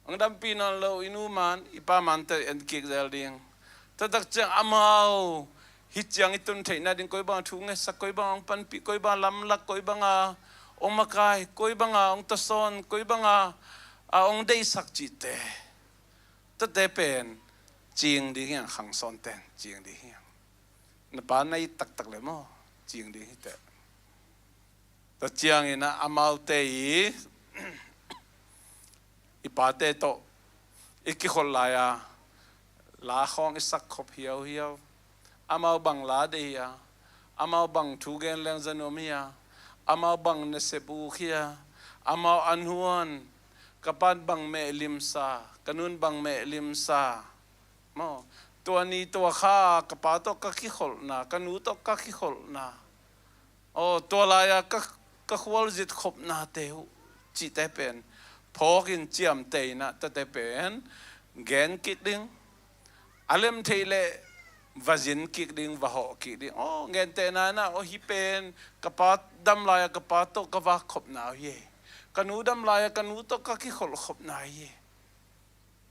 Hong dampih nawn lo i nu man, i pa mante en kik zel ding. Tua tak ciang amau hih ciang i tun theihna ding, koi bang thu ngetsak, koi bang hong panpih, koi bang lamlak, koi bang a hong makai, koi bang a hong tawsawn, koi bang a, a hong deihsak cihte, tuate pen cing ding hi hang, khangsawnte in cing ding hi hang. Na pa na it taktak leh maw, cing ding hi teh. Tua ciangin a, amaute i, i pate tawh i kikholh lai-a, la khawng i sak khop hiauhiau. Amau bang la deih hi a, amau bang thu gen leng za nuam hi a, amau bang nasep uk hi a, amau an huan, ka pa'n bang meh limsa, ka nu'n bang meh limsa. Maw, tua ni tua kha ka pa tawh ka kikholhna, ka nu tawh ka kikholhna, aw, tua lai-a ka, ka khualzin khopnate uh cihte pen phawkin ciamteh in a, tuate pen gen kik ding. A lem theih leh va zin kik ding, va hawh kik ding. Aw, gentehna in ah, aw, hih pen ka pa dam lai-a ka pa tawh ka vak khopna uh hi. Ka nu dam lai-a ka nu tawh ka kikholh khopna hi.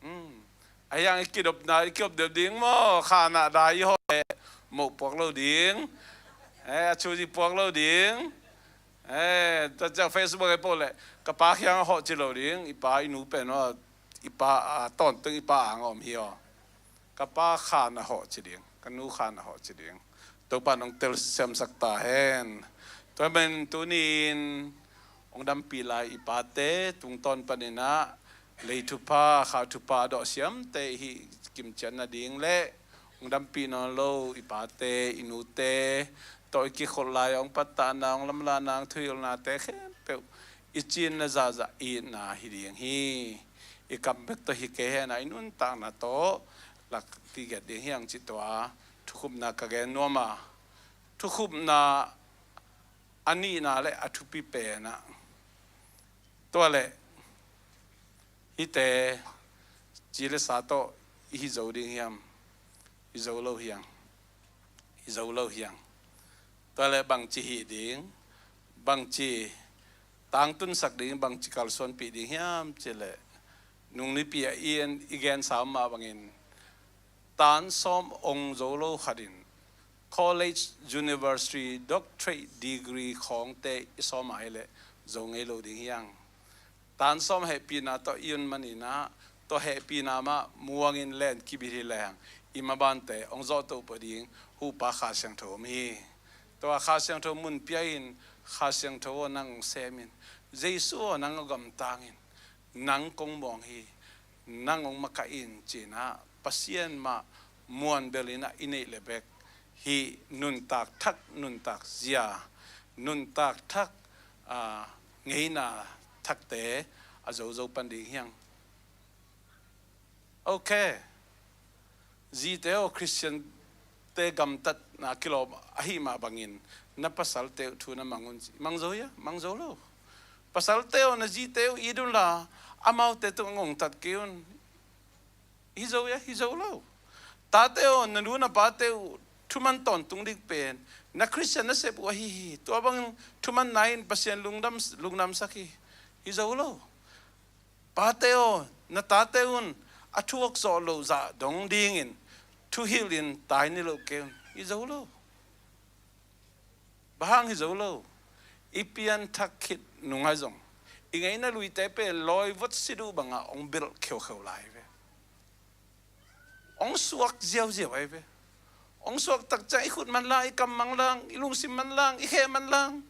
Hmm. Ahi hang i kidopna, i kidop deuh ding maw? Khan ah dai i hawh leh moh puak lo ding. Eh, a chu zi puak lo ding. Eh, tua ciang Facebook ah i post leh ka pa kiang a hawh ci lo ding. I pa i nu pen aw, i pa, a, tawntung i pa ang a om hi aw. Ka pa khan a hawh ci ding, ka nu khan a hawh ci ding. Topa in hong telsiamsak ta hen. Tua ahih manin tuni-in hong dampih lai i pate tungtawn panin ah lei thupha, kha thupha a dawh siamte i hih kimciat nading leh hong dampih nawn lo i pate, i nute tawh i kikholh lai-a hong pattahna, hong lamlahna, hong thuhilhnate khempeuh i cinna zahzah i itna hi ding hi. I kam bek tawh hi kei hen ah, i nuntakna tawh lak kigen ding hi hang cih tua thukhupna ka gen nuam a, thukhupna a nihna leh a thupi pen ah, tua leh hihte ci leh sa tawh i hih zo ding hiam? Hih zo lo hi hang. Hih zo lo hi hang. Tua leh bangci hih ding, bangci tangtunsak ding, bangci kalsuanpih ding hiam cih leh, nung nipi ah i en, i gensa mah bangin tan sawm ong zo lo khat in college, university, doctorate degree khawngte i sawm a hi leh zo ngei lo ding hi hang. Tan sawm hehpihna tawh i un manin ah, tua hehpihna mah muangin len kibit hi leng, i mabante hong zawhtoh pah ding huhpa Kha Siangtho om hi. Tua Kha Siangtho mun pia in, Kha Siangtho aw, nang hong sem in, Jesu aw, nang hong gamtang in, nang kong muang hi, nang hong makaih in, ci-in ah Pasian mah muanbel in ah i neih leh bek hih nuntak thak, nuntak zia, nuntak thak, a, ngeina thakte a zozo pan ding hi hang. Ok. Zite aw, Khristiante gamtatna kilawm ahih mah bangin na pasalte uh thu na mang un ci. Mang zo hia? Mang zo lo. Pasalte aw, na zite uh it unla, amaute tungah ngongtat kei un. Hi zo hia? Hi zo lo. Tate aw, na nu na pate uh thuman tawntung ding pen na Khristian nasep uh ahi hi. Tua bangin thumanna in Pasian lungdam, lungdamsak hi. Hi zo lo. Pate aw, na tate un a thuak zawh loh zah dong dingin thuhilh in tai ni loh kei un. Hi zo lo. Bang hang hi zo lo? I pianthak khit nung ahi zong i ngeina luite pen lawi vot sit uh bangah hong belh kheukheu lai ve. Hong suak ziauziau ahi ve. Hong suak tak ciang i khut manlang, i kam manlang, i lungsim manlang, i khe manlang.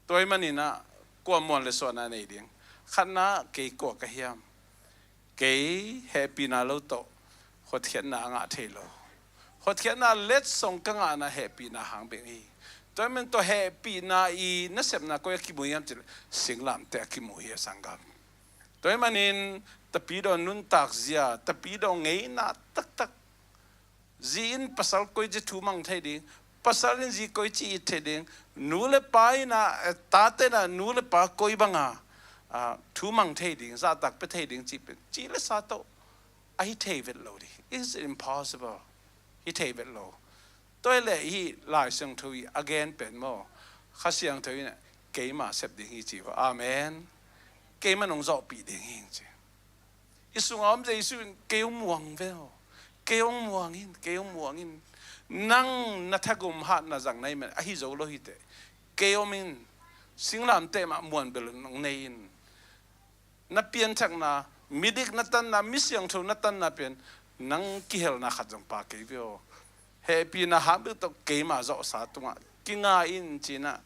Tua ahih manin ah kua muan le suahna nei ding? Khatna, kei kua ka hiam? Kei hehpihna lo tawh hotkhiatna a ngah thei lo. Hotkhiatna letsong ka ngahna hehpihna hang bek hi. Tua ahih manin tua hehpihna i nasepna koi a kimu hiam cih leh singlamteh a kimu hi a, sanggam. Tua ahih manin Tapidaw nuntak zia, Tapidaw ngeina taktak, zi in pasal koici thu mang thei ding, pasal in zi koici it thei ding, nu le pa in ah, eh, tate in ah nu le pa koi banga, ah, thu mang thei ding, zahtak pia thei ding cih pen ci le sa tawh a hi thei vet lo ding. It's impossible. Hi thei vet lo. Tua hi leh hih Lai Siangtho i a gen pen maw, Kha Siangtho in ah keima sep ding hi ci uh. Amen. Keima nong zawhpih ding hi ci. I sungah om Jesu in kei hong muang ve aw. Kei hong muang in, kei hong muang in. Nang na thagum hatna zang na hih man ahi zo lo hi teh, kei om in. Singlamteh mah muanbel nong nei in. Na pianthakna, midik na tanna, misiangtho na tanna pen nang kihelna khat zong pha kei ve aw. Hehpihna hang bek tawh keima zawhsa tungah kinga in ci-in ah,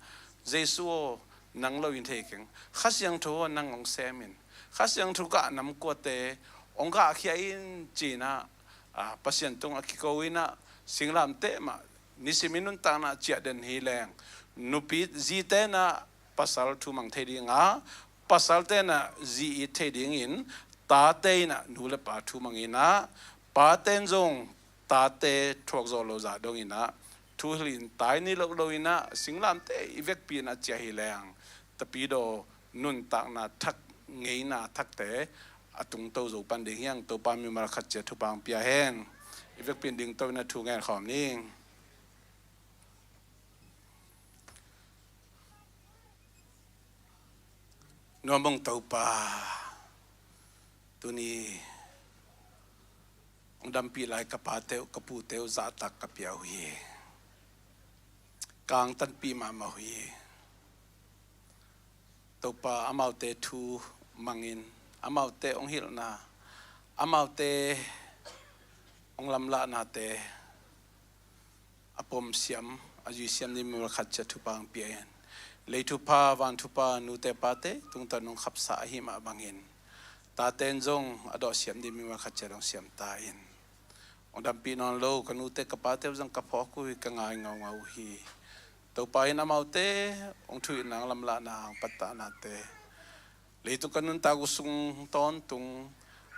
Jesu aw, nang lo in thei keng. Kha Siangtho aw, nang hong sem in. Kha Siangtho gah nam kuate hong gahkhia in ci-in ah, ah, Pasian tungah kiko in ah, singlamteh mah nisim i nuntakna ciah den hi leng, nupi zite in ah pasal thu mang thei ding a, pasalte in ah zi it thei dingin, tate in ah nu le pa thu mang in ah, pate in zong tate thuak zawh lo zah dong in ah, thuhilh in tai ni lo lo in ah, singlamteh i vekpi in ah ciah hi leng, Tapidaw nuntakna thak, ngeina thakte a tungto zo pan ding hi hang. Topa mimal khat ciat thupha hong pia hen. I Vekpi in dingto in a thu ngen khawm ning. Nuam ung Topa, tuni hong dampih lai ka pate uh ka pute uh zahtak ka pia uh hi. Ka angtanpih mahmah uh hi. Topa, amaute thu mangin, amaute hong hilhna, amaute hong lamlahnate a pom siam, a zui siam ding mi khat ciat thupha hong pia in. Lei thupha, van thupha, nute pate tungtawn hong khapsa ahi mah bangin, tate in zong a dawh siam ding mi khat ciat hong siam ta in. Hong dampih nawn lo ka nute ka pate uh zong ka phawk uh hi, ka ngai ngaungau uh hi. Topa in amaute hong thuhilhna, hong lamlahna, hong pattahnate, leitung ka nuntak uh sung tawntung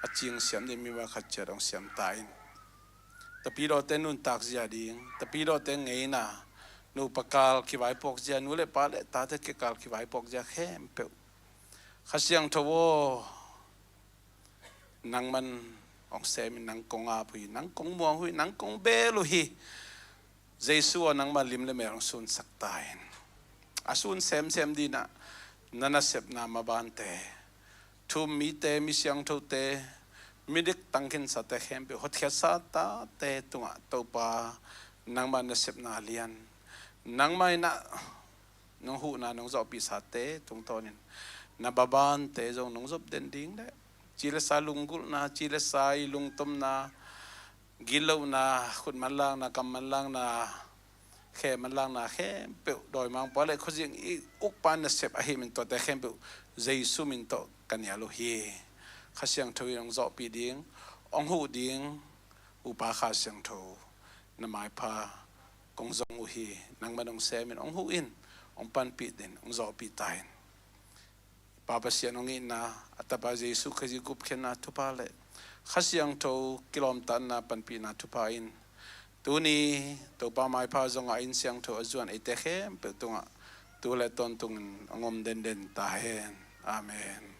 a cing siam ding mi khat ciat hong siam ta in. Tapidawte nuntak zia ding, tapidawte ngeina, nupa kal kivaipuak zia, nu le pa le tate kikal kivaipuak zia khempeuh, Kha Siangtho aw, nangman hong sem in, nang kong ap uh hi, nang kong muang uh hi, nang kong bel uh hi. Jesu aw, nangman lim le mel hong sunsak ta in. A sun semsem dingin ah na nasepna mabante, thu-um mite, mi siangthote, midik tangkhinsate khempeuh, hotkhiatsa tate tungah Topa, nangmah nasepna lian, nangmah in ah nong huhna nong zawhpihsate tungtawnin na babante zong nong zop den ding le, ci le sa lunggulhna, ci le sa i lungtomna, gitlohna, khut manlangna, kam manlangna, khe manlangna khempeuh, dawimangpa le khuazing i ukpa nasep ahih manin tuate khempeuh Jesu min tawh ka nial uh hi. Kha Siangtho in hong zawhpih ding, hong huh ding, Upa Kha Siangtho, na maipha kong zong uh hi. Nangman hong sem in, hong huh in, hong panpih den, hong zawhpih ta in. Pa Pasian hong itna, a Tapa Jesu Khazih gupkhiatna thupha le Kha Siangtho kilawmtatna, panpihna thupha in tuni Topa maipha zong a inn siangtho a zuan eite khempeuh tungah tu le tawntungin hong om denden ta hen. Amen.